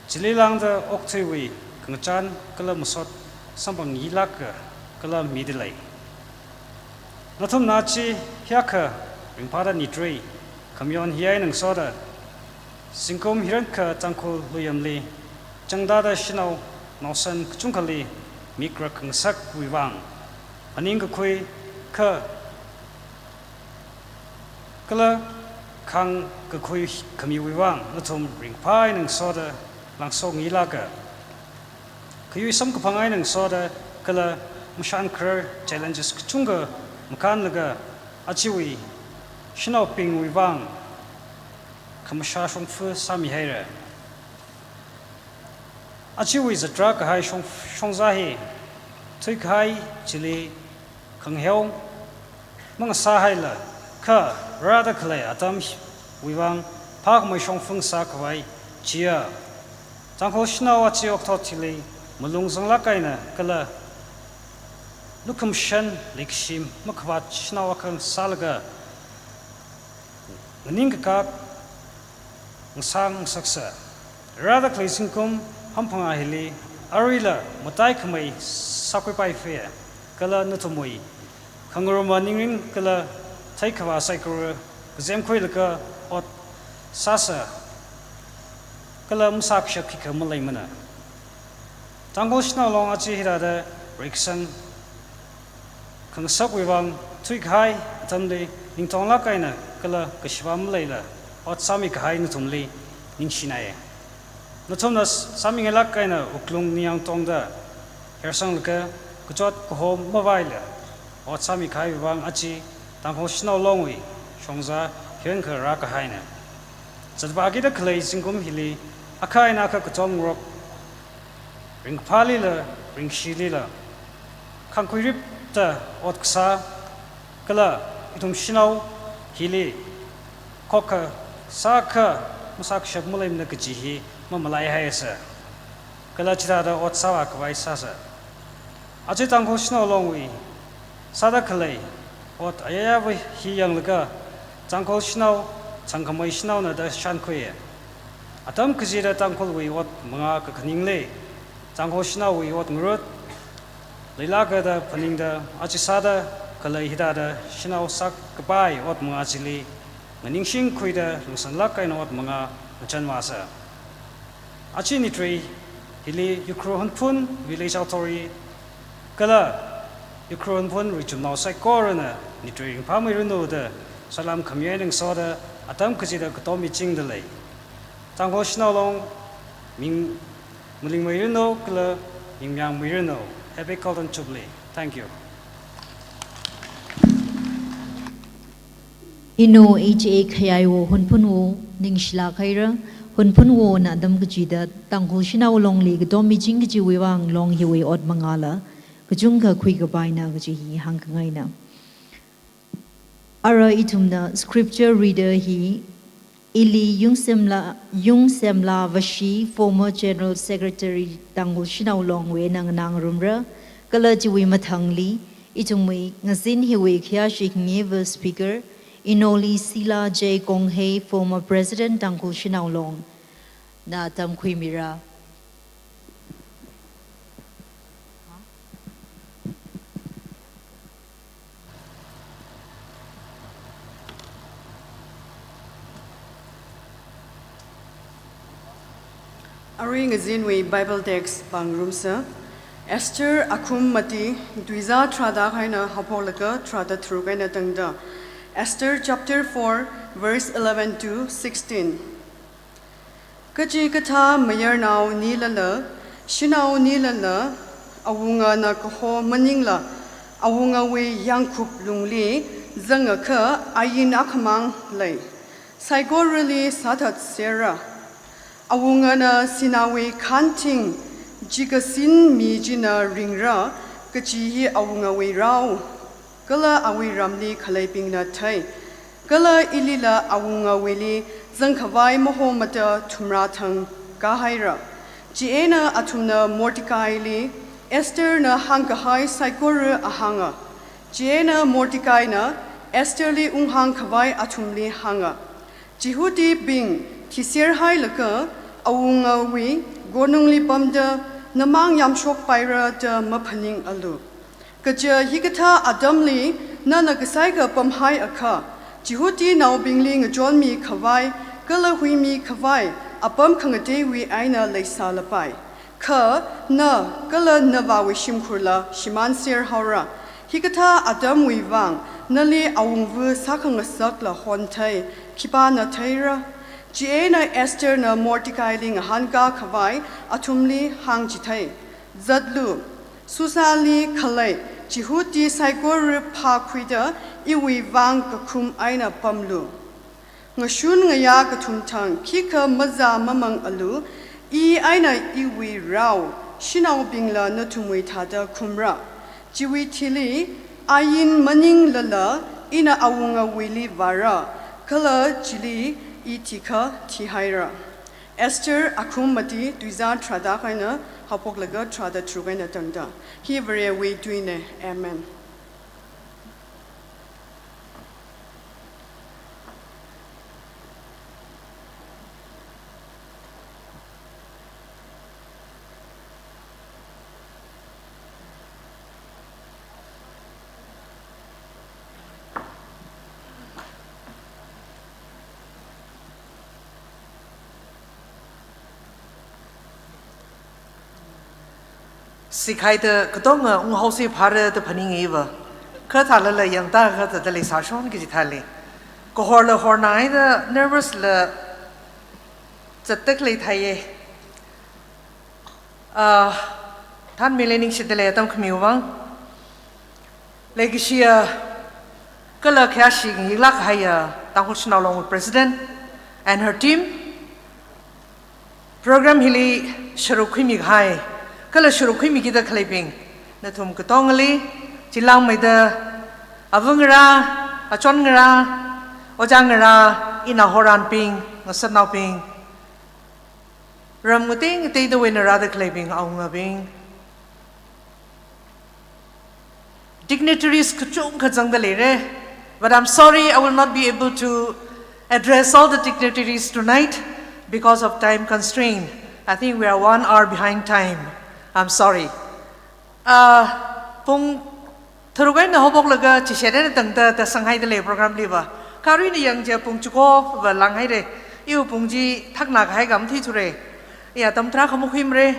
chili lāngda okathuiwui khangachān kala masot samphangmilāka kala midalei. Nathumna chi hiyākha ringphāda nitrei khamayon hi eina ngasoda zingkum hiyākha Tangkhul luyamli changdada shanao naosan kachungkhali mikrak khangasakwui vang phaningkakhui kha kala khangkakhui khamiwui vang nathum ringphā eina ngasoda lāngsokmilāka. Khayui samkaphang eina ngasoda kala mashan kharar challenges kachungkha makānlaga ajawui shanaobingwui vang khamashā shongfa sāmihaira. Ajawui zatra kahai shong, shongza hi thuikahai chili khangaheo mangasāhaila kha rāda khalei atamwui vang phākhamei shongfa sākhavai chiya Tangkhul shanao aja okathuili malung zanglāk eina kala lukhamashan leikashi makhavāt shanao akha sālaga nganingkakā ngasang ngasaksa. Rāda khalei zingkum hamphangā hili aruila mataikhamei sākhuipaifaya kala nathumwui khangaruma ningrin kala theikhavā saikora kazemkhuilaga ot sāsa kala masākashap khikha maleimana. Tangkhul Shanao Long aja hithāda reikasang khangasakwui vang thuikahai atamli ningtonglāk eina kala kashivā maleila ot sāmikahai nathumli ningshinai. Nathumna sāmingailāk eina wuklung ningyāng tongda hersanglaga kachot kahom mavaila ot sāmikahaiwui vang aja Tangkhul Shanao Longwui shongza hiyākha rākahaina. Zatvākida khalei zingkum hili akha eina akha katongarok ringkaphālila, ringkashilila khangkhuiripda ot kasā kala ithum shanao hili khokkha sākha masākashap maleimana kaji hi mamalaihaisa. Kala chithāda ot sāvākhavai sāsa. Aja Tangkhul Shanao Longwui sāda khalei ot ayāyāva hi yanglaga Tangkhul shanao changkhamei shanaona da shānkhuiya. Atam kachida Tangkhulwui ot mangā kakhaningli Tangkhul shanaowui ot ngarut leilāka da phaningda aja sāda khalei hithāda shanao sākapai ot mangā chili nganingshingkhuida lungsanlāk eina ot mangā ngachānvāsa. Aja nitrei hili Ukhrul Hunphun Village Authority kala Ukhrul Hunphun richumnao saikorana nitrei ringphāmiranu da salam khami eina ngasoda atam kachida katom michingda lei. Tangkhul Shanao Long ming malingmeiranu kala mingmyangmeiranu. Happy Golden Jubilee. Thank you. Inu H A Khayaiwo Hunphunwo ningshilāk haira. Hunphunwona atam kachida Tangkhul Shanao Longli katom miching kajiwui vang long hiwui ot mangāla kachungkha khuikapaina kaji hi hāngkhangaina. Ara ithumna scripture reader hi ili Yungsemla, Yungsemla Vashi, former General Secretary Tangkhul Shanao Longwui eina nganāngarumra, kala chiwui mathangli ithumwui ngazin hiwui khayāshi khangayiva speaker, Inoli Sila J Konghei, former President Tangkhul Shanao Long, na atam khuimira. Arui ngazinwui Bible text pāngarumsa. Esther akhum mati, tuizā tharāda eina haophoklaga tharāda tharuk eina tangda. Esther chapter four, verse eleven to sixteen. Kachikathā mayarnao nilala, shanao nilala, awungana kaho maningla, awungawui yangkhup lungli zangakha ain akhamang lei. Saikorali sāthatserra. Awungana sināwui khanting, jikasin mi china ringra, kachi hi awungawui rao, kala awui ramli khaleibingna thei. Kala ilila awungawuili zangkhavai mahomada thumrā thang kahaira. Chieina athumna Mordecai li, Esther na hāngkahai saikora ahānga. Chieina Mordecai na Esther li unghāngkhavai athumli hānga. Jihudibing thiser hailaga awungawui konungli pamda namang yamshokpaira da maphaningalu. Kaja hikathā atamli nana kasai kapam haiakha, Jihudinaobingli ngachonmi khavai, kala huimi khavai, apam khangateiwui eina leisālapai. Kha na kala navāwui shimkhurla shimānser haora. Hikathā atamwui vang, nali awungva sākhangasakla honthei, khipāna theira. Chieina Esther na Mordecai li ngahānkā khavai athumli hāngchithei. Zatlu, Susa li khalei Jihudi saikora phākhuida iwui vang kakhum eina pamlu. Ngashun ngayā kathum thang khikha mazā mamangalu, i eina iwui rao, shanaobingla nathumwui thāda khumra. Chiwui thili, ain maninglala ina awungawuili vāra, kala chili i thikha thihaira. Esther akhum mati tuizā tharāda eina haophoklaga tharāda tharuk eina tangda. Hi Varewui tuina. Amen. Sikhaida katonga unghaosi phāra da phaningiva. Kha thālala yangda kha thāda leisāshon kaji thāli. Kahorla hornaida nervous la zattak leithaiye. Ah, thanmili ningshida lei atam khamiwui vang. Leikashiya kala khayāshi ngayiklāk kahaiya Tangkhul Shanao Long President and her team. Program hili sharuk khuimi kahai, kala sharuk khuimikida khaleibing, nathum katongali, chilāngmeida, ava ngarā, achon ngarā, ojā ngarā, inao horanbing, ngasotnaobing, ram ngatei ngateida eina rāda khaleibing, awungabing. Dignitaries kachungkha zangda leira, but I'm sorry, I will not be able to address all the dignitaries tonight because of time constraint. I think we are one hour behind time. I'm sorry. Ah, pung tharuk eina haophoklaga chishat eina tangda da sanghaida lei program liva. Kha aruina yangakha pung chikova langhaira. Iwui pung chi thakna kahai kam thithura. Ya, atam tarākha makhuimara.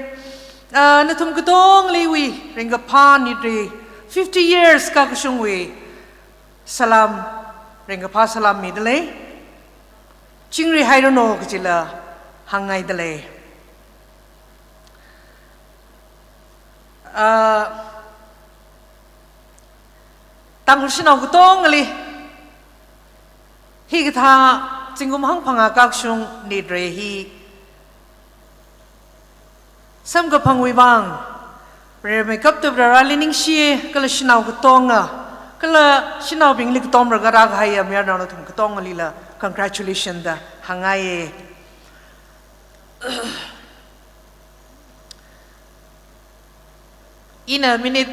Ah, nathum katongliwui ringkaphā nidra, fifty years kakashungwui salam, ringkaphā salam mida lei. Chingri hairanu kajila hāngngaida lei. Ah, Tangkhul shanao katongali, hikathā zingkum hangphangā kakashung nidra hi samkaphangwui vang, Varemeikhapta Vareli ningshi, kala shanao katonga, kala shanaobingli katomra rākahaiya mayarnao nathum katongalila congratulations da hāngngaiye. Ina minute,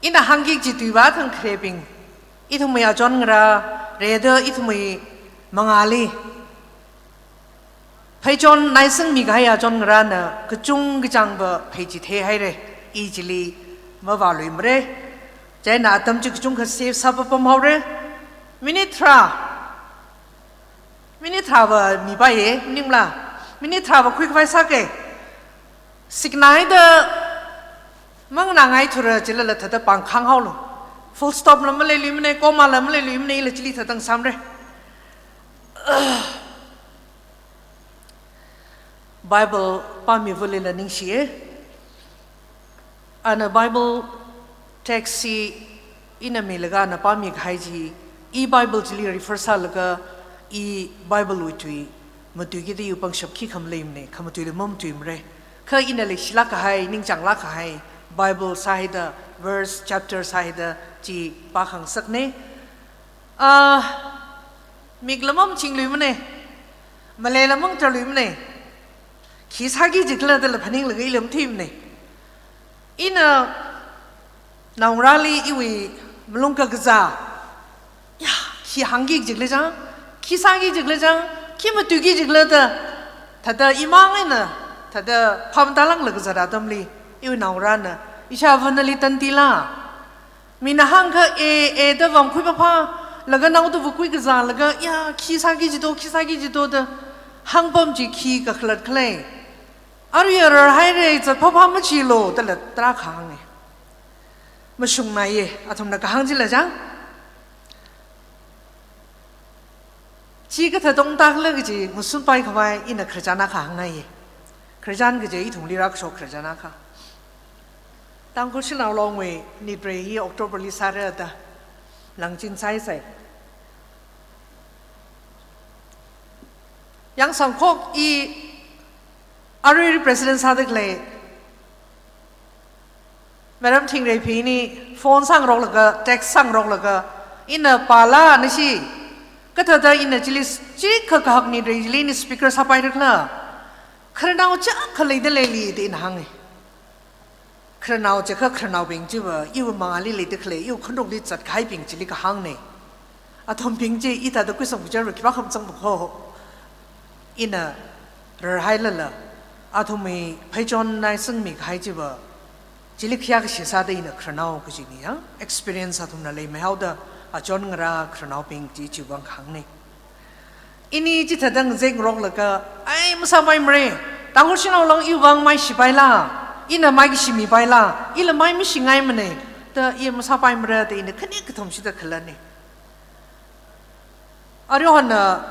ina hāngki kaji tui vāthang kharebing, ithumwui achon ngarā, rāda ithumwui mangāli pheichon naisangmi kahai achon ngarāna kachungkachāngva pheichithei haira, i chili mavāluimara. Chieina atam chi kachungkha save sāpapam haora. Minute tharā, minute tharāva mipaiye, maningla. Minute tharāva khuikhavai sāke. Siknaida manganāngaithura chilala thāda pāng khānghaolu. Full stop la maleiluimana, comma la maleiluimana, ila chili thatang samra. Bible pāmivulila ningshiya. Ana Bible text chi ina milaga ana pāmikahai chi, i Bible chili refer sālaga, i Bible wui tui matuikida iwui pangshap khikha maleimana, khamatuila mamatuimara. Kha ina leishilāk kahai, ningchānglāk kahai Bible sāhaida, verse, chapter sāhaida chi pākhangasakna. Ah, mikla mamachingluimana, maleila mangatarluimana. Khi sāki jikhala dala phaninglaga ila matheimana. Ina naongarāli iwui malung kakazā, ya, khi hāngki jikhala chang, khi sāki jikhala chang, khi matuiki jikhala da, thāda imang eina, thāda phāmatālānglaga kazat atamli, iwui naongarāna, ishāva nali tantila. Mina hāngkha e, e da vāmkhui phāphā, laga naoda vākhui kazālaga, ya, khi sāki jito, khi sāki jito da, hāngpam chi khi kakhalat khala. Arui rarhaira, zat phāphā machilu, dala tarākha hānga. Mashungmeiya, athumna kahāng chila chang. Chi kathā tongtakla kaji ngasunpai khavai ina khararchan akha hāngngaiya. Khararchan kaji ithumli rākashok khararchan akha. Tangkhul Shanao Long wui Nyitrei hi October li sāra da. Langchin saisai. Yangsangkhok i arui president sāda khalei Madam Thingreiphi ini phone sāngaroklaga, text sāngaroklaga, ina pāla nashi, kathāda ina chili chikha kahak Nyitrei chili ini speaker sāpaira khala. Khararnao chakha leida leili da ina hānga. Khararnao chikha khararnaobing chiva, iwui mangāli leida khalei, iwui khanukli zatkahaibing chili kahāngna. Athumbing chi ithāda kuisang kuchar khipākha mazangmana kho. Ina rarhailala, athumwui pheichon nai sangmikahai chiva, chili khayākashi sāda ina khararnao kajina ya, experience athumna leimeihaoda, achon ngarā khararnaobing chi chiwui vang kahāngna. Ini chithāda ngazekngaroklaga, ai masāpaimara, Tangkhul Shanao Long iwui vang maishipaila, ina maikashimipaila, ila mai mashingaimana, da i masāpaimara da ina khani kathum shida khalana. Aruihon na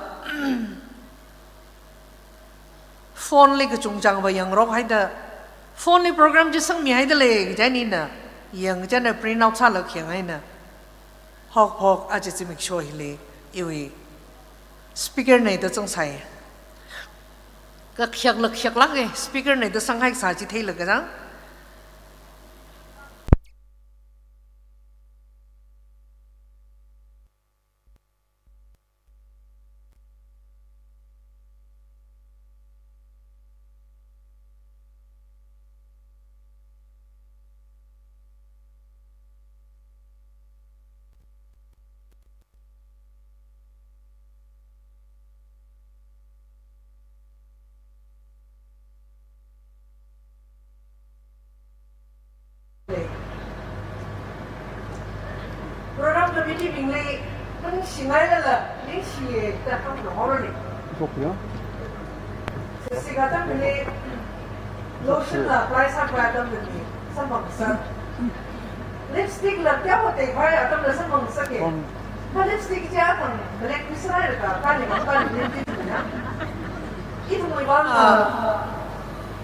phone li kachungchangva yangngarok haida, phone li program chi sangmihaida lei, kaja ina yang, kaja ina print out sālaga khayang eina. Hok hok, aja zimiksho hili, iwui speaker na da zangsai. Kakhayak la khayaklāka, speaker na da sanghai kasā chi theilaga chang. Program committee bingli, nang shingailala, ningshiya da hānglu horani. Sisi kata bingli, lotion la apply sākhavai atamli, samphang sā. Lipstick la teoteovai atamla samphang sāki. Kha lipstick chi athang, black khuisālaga, kali kali lipstick na. Ithumwui vang, ah,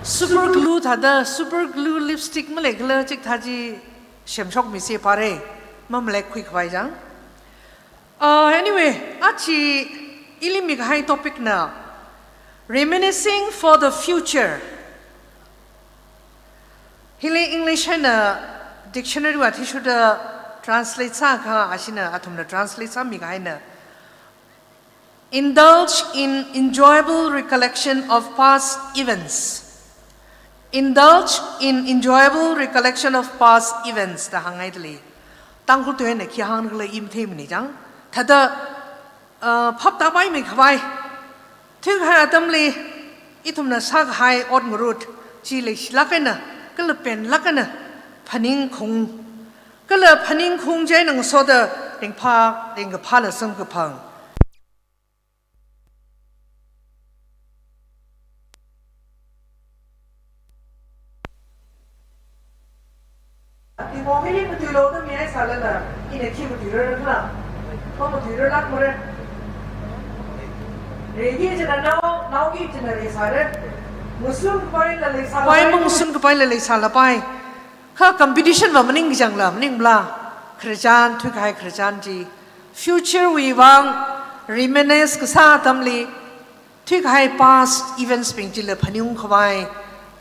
super glue thāda, super glue lipstick maleikhala chikathā chi semshokmisi phāra, mamalaikhui khavai chang. Uh, anyway, aja ili mikahai topic na, reminiscing for the future. Hili English eina dictionary wui athishurda translate sākha, ashina athumna translate sāmikahaina, indulge in enjoyable recollection of past events. Indulge in enjoyable recollection of past events da hāngngaidalei. Tangkhul tuina khi hāngkhala i matheimana chang. Thāda, uh, phaptāpaimei khavai, thuikahai atamli ithumna sākahai ot ngarut chi leishilāk eina, kala penlāk eina phaningkhaung, kala phaningkhaung chieina ngasoda ringphā, ringkaphāla samkaphang. Pongli matuilo da mi ai sālala, ina khi matuirarla. Pong matuirarlak mare. Regi china nao, naoki china re sāre. Ngasun kapaila leisālapai. Pai mangsun kapaila leisālapai. Kha competition va maning jangla, maning bla. Khararchan, thuikahai khararchan chi. Future wui vang, reminisce kasā atamli. Thuikahai past events bing chila phaning khavai,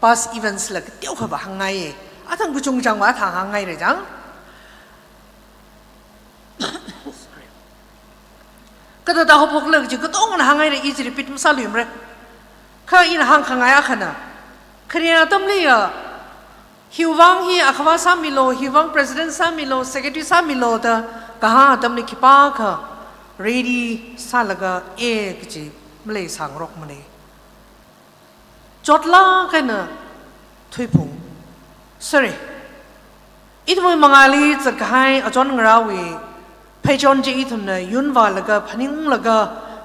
past events la kateokha va hāngngaiye. Athang kachungchang va athang hāngngaire jang. Kathāda haophokla kaji katongna hāngngaire, i chi repeat masāluimare. Kha ina hāngkhangai akhana. Khare atamli ya, hiwui vang hi akhava sāmilo, hiwui vang president sāmilo, secretary sāmilo da kahāng atamli khipākha ready sālaga e kaji maleisāngarokmane. Chotlāk eina thuiphung. Sorry. Ithumwui mangāli zatkahai achon ngarāwui pheichon chi ithumna yunvālaga, phaninglaga,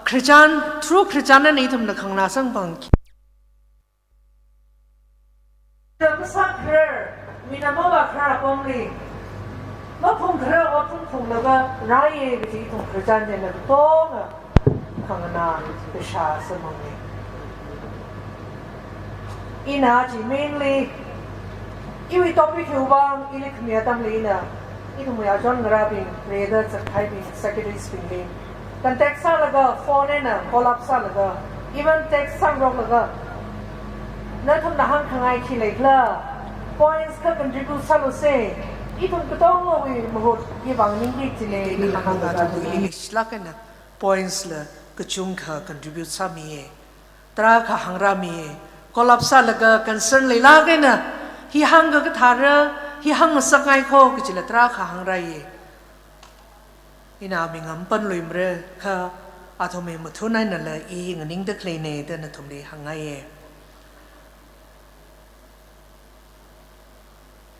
khararchan, through khararchan eina ithumna khanganā samphang. Kasā kharar, mina mavākharar apongli, maphungkharar ot phungphunglaga rāye kaji ithum khararchan china katonga khanganā kashā samphange. Ina chi mainly, iwui topic hiwui vang, ili khami atamli ina, ithumwui achon ngarābing, reda zatkahaibing, secretaries bingli contact sālaga, phone eina call up sālaga, even text sāngaroklaga, nathumna hāngkhangai khi leikhala, points kha contribute sāluse, ithum katongawui mahut iwui vang ningki chine, ina hāngkhangai. Ina hāngkhangai, ili leishilāk eina points la kachungkha contribute sāmiye. Tarākha hāngrāmiye. Call up sālaga concern leilāk eina, hi hāngkakathāra, hi hāngmasakngaiko kajila tarākha hāngrāye. Ina mi ngamphanluimara kha athumwui mathun einala i nganingda khaleine da nathumli hāngngaiye.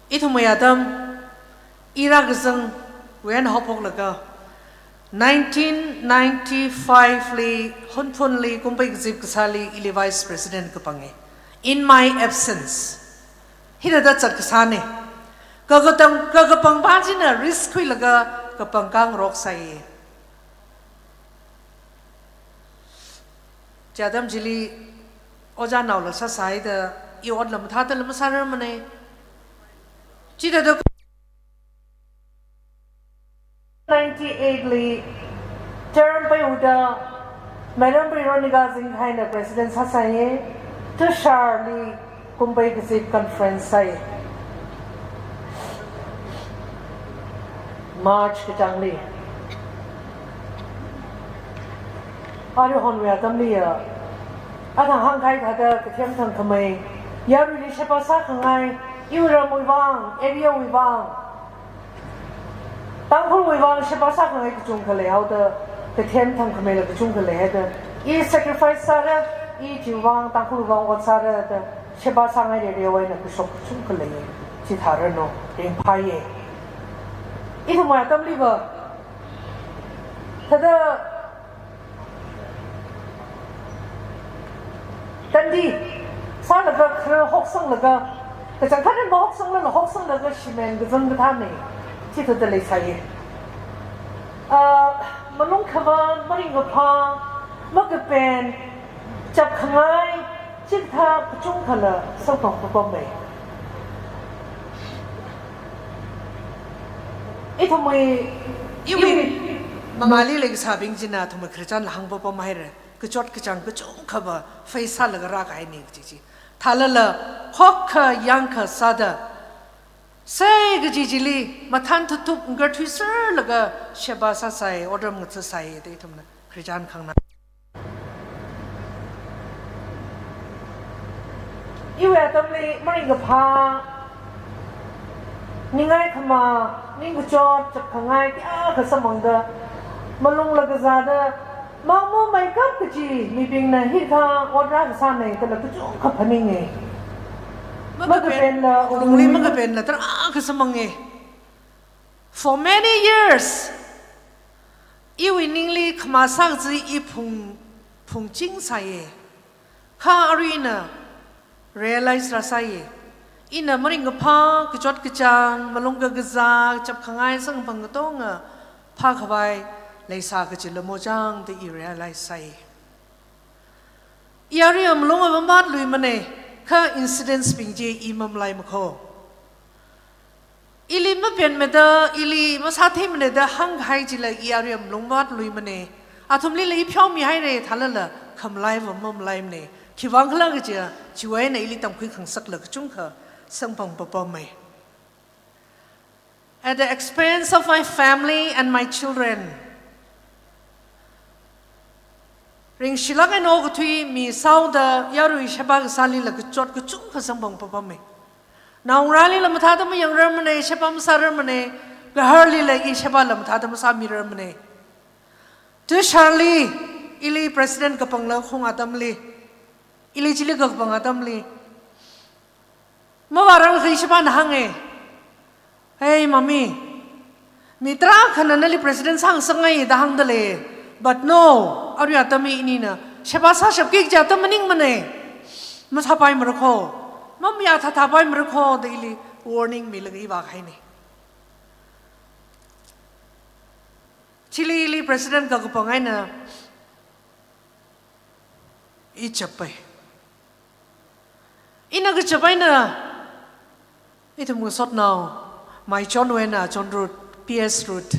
Ithumwui atam, i rākazangwui eina haophoklaga, nineteen ninety-five li, Hunphunli, Kumpei kazip kasāli, ili Vice President kapange. In my absence. Hithāda zatkasāne. Kakatang, kakapangpa china risk khuilaga kapangkāngarok sāye. Chi atam chili ojānaola sāsai da, i otla mathāda la masārarmane. Chithāda ninety-eight li term peihaoda Madam Veronica Zingkhaina President sāsaiye, Tusharli Kumpei kazip conference sāi. March kachāngli. Aruihonwui atamli ya, athang hāngkahai thāda kathem thangkhamei, yaruili sheba sākhangai, iwui ramwui vang, area wui vang, Tangkhulwui vang sheba sākhangai kachungkha leihaoda, kathem thangkhameila kachungkha leihaida, i sacrifice sāra, i chiwui vang, Tangkhulwui vang ot sāra da, sheba sāngai rerewui eina kashok kachungkha leiye, chithāranu, ringphāye. Ithumwui atamliva, thāda, tandi, sālaga khara hoksanglaga, kachangkhat eina mahoksanglala hoksanglaga shimen kazang kathāne, chithāda leisāye. Ah, malung khavāt, maringkaphā, makapen, chapkhangai, chikathā kachungkhala samphang papame. Ithumwui, iwui, iwui mangāli leikasābing china athumwui khararchanla hāngpapam haira. Kachot kachāng kachungkhava face sālaga rākahaine kaji chi. Thālala, khokkha yangkha sāda, sai kaji chili, mathān thuthup ngarthuiserlaga sheba sāsai, otram ngathasai da ithumna khararchan khanganā. Iwui atamli maringkaphā, ningai khamā, ningkachot, chapkhangai kayākha samphangda, malungla kazāda, mangmo maikap kaji mibingna hithā ot rākasāne dala kachungkha phaninge. Makapen, makapenla, lungli makapenla tarākha samphange. For many years, iwui ningli khamā sākaji i phung, phungching sāye. Kha arui ina realize rāsāye. Ina maringkaphā, kachot kachāng, malung kakazā, chapkhangai samkaphang katonga phākhavai leisā kachila mochang da i realize sāi. I arui malung mavātluimana, kha incidents bing chi i mamalaimana kho. Ili mapenmada, ili masātheimanada hāngkahai chila i arui malung mavātluimana. Athumlila i pheomihaira thālala khamalaiva mamalaimana. Khiwuivang khala kaja, chiwui eina ili tamkhui khangasakla kachungkha samphang papamma. At the expense of my family and my children. Ringshilāk eina okathui misāoda yarui sheba kasālila kachot kachungkha samphang papamma. Naongarālila mathāda mayangrarmana, sheba masārarmana, gaharlila i shebala mathāda masāmirarmana. Tusharli, ili president kapangla khong atamli, ili chili kapang atamli, mavārang khi shebana hānga, "Hey, mummy, mi tarākhana nali president sāngasakngai da hāngdalei. But no, arui atam hi inina sheba sāshapki kaja atam maningmana. Masāpaimara kho, mamayā thāthāpaimara kho," da ili warning milaga i vākahaina. Chili ili president kakapang eina i chappai. Ina kachap eina ithum ngasotnao, Maichonwui eina Chonrut, P S Rut,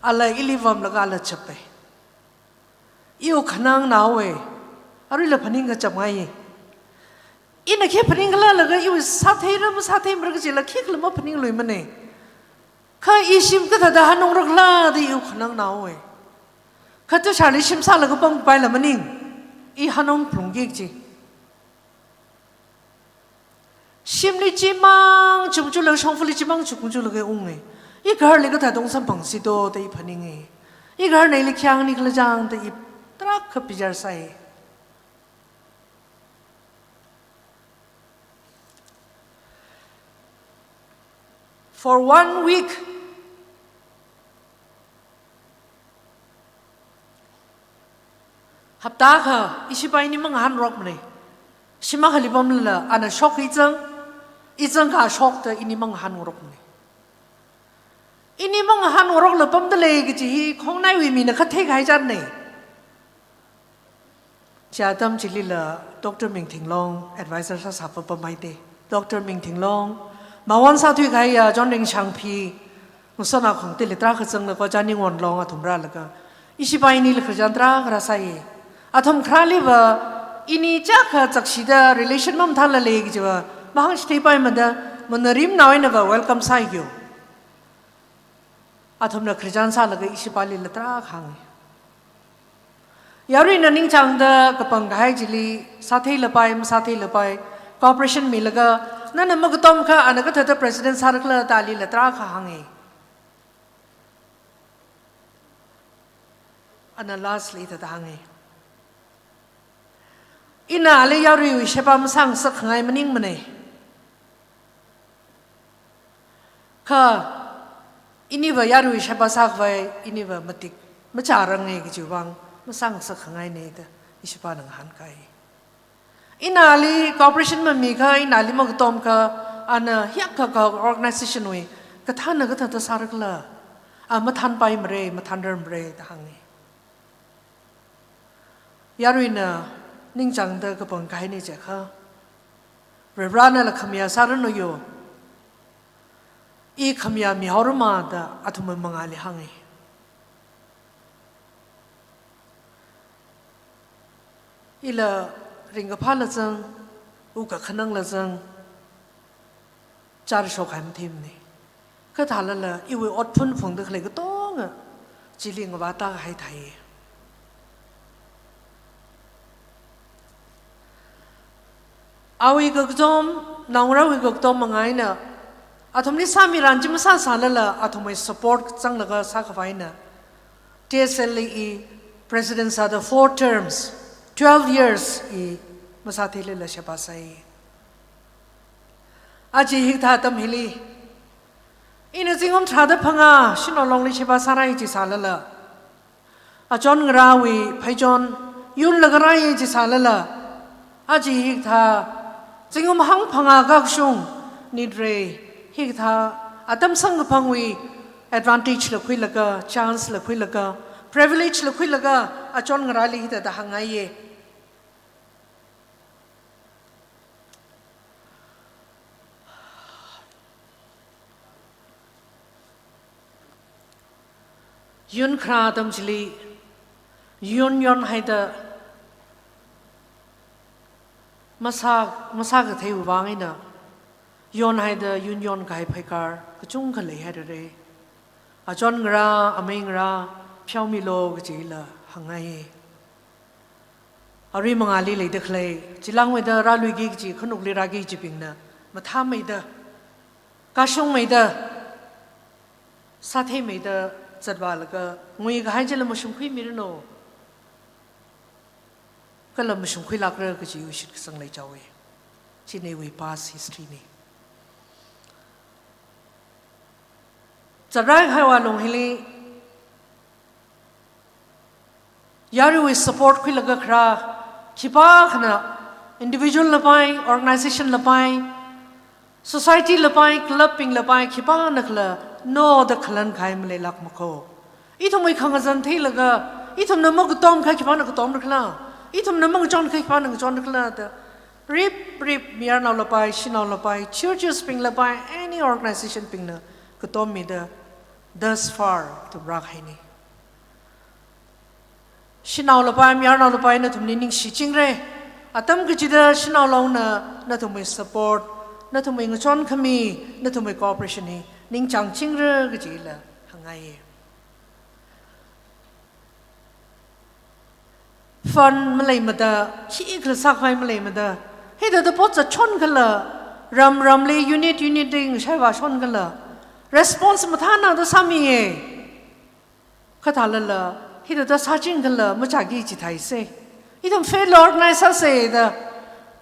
ala ili vamlaga ala chappai. I wuk khanang naowa, aruila phaning kachapngai. Ina khi phaning khala laga iwui sātheira masātheimara kajila khikhala maphaningluimana. Kha i shim kathāda hanungra khala da i wuk khanang naowa. Kha Tusharli shim sālaga pamkapaila maning, i hanung phalungki kaji. Shimli chimang chungchunglaga, shongfali chimang chungchunglaga unga. I gaharli kathāda ungsāphangsito da i phaninga. I gaharna ili khi hāngni khala chang da i tarākha bichar sāi. For one week, hapta akha, i sheba ini mangahānrokmana. Shim akhali pamlala, ana shok i zang, i zangkha shokta ini mangahānrokmana. Ini mangahānrokla pamdalei kaji hi khongnaiwui mina kha theikahai zatna. Chi atam chilila Doctor Mingthinglong advisor sāsā papamhaida. Doctor Mingthinglong, mawon sāthuikahaiya John Ringshangphi, ngasotnao khangateili tarākha zanglaga Janingwon Long athum rālaga, i sheba inila khararchan tarākha rāsai. Athum kharāliva ini chiyākha chakshida relation mamathālalei kajiva mahāngchitheipaimada, manarimnao einava welcome sāi kyo. Athumna khararchan sālaga i shebalila tarākha hānga. Yaruina ningchāngda kapangkahai chili sātheilapai, masātheilapai, cooperation milaga, nana makatomkha ana kathāda president sāra khala da alila tarākha hānga. Ana lastly thāda hānga. Ina ali yaruiwui sheba masāngasakkhangai maningmana. Kha iniva yaruiwui sheba sākhavai, iniva matik machāranga kajiwui vang masāngasakkhangaina da i shebana ngahānkai. Ina ali cooperation mamikha, ina ali makatomkha, ana hiyākha ka organization wui kathāna kathāda sāra khala, a mathānpaimara, mathānrarmara da hānga. Yaruina ningchāngda kapangkahaina jiakha, Varivarānala khamayā sāranu yo, i khamayā mihaorama da athumwui mangāli hānga. Ila ringkaphāla zang, wukkhanangla zang, chāra shokhai mathemana. Kha thālala iwui otphun phungda khalei katonga chili ngavātākahai thai. Awui kakazom, naongarāwui kakazom manga eina, athumli sāmiran chi masāsālala, athumwui support zanglaga sākhavaina, T S L li i president sāda four terms, twelve years i masātheilala sheba sāi. Aja hikathā atam hili, ina zingkum tharāda phangā Shanao Longli sheba sārai jisālala, achon ngarāwui pheichon yunlaga rai jisālala, aja hikathā zingkum hangphangā kakashung Nidre, hikathā atam samkaphangwui advantage la khuilaga, chance la khuilaga, privilege la khuilaga, achon ngarāli hithāda hāngngaiye. Yun kharā atam chili, yun yonhaida masā, masākatheiwui vang eina, yonhaida yun yonkahai pheikar kachungkha leihairare. Achon ngarā, amei ngarā, pheomilu kajila hāngngaiye. Arui mangāli leida khalei, chilāngmeida rāluiki kaji, khanukli rāki kajibingna, mathāmeida, kashungmeida, sātheimeida zatvālaga, nguikahai chila mashungkhuimiranu. Kala mashungkhuilākra kajiwui shitkasang leichaowe. China iwui past history ne. Zatrākahaiwui alung hili, yaruiwui support khuilaga kharā, khipākhana individual lapai, organization lapai, society lapai, club bing lapai, khipānakhala no da khalankahai maleilākmako. Ithumwui khangazan theilaga, ithumna makatomkha khipāna katomrakhala, ithumna mangachonakha khipāna ngachonrakhala da, rip, rip, mayarnao lapai, shanao lapai, churches bing lapai, any organization bingna katommida, thus far, ithum rākahaine. Shanao lapai, mayarnao lapai, nathumli ningshichingra. Atam kachida shanao longna nathumwui support, nathumwui ngachonkhami, nathumwui cooperation hi ningchāngchingra kajila hāngngaiye. Fund maleimada, khikhala sākhavai maleimada, hithāda pot zachon kala, ram ramli unit unit li ngashai vāshon kala, response mathānada sāmiye. Kha thālala, hithāda sāching kala machāki chithāise. Ithum faith la organize sāse da,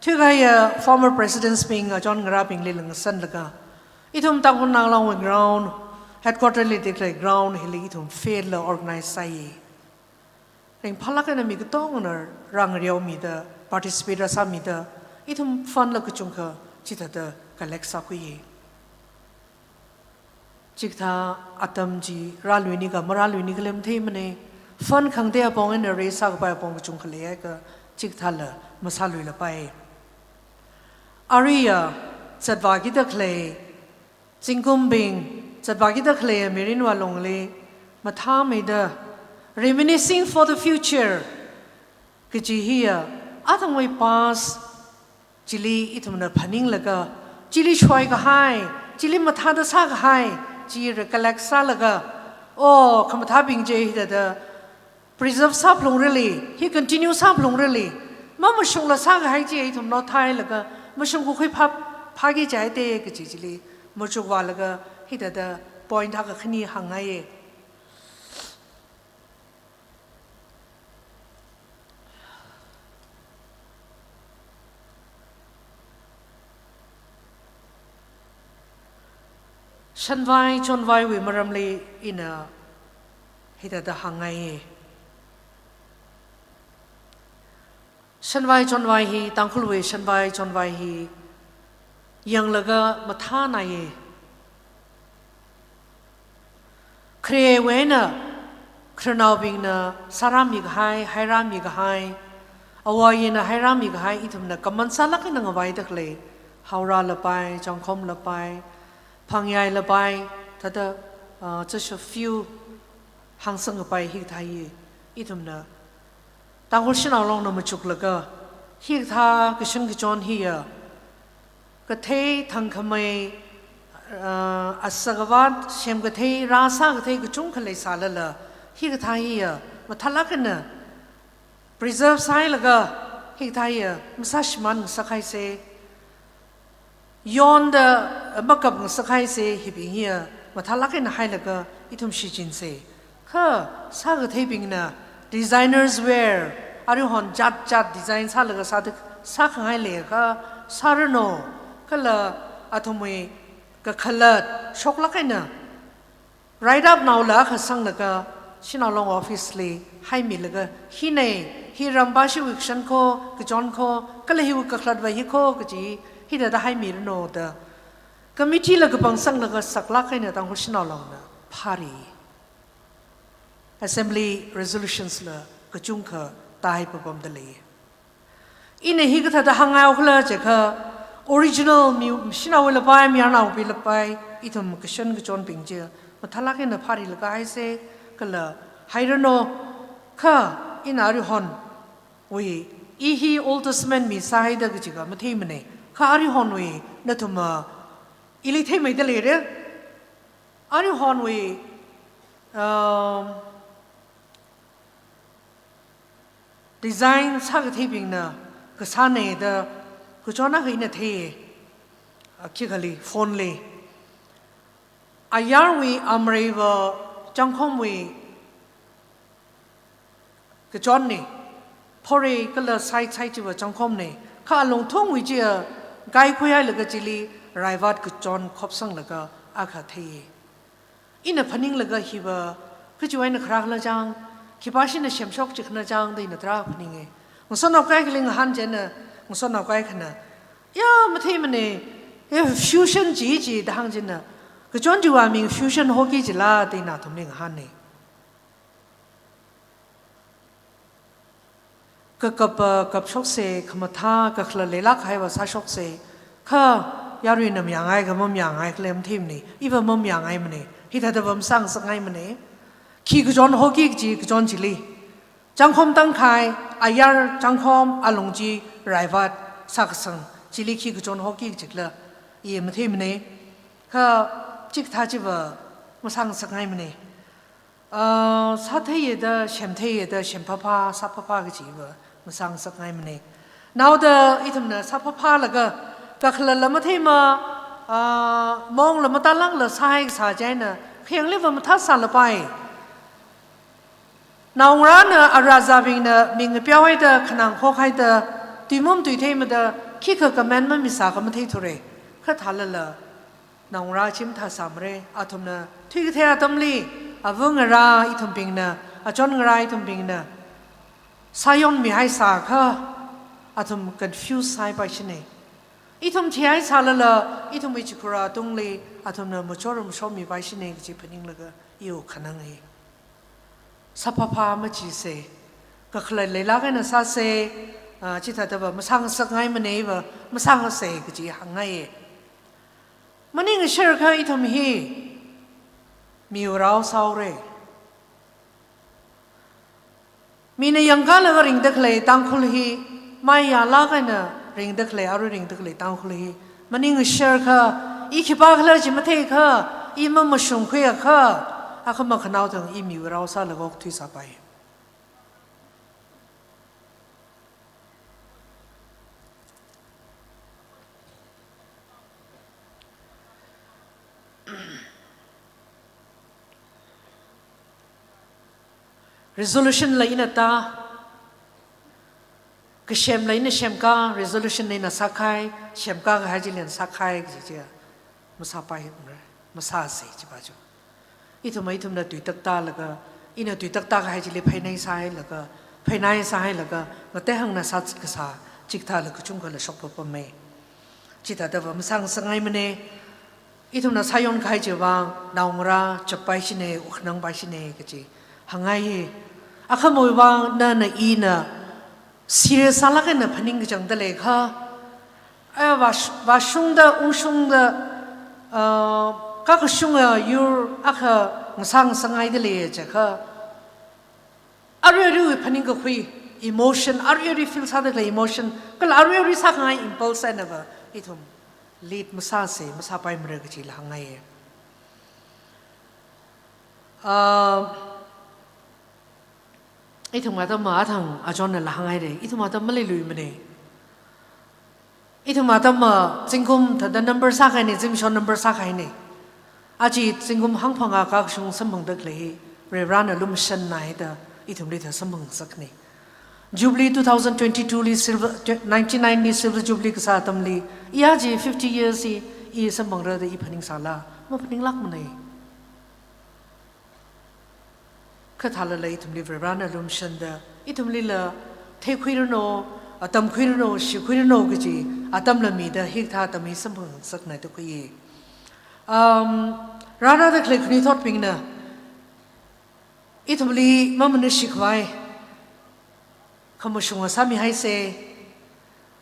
thuikahaiya former presidents bing, achon ngarābingli lāngsanlaga, ithum Tangkhul Naga Long ground, headquarter li tikle ground hili ithum faith la organize sāye. Ringphālāk eina mi katongana rāngareomida, participate rāsāmida, ithum fund la kachungkha chithāda collect sākhuiye. Chikathā atam chi rāluini ka marāluini khala matheimane, fund khangatei apong eina raise sākapai apong kachungkha leihaiakha, chikathāla masāluilapai. Aruiya zatvākida khalei, zingkumbing zatvākida khalei mirin vālungli mathāmeida, reminiscing for the future kaji hiya, athangwui past chili ithumna phaninglaga, chili shoikahai, chili mathāda sākahai chi recollect sālaga, oh, khamathābing chi hithāda preserve sāphalungrali, hi continue sāphalungrali, mamashungla sākahai chi ithum nothailaga, mashungkakhui phap, phāki jihaite kaji chili machukvālaga, hithāda point akha khani hāngngaiye. Shanvai chonvaiwui maramli ina hithāda hāngngaiye. Shanvai chonvai hi, Tangkhulwui shanvai chonvai hi yanglaga mathānaiye. Kharewui eina, khararnaobingna sārāmikahai, hairāmikahai, āwo āyina hairāmikahai, ithumna common sālāk eina ngavaida khalei, Haora lapai, Changkhom lapai, Phangyai lapai, thāda, uh, just a few hāngsangkapai hikathā hi, ithumna Tangkhul Shanao Longna machuklaga, hikathā kashan kachon hiya, kathei thangkhamei, uh, asakavāt semkathei, rāsākathei kachungkha leisālala, hikathā hiya, mathālāk eina preserve sāhailaga, hikathā hiya, masāshimān ngasakhaise. Yonda, eh, makap ngasakhaise, hibing hiya, mathālāk eina hailaga, ithum shichinse. Kha, sākatheibingna, designers wear, aruihon jat jat design sālaga sāda, sākhangai leiakha, sāranu, kala athumwui kakhalat, shoklāk eina, write up naola akha sanglaga, Shanao Long office li haimilaga, hine, hi rambashiwui kashan kho, kachon kho, kala hiwui kakhalatva hi kho kaji, hithāda haimiranu da, Committee la kapangsanglaga saklāk eina Tangkhul Shanao Langna phāri. Assembly resolutions la kachungkha tāhaipapamda lei. Ina hikathāda hāngngai khala jiakha, original mi, shanaowui lapai, mayarnaowui lapai, ithum kashan kachonbing chi mathālāk eina phārilaga haisa, kala hairanu, kha ina aruihonwui, i hi Old Testament mi sāhaida kajiakha matheimana, kha aruihonwui nathumna ili theimeida leira. Aruihonwui, um, design sākatheibingna kasāna da kachon akha ina thei, a, khikhali, phone li. Ayarwui amreiva changkhomwui kachonna, phorei kala side side chiva changkhomna, kha alungthungwui chiya kaikhuihailaga chili raivat kachon khopsanglaga akha thei. Ina phaninglaga hiva, kachiwui eina kharā khala chang, khipāshina semshok chi khala chang da ina tarā phaninga. Ngasotnao kaikhali ngahān chieina, ngasotnao kaikhana, ya, matheimana, ya, fusion chi chi da hāng chieina, kachon chiwui ming fusion hockey chila da ina athumli ngahāna. Kakapa kapshoksa, khamathā kakhalat leilāk kahaiva sāshoksa, kha yaruina mayāngai kha mamayāngai khala matheimana, iva mamayāngaimana, hithādava masāngasakngaimana. Khi kachon hockey kaji kachon chili, changkhom tangkhai, ayar changkhom, alung chi raivat sākasang, chili khi kachon hockey kaji khala, i matheimana, kha chikathā chiva masāngasakngaimana. Ah, sātheiya da, semtheiya da, semphāphā, sāphāphā kajiva masāngasakngaimana. Naoda ithumna sāphāphālaga, kakhalatla matheima, ah, maungla matālākla sāhai kasā chieina, khayāngliva mathāsālapai. Naongarāna arāzābingna ming ngapeohaida, khanang khokhaida, tuimum tuitheimada, khikha comment mamisā kha matheithura. Kha thālala, naongarā chi mathāsāmara, athumna thuikathei atamli, ava ngarā ithumbingna, achon ngarā ithumbingna sāyonmihai sākha, athum confuse sāhaipaishina. Ithum thihaisālala, ithumwui chikhura tungli, athumna machor mashomipaishina kaji phaninglaga, i wuk khananga. Sāphāphā machisa, kakhalat leilāk eina sāsa, ah, chithādava masāngasakngaimana, iva masāngasa kaji hāngngaiya. Maningshar kha ithum hi miwui rao sāhaora. Mina yangkalaga ringda khalei Tangkhul hi, mayālāk eina ringda khalei, arui ringda khalei Tangkhul hi maningshar kha, i khipākhala chi matheikha, i mamashungkhuiakha, akhama khanaothang i miwui rao sālaga okthuisāpai. Resolution la ina tā, kasemla ina semkā, resolution la ina sākahai, semkā kahai chili ina sākahai kaji chiya masāpai, masāsa chiva chu. Ithum ithumna tuitaktālaga, ina tuitaktākahai chili phainai sāhailaga, phainai sāhailaga, ngatehangna sākasā chikathāla kachungkhala shokpapama. Chithādava masāngasakngaimana. Ithumna sāyonkahai chiwui vang naongarā chappaishina, wuk khanangpaishina kaji hāngngaiya. Akhamawui vang nana ina serious sālāk eina phaning kachangda leikha, eh, vāsh-, vāshungda, ungshungda, ah, kakashunga yur akha ngasāngasakngaida leiya jiakha, arui aruiwui phaningkakhui, emotion, arui arui feel sāda khalei emotion, kala arui arui sākhangai impulse einava ithum lead masāsa, masāpaimara kajila hāngngaiya. Ah, ithum atamva athang achonnala hānghaira, ithum atam maleiluimana. Ithum atamva zingkum thāda number sākahaina, zimiksho number sākahaina. Aja zingkum hangphangā kakashung samphangda khalei hi, Varivarana lumashanna haida, ithumli thā samphangngasakna. Jubilee two thousand twenty-two li silver, tw-, ninety-nine li silver jubilee kasā atamli, i aja fifty years hi, i samphangra da i phaningsāla, maphaninglākmana. Kha thālala ithumli Varivarana lumashanda, ithumlila theikhuiranu, a, tamkhuiranu, shikhuiranu kaji atamla mida hikathā atam hi samphangngasakna da khuiya. Um, rārada khalei khanuithotbingna ithumli mamanashikhavai khamashunga sāmihaisa,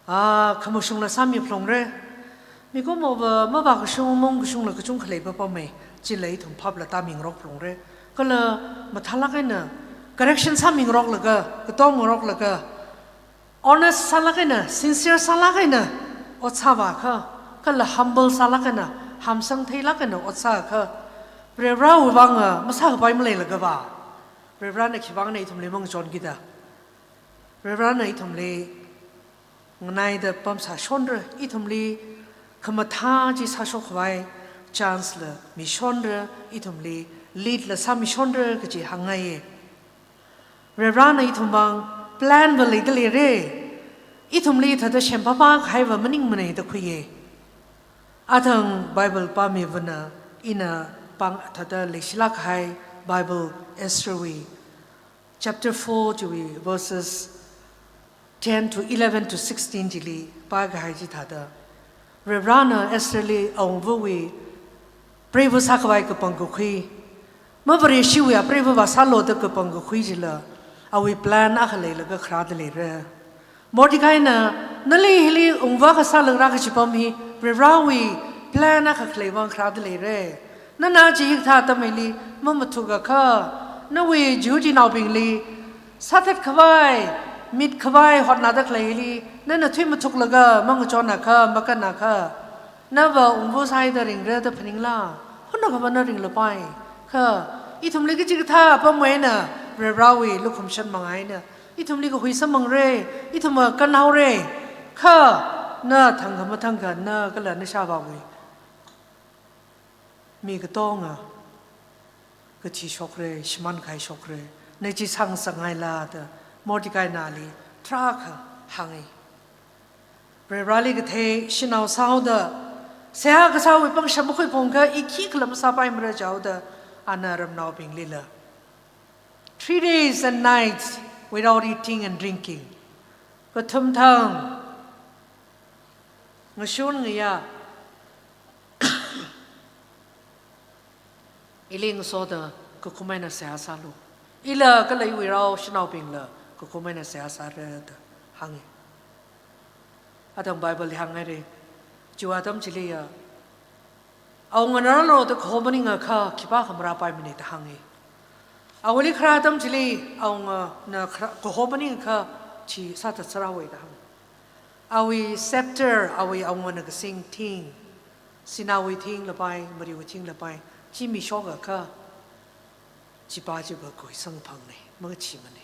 ah, khamashungla sāmiphalungra. Mikumova mavākashung, mongkashungla kachungkha leipapama, chila ithum phapla tāmingarokphalungra. Kala mathālāk eina correction sāmingaroklaga, katomngaroklaga, honest sālāk eina, sincere sālāk eina ot sāvākha, kala humble sālāk eina, hamsang theilāk eina ot sākha, Varivarawui vanga masākapai maleilagava, Varivarana khivangna ithumli mangachon kida? Varivarana ithumli nganaida pamsāshonra, ithumli khamathā chi sāshokkhavai chance la mishonra, ithumli lead la sāmishonra kaji hāngngaiya. Varivarana ithumvang plan va leida leira. Ithumli thāda semphapakahaiva maningmana da khuiya. Athang Bible pāmivana ina pāng thāda leishilākkahai Bible Estherwui chapter four chiwui verses ten to eleven to sixteen chili pākahai chithāda, Varivarana Estherli awungvawui preiva sākhavai kapangkakhui, maVareshiwui apreiva vāsālu da kapangkakhui chila, awui plan akha leilaga kharāda leira. Mordekaina, nali hili awungva akha sālākra kachi apam hi Varivarawui plan akha khalei vang kharāda leira. Nana chi hikathā atam hili mamathukakha, nawui Jihudinaobingli sāthatkhavai, mitkhavai hotnada khaleili nana thuimathuklaga mangachonakha, makannakha, nava awungva sāhaida ringra da phaningla? Hunakha va na ringlapai. Kha ithumli kachikathā apam eina Varivarawui lukhamashan mangā eina ithumli kahui samphangra, ithumva kannhaora. Kha na thangkha mathangkha, na kala nashāvāwui mi katonga kathi shokra, shimānkahai shokra, na chi sāngasakngaila da Mordekaina ali tarākha hānga. Varivarali kathei shanao sāhaoda, seihā kasāwui pangshap makhuiphungakha i khikhala masāpaimara jihaoda, ana ramnaobinglila three days and nights without eating and drinking, kathum thang ngashun ngayā ili ngasoda kakhum eina seihā sālu. Ila kala iwui rao shanaobingla kakhum eina seihā sāra da hānga. Atam Bible li hānghaira. Chiwui atam chiliya, awungana rālu da kaho maningakha khipākha marāpaimana da hānga. Awuili kharā atam chili awungana kharā, kaho maningakha chi sāthat sārāhaowa da hānga. Awui scepter, awui awungana kasing thing, sināwui thing lapai, mariwui thing lapai, chi mishokakha, chipa chiva khuisangphangna, mangachimana.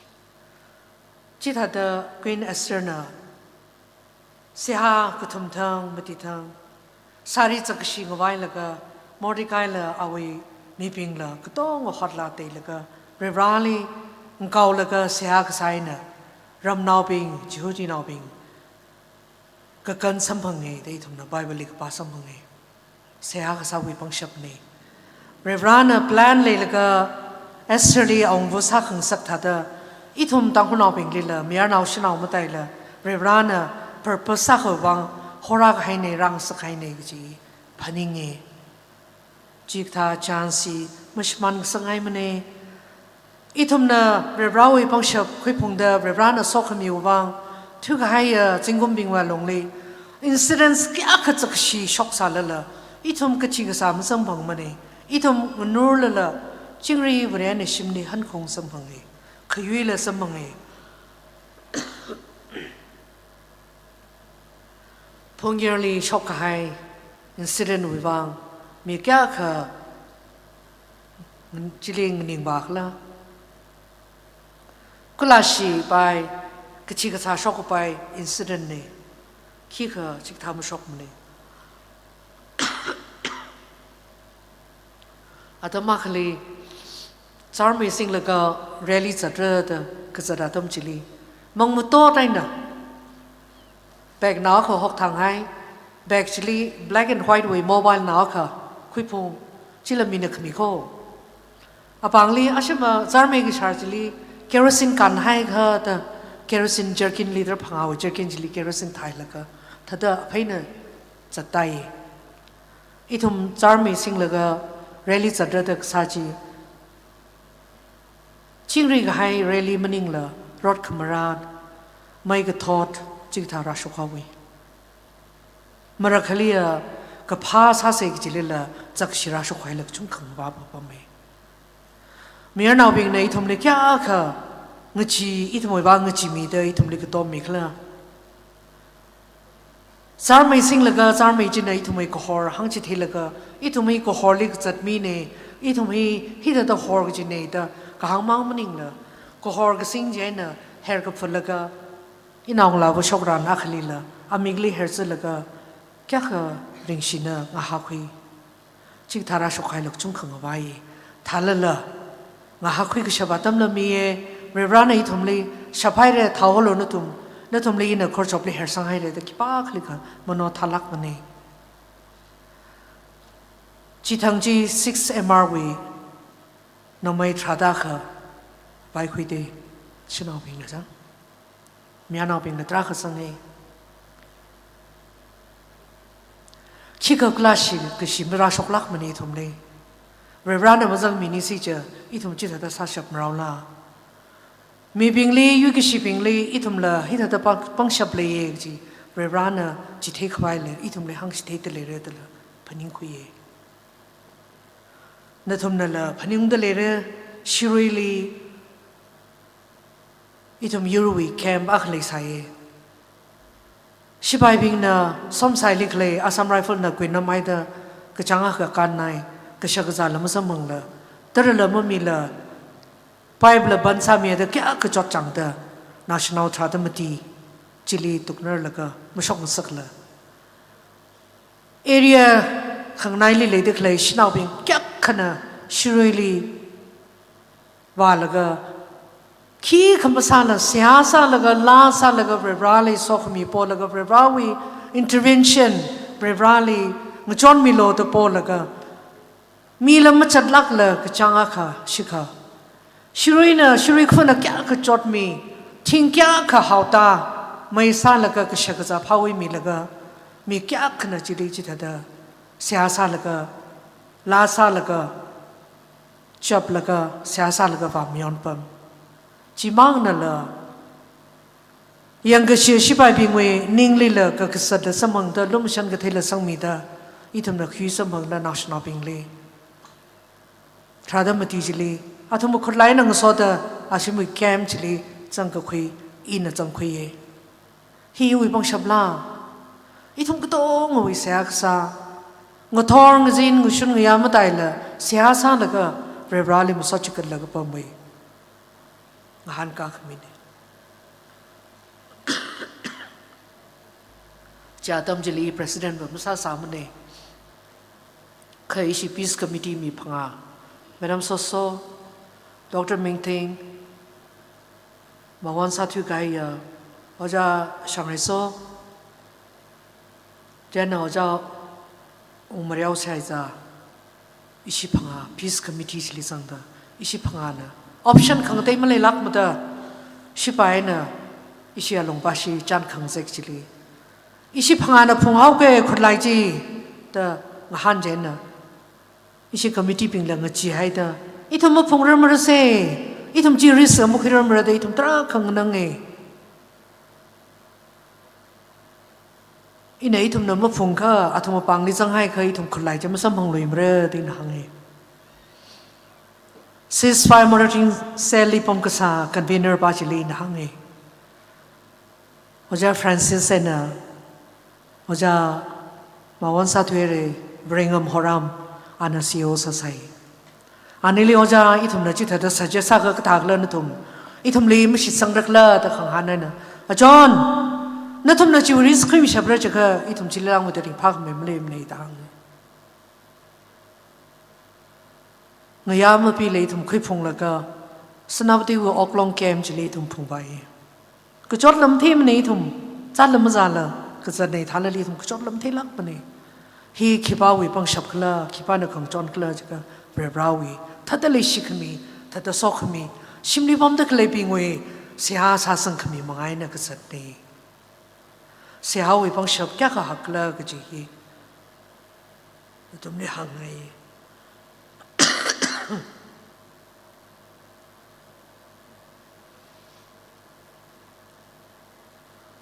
Chithāda Queen Esther na seihā kathum thang, mati thang, sari chakkashi ngavailaga, Mordekaila awui mibingla katonga hotla teilaga, Varivarali ngakaolaga seihā kasā eina ramnaobing, Jihudinaobing kakan samphanga da ithumna Bible li kapā samphanga. Seihā kasāwui pangshapna. Varivarana plan leilaga Estherli awungva sākhangasak thāda, ithum Tangkhulnaobinglila, mayarnao shanao mataila, Varivarana purpose sākhavai vang horākahaina, rāngasakkahaina kaji phaninga. Chikathā chance hi mashimānngasakngaimana. Ithumna Varivarawui pangshap khuiphungda Varivarana sokhamiwui vang thuikahaiya zingkumbingwui lungli incidents kayākha chakkashi shoksālala, ithum kachi kasā masamphangmana. Ithum nganurlala, chingri Varena shimli hankhung samphanga, khayuila samphanga. Phungyarli shokkahai incident wui vang mi kayākha chili nganingvākhala? Kala shipai, kachi kasā shokkapai incident na, khikha chikathā mashokmana. Atam akhali, Charmei singlaga rally zatra da kazat atam chili, mang matot eina bag nao akha hokthānghai, bag chili black and white wui mobile nao akha khuiphung, chila mina khami kho. Apāngli ashama Charmei kashar chili kerosene kānhaikha da kerosene jerrycan li dra phangāwui jerrycan chili kerosene thailaga thāda apheina zattai. Ithum char mei singlaga rally zatra da kasā chi, chingri kahai rally maningla, rot khamarā, mei kathot, chikathā rāshok haowei. Marakhaliya kaphā sāsa kajilila, zakkashi rāshok haila kachungkha ngavā papamei. Mayarnaobingna ithumli kayākha ngachee, ithumwui vang ngachee mida ithumli katom mikhala. Char mei singlaga, char mei china ithumwui kahor hāngchitheilaga, ithum hi kahorli kazat mina, ithum hi hithāda hor kajina da kahāng mang maningla, kahor kasing china her kaphutlaga, inao ngalāva shokrana khalila, amikli herzilaga, kayākha ringshina ngahākhui. Chikathā rāshok haila kachungkha ngavāya. Thālala, ngahākhui kashap atamla miya, Varivarana ithumli shaphaira, thao holo nathum, nathumli ina khorchopli hersang haira da khipākhali khamano thālākmana. Chithang chi six M R wui nongmei tharāda kha vaikhuida, shanaobingna zang. Mayarnaobingna tarākha zanga. Khikha kala shikashi marāshoklākmana ithumli. Varivarana mazangmini si cha, ithum chithāda sāshap maraola. Mibingli, yuikashibingli, ithumla hithāda pang-, pangshap leiya kaji, Varivarana chithei khavaila, ithumli hāngchitheida leira dala phaningkhuiya. Nathumnala phaningda leira, Shiruili, ithum yurwui camp akha leisāya. Shipaibingna somsaili khalei Assam Rifle na kuinamhaida kachāng akha kānnai, kashak kazāla masamphangla, tarala mamila, pipe la ban sāmida kayākha chotchangda, naoshinao tharāda mati chili tuknarlaga mashok ngasakla. Area khanganaili leida khalei shanaobing kayākhana Shiruili vālaga, khikha masāla, seihā sālaga, laa sālaga, Varivarali sokhami polaga, Varivarawui intervention, Varivarali ngachonmilu da polaga, mila machatlākla kachāng akha shikha. Shiruina, Shirui khuna kayākha chotmi, thing kayākha haoda, mei sālaga kashak kazā phāwui milaga, mi kayākhana chili chithāda, seihā sālaga, laa sālaga, chaplaga, seihā sālaga vāmayon pam. Chimangnala, yangkashi shipaibingwui ninglila kakazatla samphangda, lumashan katheila sangmida, ithumna khui samphangla naoshinaobingli. Tharāda mati chili, athum khutlai eina ngasoda, ashimwui camp chili zangkakhui, ina zangkhuiya. Hiwui pangshapla, ithum katongawui seihā kasā, ngathor ngazin ngashun ngayā mataila, seihā sālaga, Varivarali masot chikatlaga pamwui ngahānkā khamina. Chi atam chili President va masāsāmana. Kha ishi Peace Committee mi phangā, Madam Soso, Doctor Mingthing, Mawon Sathuikaiya, Ojā Shangreiso, chieina Ojā Wungmareo Saiza, ishi phangā, Peace Committee chili zangda, ishi phangāna. Option khangatei maleilākmada, shipaina, ishi alungpashi chān khangazek chili. Ishi phangāna phunghaoga khutlai chi, da ngahān chieina. Ishi committee bingla ngacheehaida, ithum maphungrarmarase, ithum chi risk makhuirarmara da ithum tarākha ngananga. Ina ithumna maphungkha, athum apāngli zanghaiakha ithum khutlai chi masamphangluimara da ina hānga. Ceasefire Monitoring Cell li pamkasā convener pa chili ina hānga. Ojā Francis eina, Ojā Mawon Sathuira, Varengam Horam, ana C E O sāsai. Anili Ojā ithumna chithāda suggest sākha kathākhala nathum, ithumli mashitsangra khala da khangahān eina, Achon, nathumna chiwui risk khuimishapra chiakha, ithum chili langmada ringphākhamei maleimana da hānga. Ngayā mapila ithum khuiphunglaga, Senapatiwui Oklong camp chili ithum phungvāya. Kachotla matheimana ithum, zatla mazāla, kazatna thālali ithum kachotla matheilākmana. Hi khipāwui pangshap khala, khipāna khangachon khala chiakha, Varivarawui, thāda leishikhami, thāda sokhami, shimli pamda khaleibingwui seihā sāsangkhami manga eina kazatna. Seihāwui pangshap kayākha hakkhala kaji hi, Nathumli hāngngai.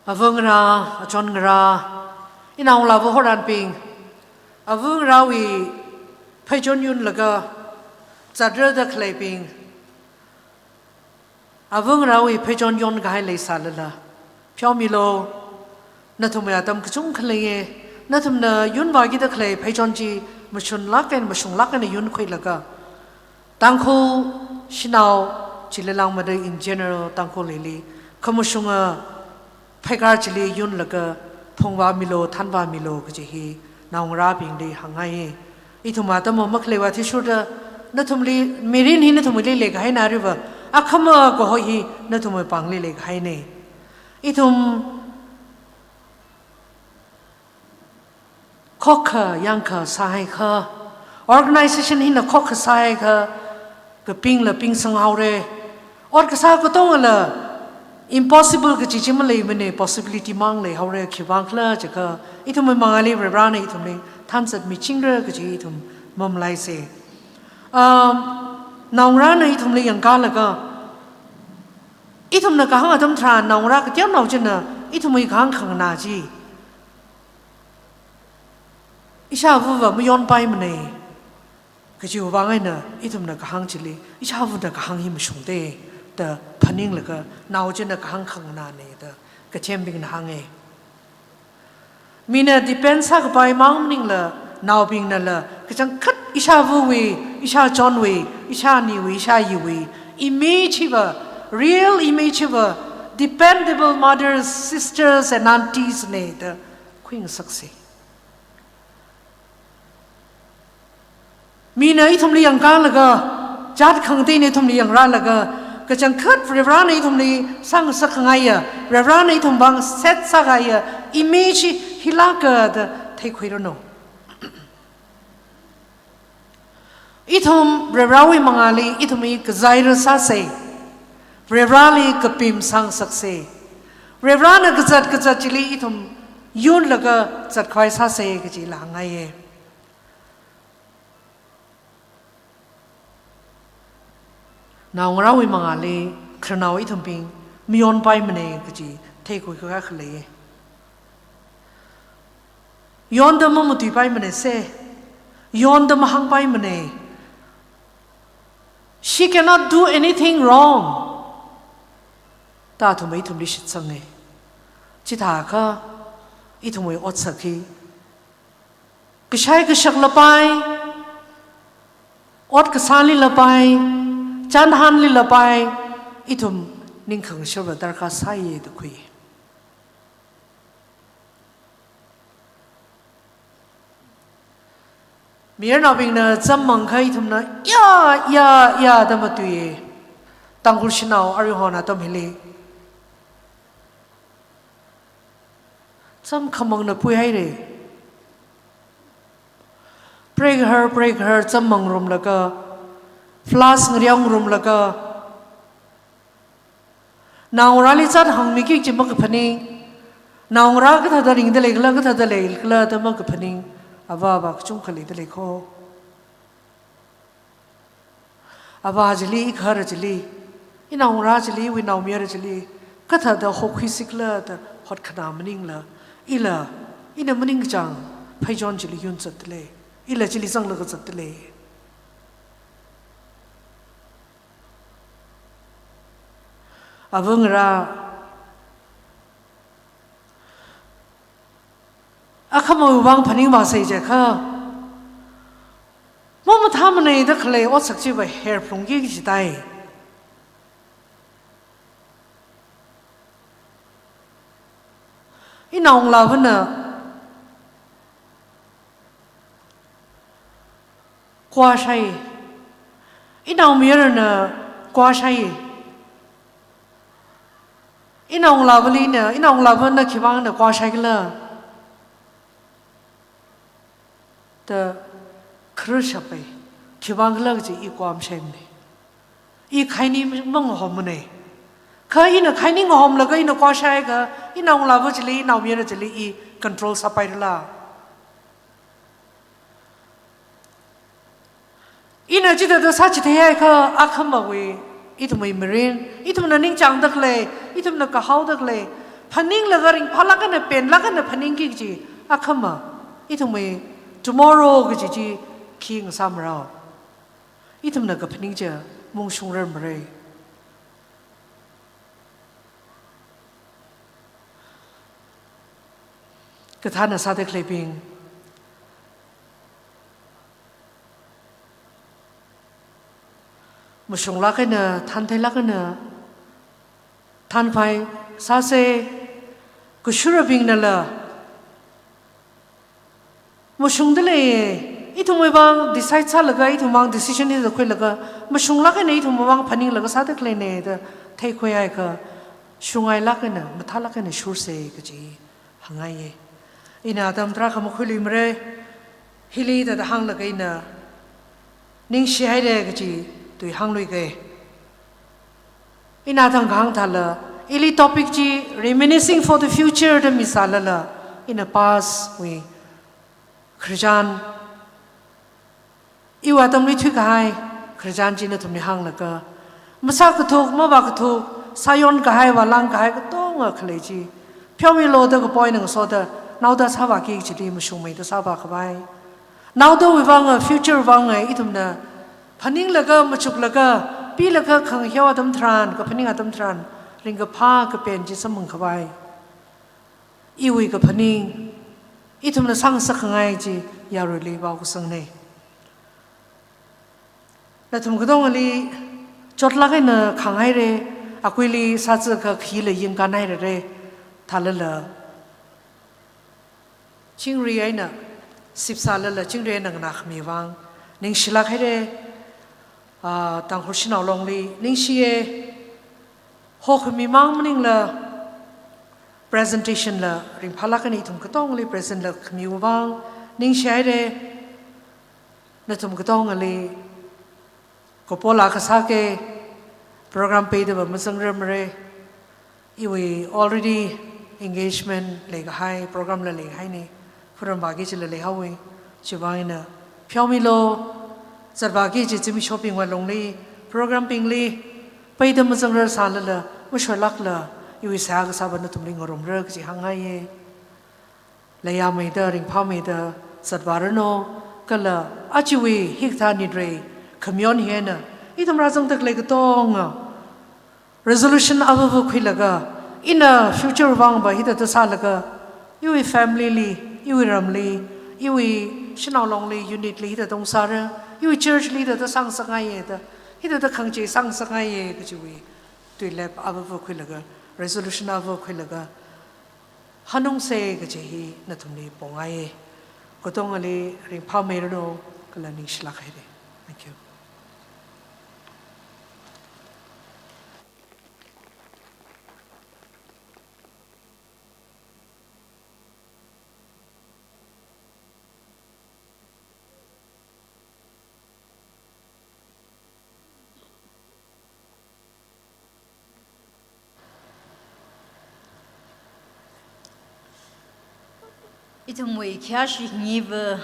Ava ngarā, achon ngarā, inao ngalāva horanbing, ava ngarāwui pheichon yunlaga zatrada khaleibing, ava ngarāwui pheichon yonkahai leisālala, pheomilo, nathumwui atam kachungkha leiya, nathumna yunvākida khalei pheichon chi mashunlāk eina mashunglāk eina yunkhuilaga, Tangkhul shanao chili langmada in general Tangkhulli khamashunga pheikar chili yunlaga phungvāmilo, thanvāmilo kaji hi naongarābingli hāngngaiya. Ithum atam makhaleiwui athishurda nathumli, mirin hi nathumli leikahaina riva, akhama kaho hi nathumwui pāngli leikahaina. Ithum khokkha yangkha sāhaikha, organization hina khokkha sāhaikha, kapingla pingsanghaora. Ot kasā katongala impossible kaji chi maleimana, possibility mang leihaora, khiwuivang khala jiakha, ithumwui mangāli Varivarana ithumli thanzatmichingra kaji ithum mamalaisa. Um, naongarāna ithumli yangkālaga, ithumna kahāng atam tharan naongarā kateonao china ithumwui kahāng khanganā chi, ishāva va mayonpaimana kajiwui vang eina ithumna kahāng chili, ishāvana kahāng hi mashungda da phaninglaga, nao china kahāng khanganāna da kathembingna hānga. Mina depend sākapai mang maningla, naobingnala kachangkhat ishāvawui, ishāchonwui, ishāniwui, ishāyiwui image hiva, real image hiva, dependable mothers, sisters and aunties na da khuingasaksa. Mina ithumli yangkālaga, jat khangateina ithumli yangrālaga, kachangkhat Varivarana ithumli sāngasak khangaiya, Varivarana ithum vang set sākahaiya image hi hilāka da theikhuiranu. Ithum Varivarawui mangāli ithumwui kazaira sāsa. Varivarali kapim sāngasaksa. Varivarana kazat kazat chili ithum yunlaga zatkhavai sāsa kaji hāngngaiya. Naongarāwui mangāli khararnao ithumbing mayonpaimana kaji theikhui kakā khalei. Yonda mamatuipaimanasa, yonda mahāngpaimana. She cannot do anything wrong da athum ithumli shitsanga. Chithākha ithumwui otsak hi kashai kashak lapai, ot kasāli lapai, chānhanli lapai, ithum ningkhangashava darkar sāya da khui. Mayarnaobingna zam mangkha ithumna ya, ya, ya da matuiya. Tangkhul shanao aruihon atam hili zam khamangna puihaira. Preikhar, preikhar zam mangrumlaga, flask ngareongrumlaga, naongarāli zat hāngmiki kaji makaphaning, naongarā kathāda ringda leikhala, kathāda leikhala da makaphaning, avā avā kachungkha leida lei kho. Avā chili, ikhara chili, inaongarā chili, iwui naomayara chili kathāda hokhuisikhala da hotkhanā maningla, ila, ina maningkachāng pheichon chili yunzatda lei, ila chili zanglaga zatda lei. Avāngarā, akhamawui vang phaningvāsa jiakha, mamathāmana da khalei otsak chiva herphlungki kaji tai. Inaongalāvana kuāshai. Inaomayarana kuāshai. Inaongalāvalina, inaongalāvana khiwuivangna kuāshaikhala da khararshapa. Khiwuivang khala kaji i kuāmashaimana. I khaini mangahommana. Kha ina khaini ngahomlaga ina kuāshaiakha, inaongalāva chili, inaomayara chili i control sāpairala? Ina chithāda sāchithei haiakha akhamawui, ithumwui mirin, ithumna ningchāngda khalei, ithumna kahaoda khalei, phaninglaga ringphālāk eina penlāk eina phaningki kaji akhama, ithumwui tomorrow kaji chi khi ngasāmarao. Ithumna kaphaning chi mungshungrarmara. Kathāna sāda khaleibing, mashunglāk eina, thāntheilāk eina, thānkhavai sāsa, kashurabingnala mashungda lei, ithumwui vang decide sālaga, ithum vang decision hithāda khuilaga, mashunglāk eina ithum vang phaninglaga sāda khaleina da theikhui haiakha, shungailāk eina, mathālāk eina shursa kaji hāngngaiya. Ina atam tarākha makhuiluimara, hili thāda hānglaga ina ningshihaira kaji tui hāngluiga. Ina thang kahāng thāla, ili topic chi reminiscing for the future da misālala, ina past wui khararchan, iwui atamli thuikahai khararchan chi nathumli hānglaga, masākathuk, mavākathuk, sāyonkahai, vālangkahai katonga khalei chi pheomilu da kapo eina ngasoda, naoda sāvāki kajili mashungmeida sāvākhavai. Naodawui vanga, future vanga, ithumna phaninglaga, machuklaga, pilaga khangaheo atam tharan, kaphaning atam tharan, ringkaphā kapen chi samphangkhavai, iwui kaphaning, ithumna sāngasakkhangai chi yaruili vaokasangna. Nathum katongali chotlāk eina khānghaira, akuili sāzakha khayila yingkānhairara, thālala chingri eina, sipsālala chingri eina nganākhami vang ningshilāk haira. Ah, Tangkhul Shanao Longli ningshiya, hokhami mang maningla, presentation la ringphālāk eina ithum katongali present la khamiwui vang ningshihaira. Nathum katongali kapo lākha sāki, program peida va mazangrarmara. Iwui already engagement leikahai, program la leikahaina, khurumvāki kajila leihaowa. Chiwui vang ina pheomilu, zatvāki kaji zimikshobingwui lungli, program bingli, peida mazangrarsālala, mashoilākla, iwui seihā kasāva nathumli ngarumra kaji hāngngaiya. Leiyameida, ringphāmeida zatvāranu, kala ajawui hikathā nitrei khamayon hina, ithum rāzangda khalei katonga resolution avava khuilaga, ina future vangva hithāda sālaga, iwui family li, iwui ramli, iwui Shanao Longli, unit li hithāda ungsāra, iwui church li hithāda sāngasakngaiya da, hithāda khangachei sāngasakngaiya kajiwui tuilep avava khuilaga, resolution avava khuilaga, hanungsa kaji hi nathumli pongaiya. Katongali ringphāmeiranu, kala ningshilāk haira. Thank you. Ithumwui khayāshi ngiva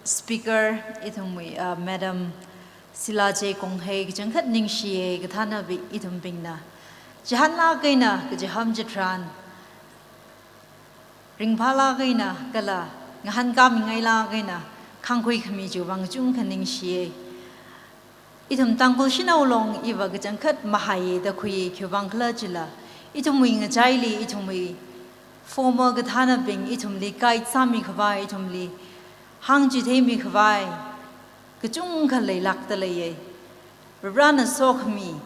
speaker, ithumwui, ah, Madam Sila J Konghei kachangkhat ningshiya, kathānabing ithumbingna. Chihānlāk eina, kachihān chitharan, ringphālāk eina, kala ngahānkāmingailāk eina, khāngkhui khami chiwui vang kachungkha ningshiya. Ithum Tangkhul Shanao Long iva kachangkhat mahaiya da khuiya, khiwui vang khala chila, ithumwui ngachaili, ithumwui former kathānabing, ithumli guide sāmikhavai, ithumli hāngchitheimikhavai kachungkha leilākda leiya. Varivarana sokhami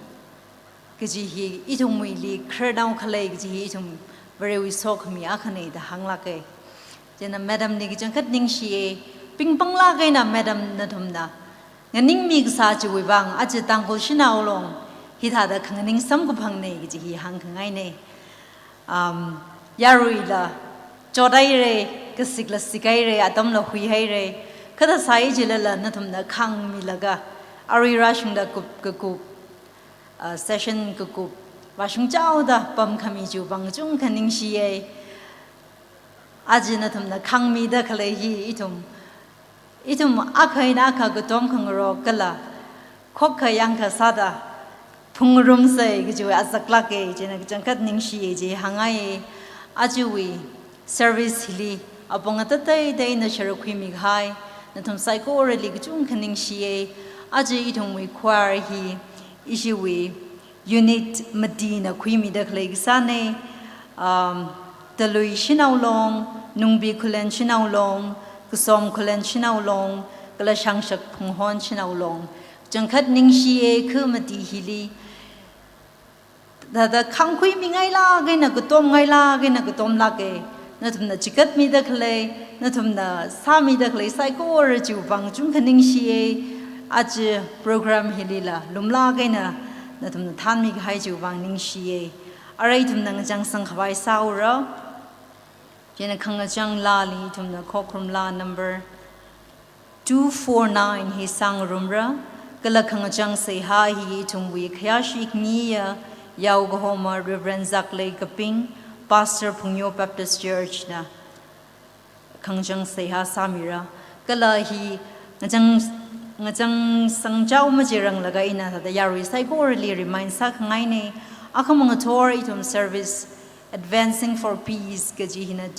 kaji hi ithumwuili khararnao khalei kaji hi ithum Varewui sokhami akhana da hānglāka. Chieina Madam li kachangkhat ningshiya, pingpanglāk eina Madam nathumna nganingmi kasā chiwui vang, aja Tangkhul Shanao Long hithāda khanganing samkaphangna kaji hi hāngkhangaina. Um, yaruila chothaira, kasikla sikhaira, atamla huihaira. Kha thāsai jilala nathumna khāngmilaga, arui rāshungda kup kakup, uh, session kakup, vāshungchaoda pamkhami chiwui vang kachungkha ningshiya. Aja nathumna khāngmida khalei hi ithum, ithum akha eina akha katom khangarok kala Khokkha yangkha sāda phungrumsei kajiwui azak lāka, chieina kachangkhat ningshiya chi hāngngaiya. Ajawui service hili apong atat ateiteina sharuk khuimi kahai nathum saikorali kachungkha ningshiya. Aja ithumwui choir hi ishiwui unit matina khuimida khalei kasāna, um, Talui Shanao Long, Nungbi Khullen Shanao Long, Kasom Khullen Shanao Long, kala Shangshak Phunghon Shanao Long. Kachangkhat ningshiya kha mati hili. Thāda khangkhuimingailāk eina katomngailāk eina katomlāka. Nathumna chigatmida khalei, nathumna sāmida khalei saikora chiwui vang chungkha ningshiya. Aja program hilila lumlāk eina nathumna thānmi kahai chiwui vang ningshiya. Arui ithumna ngachangsang khavai sāura. Chieina khangachang laali ithumna khokharum laa number two four nine hi sāngarumra, kala khangachang seihā hi ithumwui khayāshi khangayiya yaokahoma Reverend Zaklei Kaping, Pastor Phungyo Baptist Church na khangachang seihā sāmira. Kala hi ngachang, ngachangsang chao machiranglakha ina thāda yarui saikorali remind sākhangaina. Akhama ngathor ithum service Advancing for Peace kaji hina,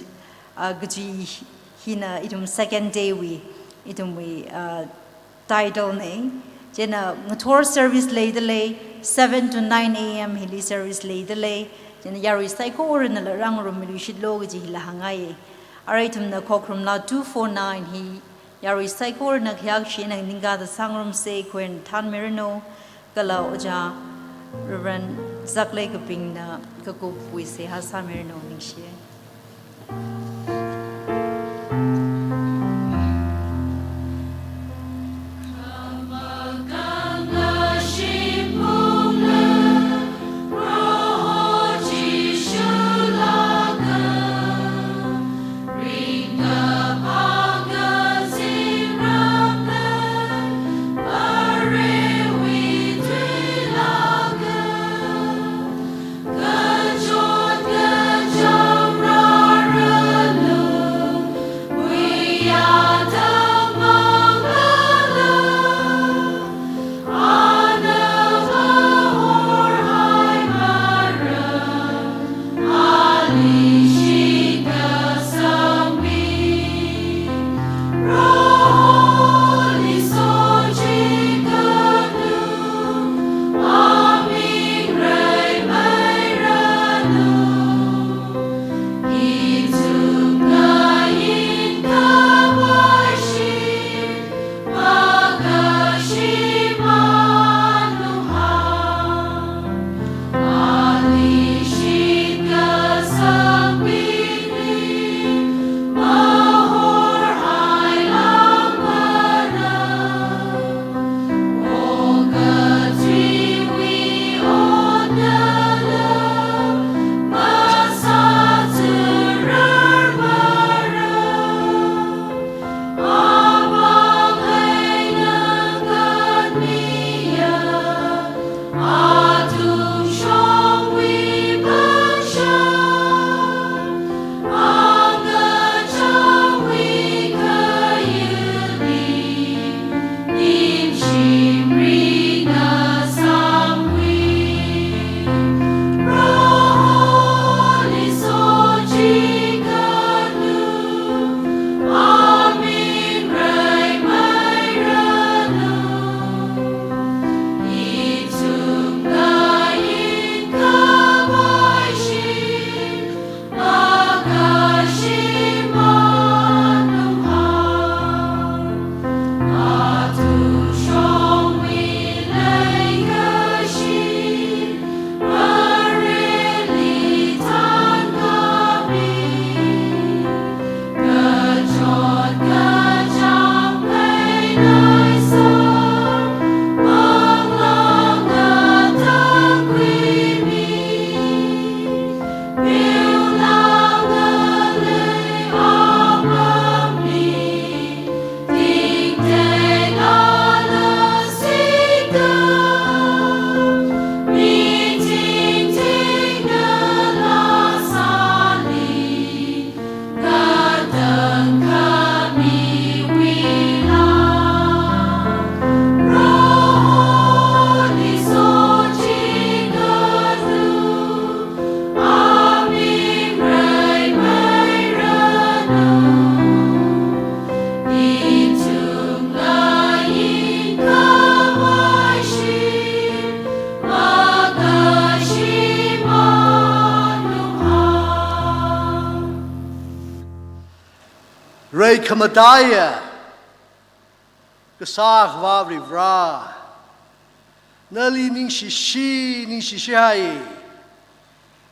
ah, kaji hina ithum second day wui, ithumwui, ah, title na. Chieina ngathor service leidalei, seven to nine A M hili service leidalei. Chieina yarui saikoranala rāngarummiluishitlu kaji hila hāngngaiya. Arui ithumna khokharum laa two four nine hi yarui saikorana khayākashi eina ningkada sāngarumsa, Khristanan thānmiranu, kala Ojā Reverend Zaklei Kapingna kakupwui seihā sāmiranu, ningshiya. Ei khamataiya, kasā Akhava Varivara, nali ningshishi, ningshishihai.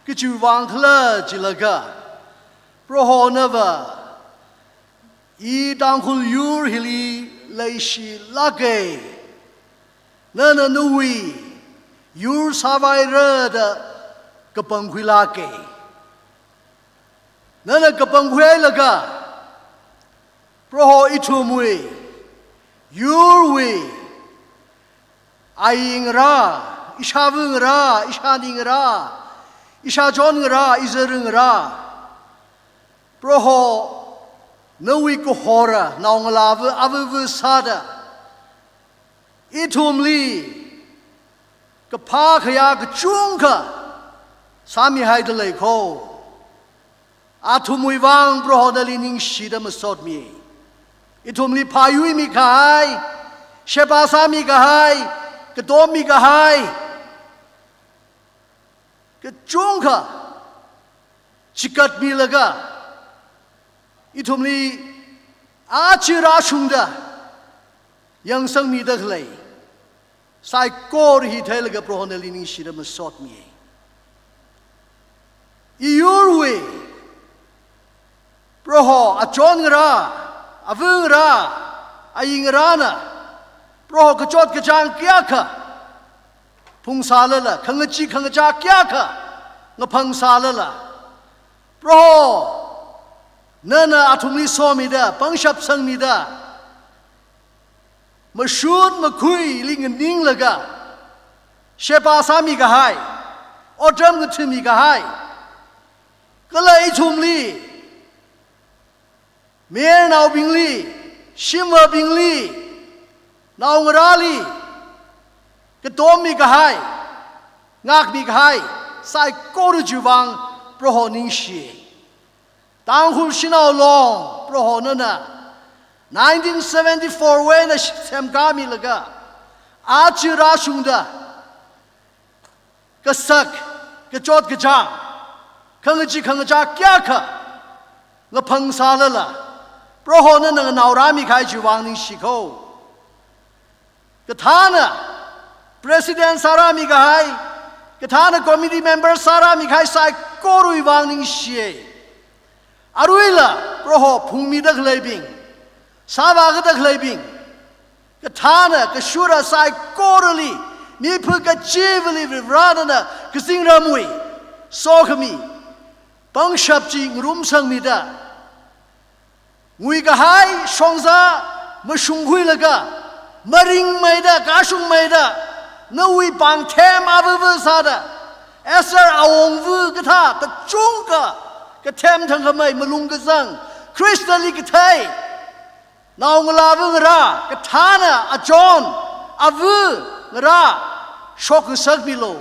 Kachiwui vang khala jilaga, Proho nava i Tangkhul yur hili leishilāka. Nana nawui yur sāvaira da kapangkhuilāka. Nana kapangkhuilaga, Proho ithumwui yurwui ayi ngarā, ishāva ngarā, ishāni ngarā, ishāchon ngarā, izara ngarā, Proho nawui kahora naongalāva avava sāda, ithumli kaphā khayā kachungkha sāmihaida lei kho. Athumwui vang Proho nali ningshida masotmi. Ithumli phāyuimi kahai, sheba sāmi kahai, katommi kahai kachungkha chikatmilaga, ithumli aja rāshungda yangsangmida khalei saikora hi theilaga Proho nali ningshida masotmi. Iyurwui Proho, achon ngarā, ava ngarā, ayi ngarāna, Proho kachot kachāng kayākha phungsālala, khangachee khangachā kayākha ngaphangsālala, Proho nana athumli somida, pangshap sangmida, mashun makhuili nganinglaga, sheba sāmi kahai, otram ngathami kahai, kala ithumli, mayarnaobingli, shimvābingli, naongarāli katommi kahai, ngākmi kahai saikora chiwui vang Proho ningshi. Tangkhul Shanao Long Proho nana nineteen seventy-four wui eina semkāmilaga, aja rāshungda kasak, kachot kachāng, khangachee khangachā kayākha ngaphangsālala, Proho nana nganaorāmi kahai chiwui vang ningshi kho. Kathāna President sārāmi kahai, kathāna Committee Member sārāmi kahai saikorawui vang ningshi. Aruila Proho phungmida khaleibing, sāvākida khaleibing, kathāna kashura saikorali, mipha kachivali Varivarā nana kazingramwui sokhami, pangshap chi ngarumsangmida, ngui kahai shongza mashungkhuilaga, maringmeida, kashungmeida, nawui pāngthem avava sāda, Esther awongva kathā kachungkha kathem thangkhamei malung kazang, Khristali kathei naongalāva ngarā, kathāna achon ava ngarā shokngasakmilu.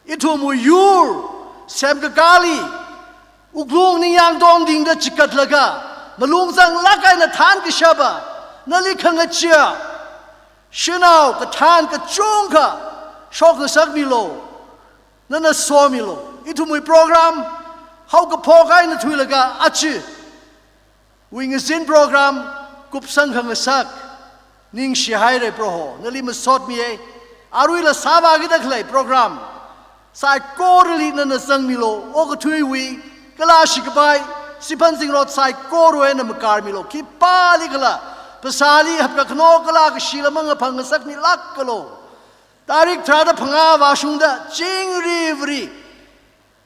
Ithumwui yur semkakāli wuklung ningyāng tongtingda chikatlaga, malung zanglāk eina thānkashapa nali khangachee shanao kathān kachungkha shokngasakmilu, nana somilu. Ithumwui program haokaphok eina thuilaga aja wui ngazin program kupsang khangasak ningshihaira Proho, nali masotmiya. Aruila sāvākida khalei program saikorali nana zangmilu, okathuiwui kala shikapai, siphan zingrot saikorawui eina makarmilu, khipālikhala phasāli hapkakhano kala kashila mangaphang ngasakmilākalu. Tarik tharāda phangā vāshungda chingri vāri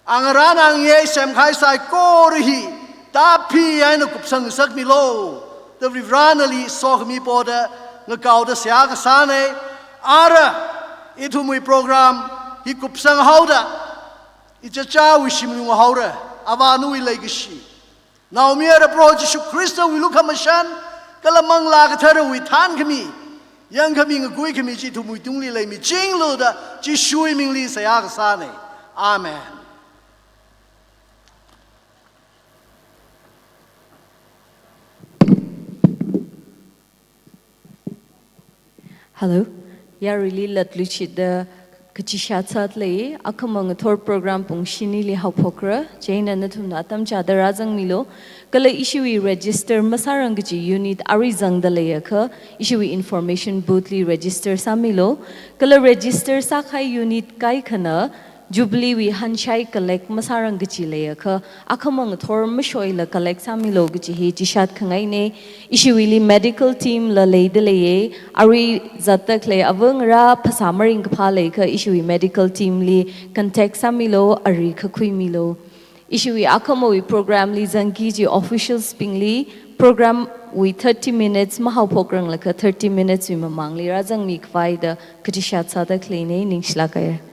angarān angayei semkahai saikora hi tāphi eina kupsang ngasakmilu da Varivarā nali sokhami poda ngakaoda seihā kasāna. Ara ithumwui program hi kupsang haoda ichichāwui shim unghaora. Avā nawui leikashi, Naomayara Proho Jishu Khristawui lukhamashan kala Manglā Katharawui thānkhami, yangkhami, ngakuikhami chi ithumwui tungli leimichinglu da Jishuwui mingli seihā kasāna. Amen. Hello. Yaruili latluishitda Kachishat sāda lei, akhama ngathor program pung shinili haophokra, chieina nathumna atam chāda rāzangmilu, kala ishiwui register masārang kaji unit arui zangda leiakha, ishiwui information booth li register sāmilu, kala register sākahai unit kaikhana, Jubilee wui hanshai collect masārang kaji leiakha, akhama ngathor mashoila collect sāmilu kaji hi chishat khangaina. Ishiwuili medical team la leida leiya, arui zatda khalei ava ngarā phasā maringkaphā leiakha ishiwui medical team li contact sāmilu, ari kakhuimilu. Ishiwui akhamawui program li zangki kaji officials bingli program wui thirty minutes mahaophokranglakha thirty minutes wui mamangli rāzangmi khavai da kachishat sāda khaleina, ningshilāk haira.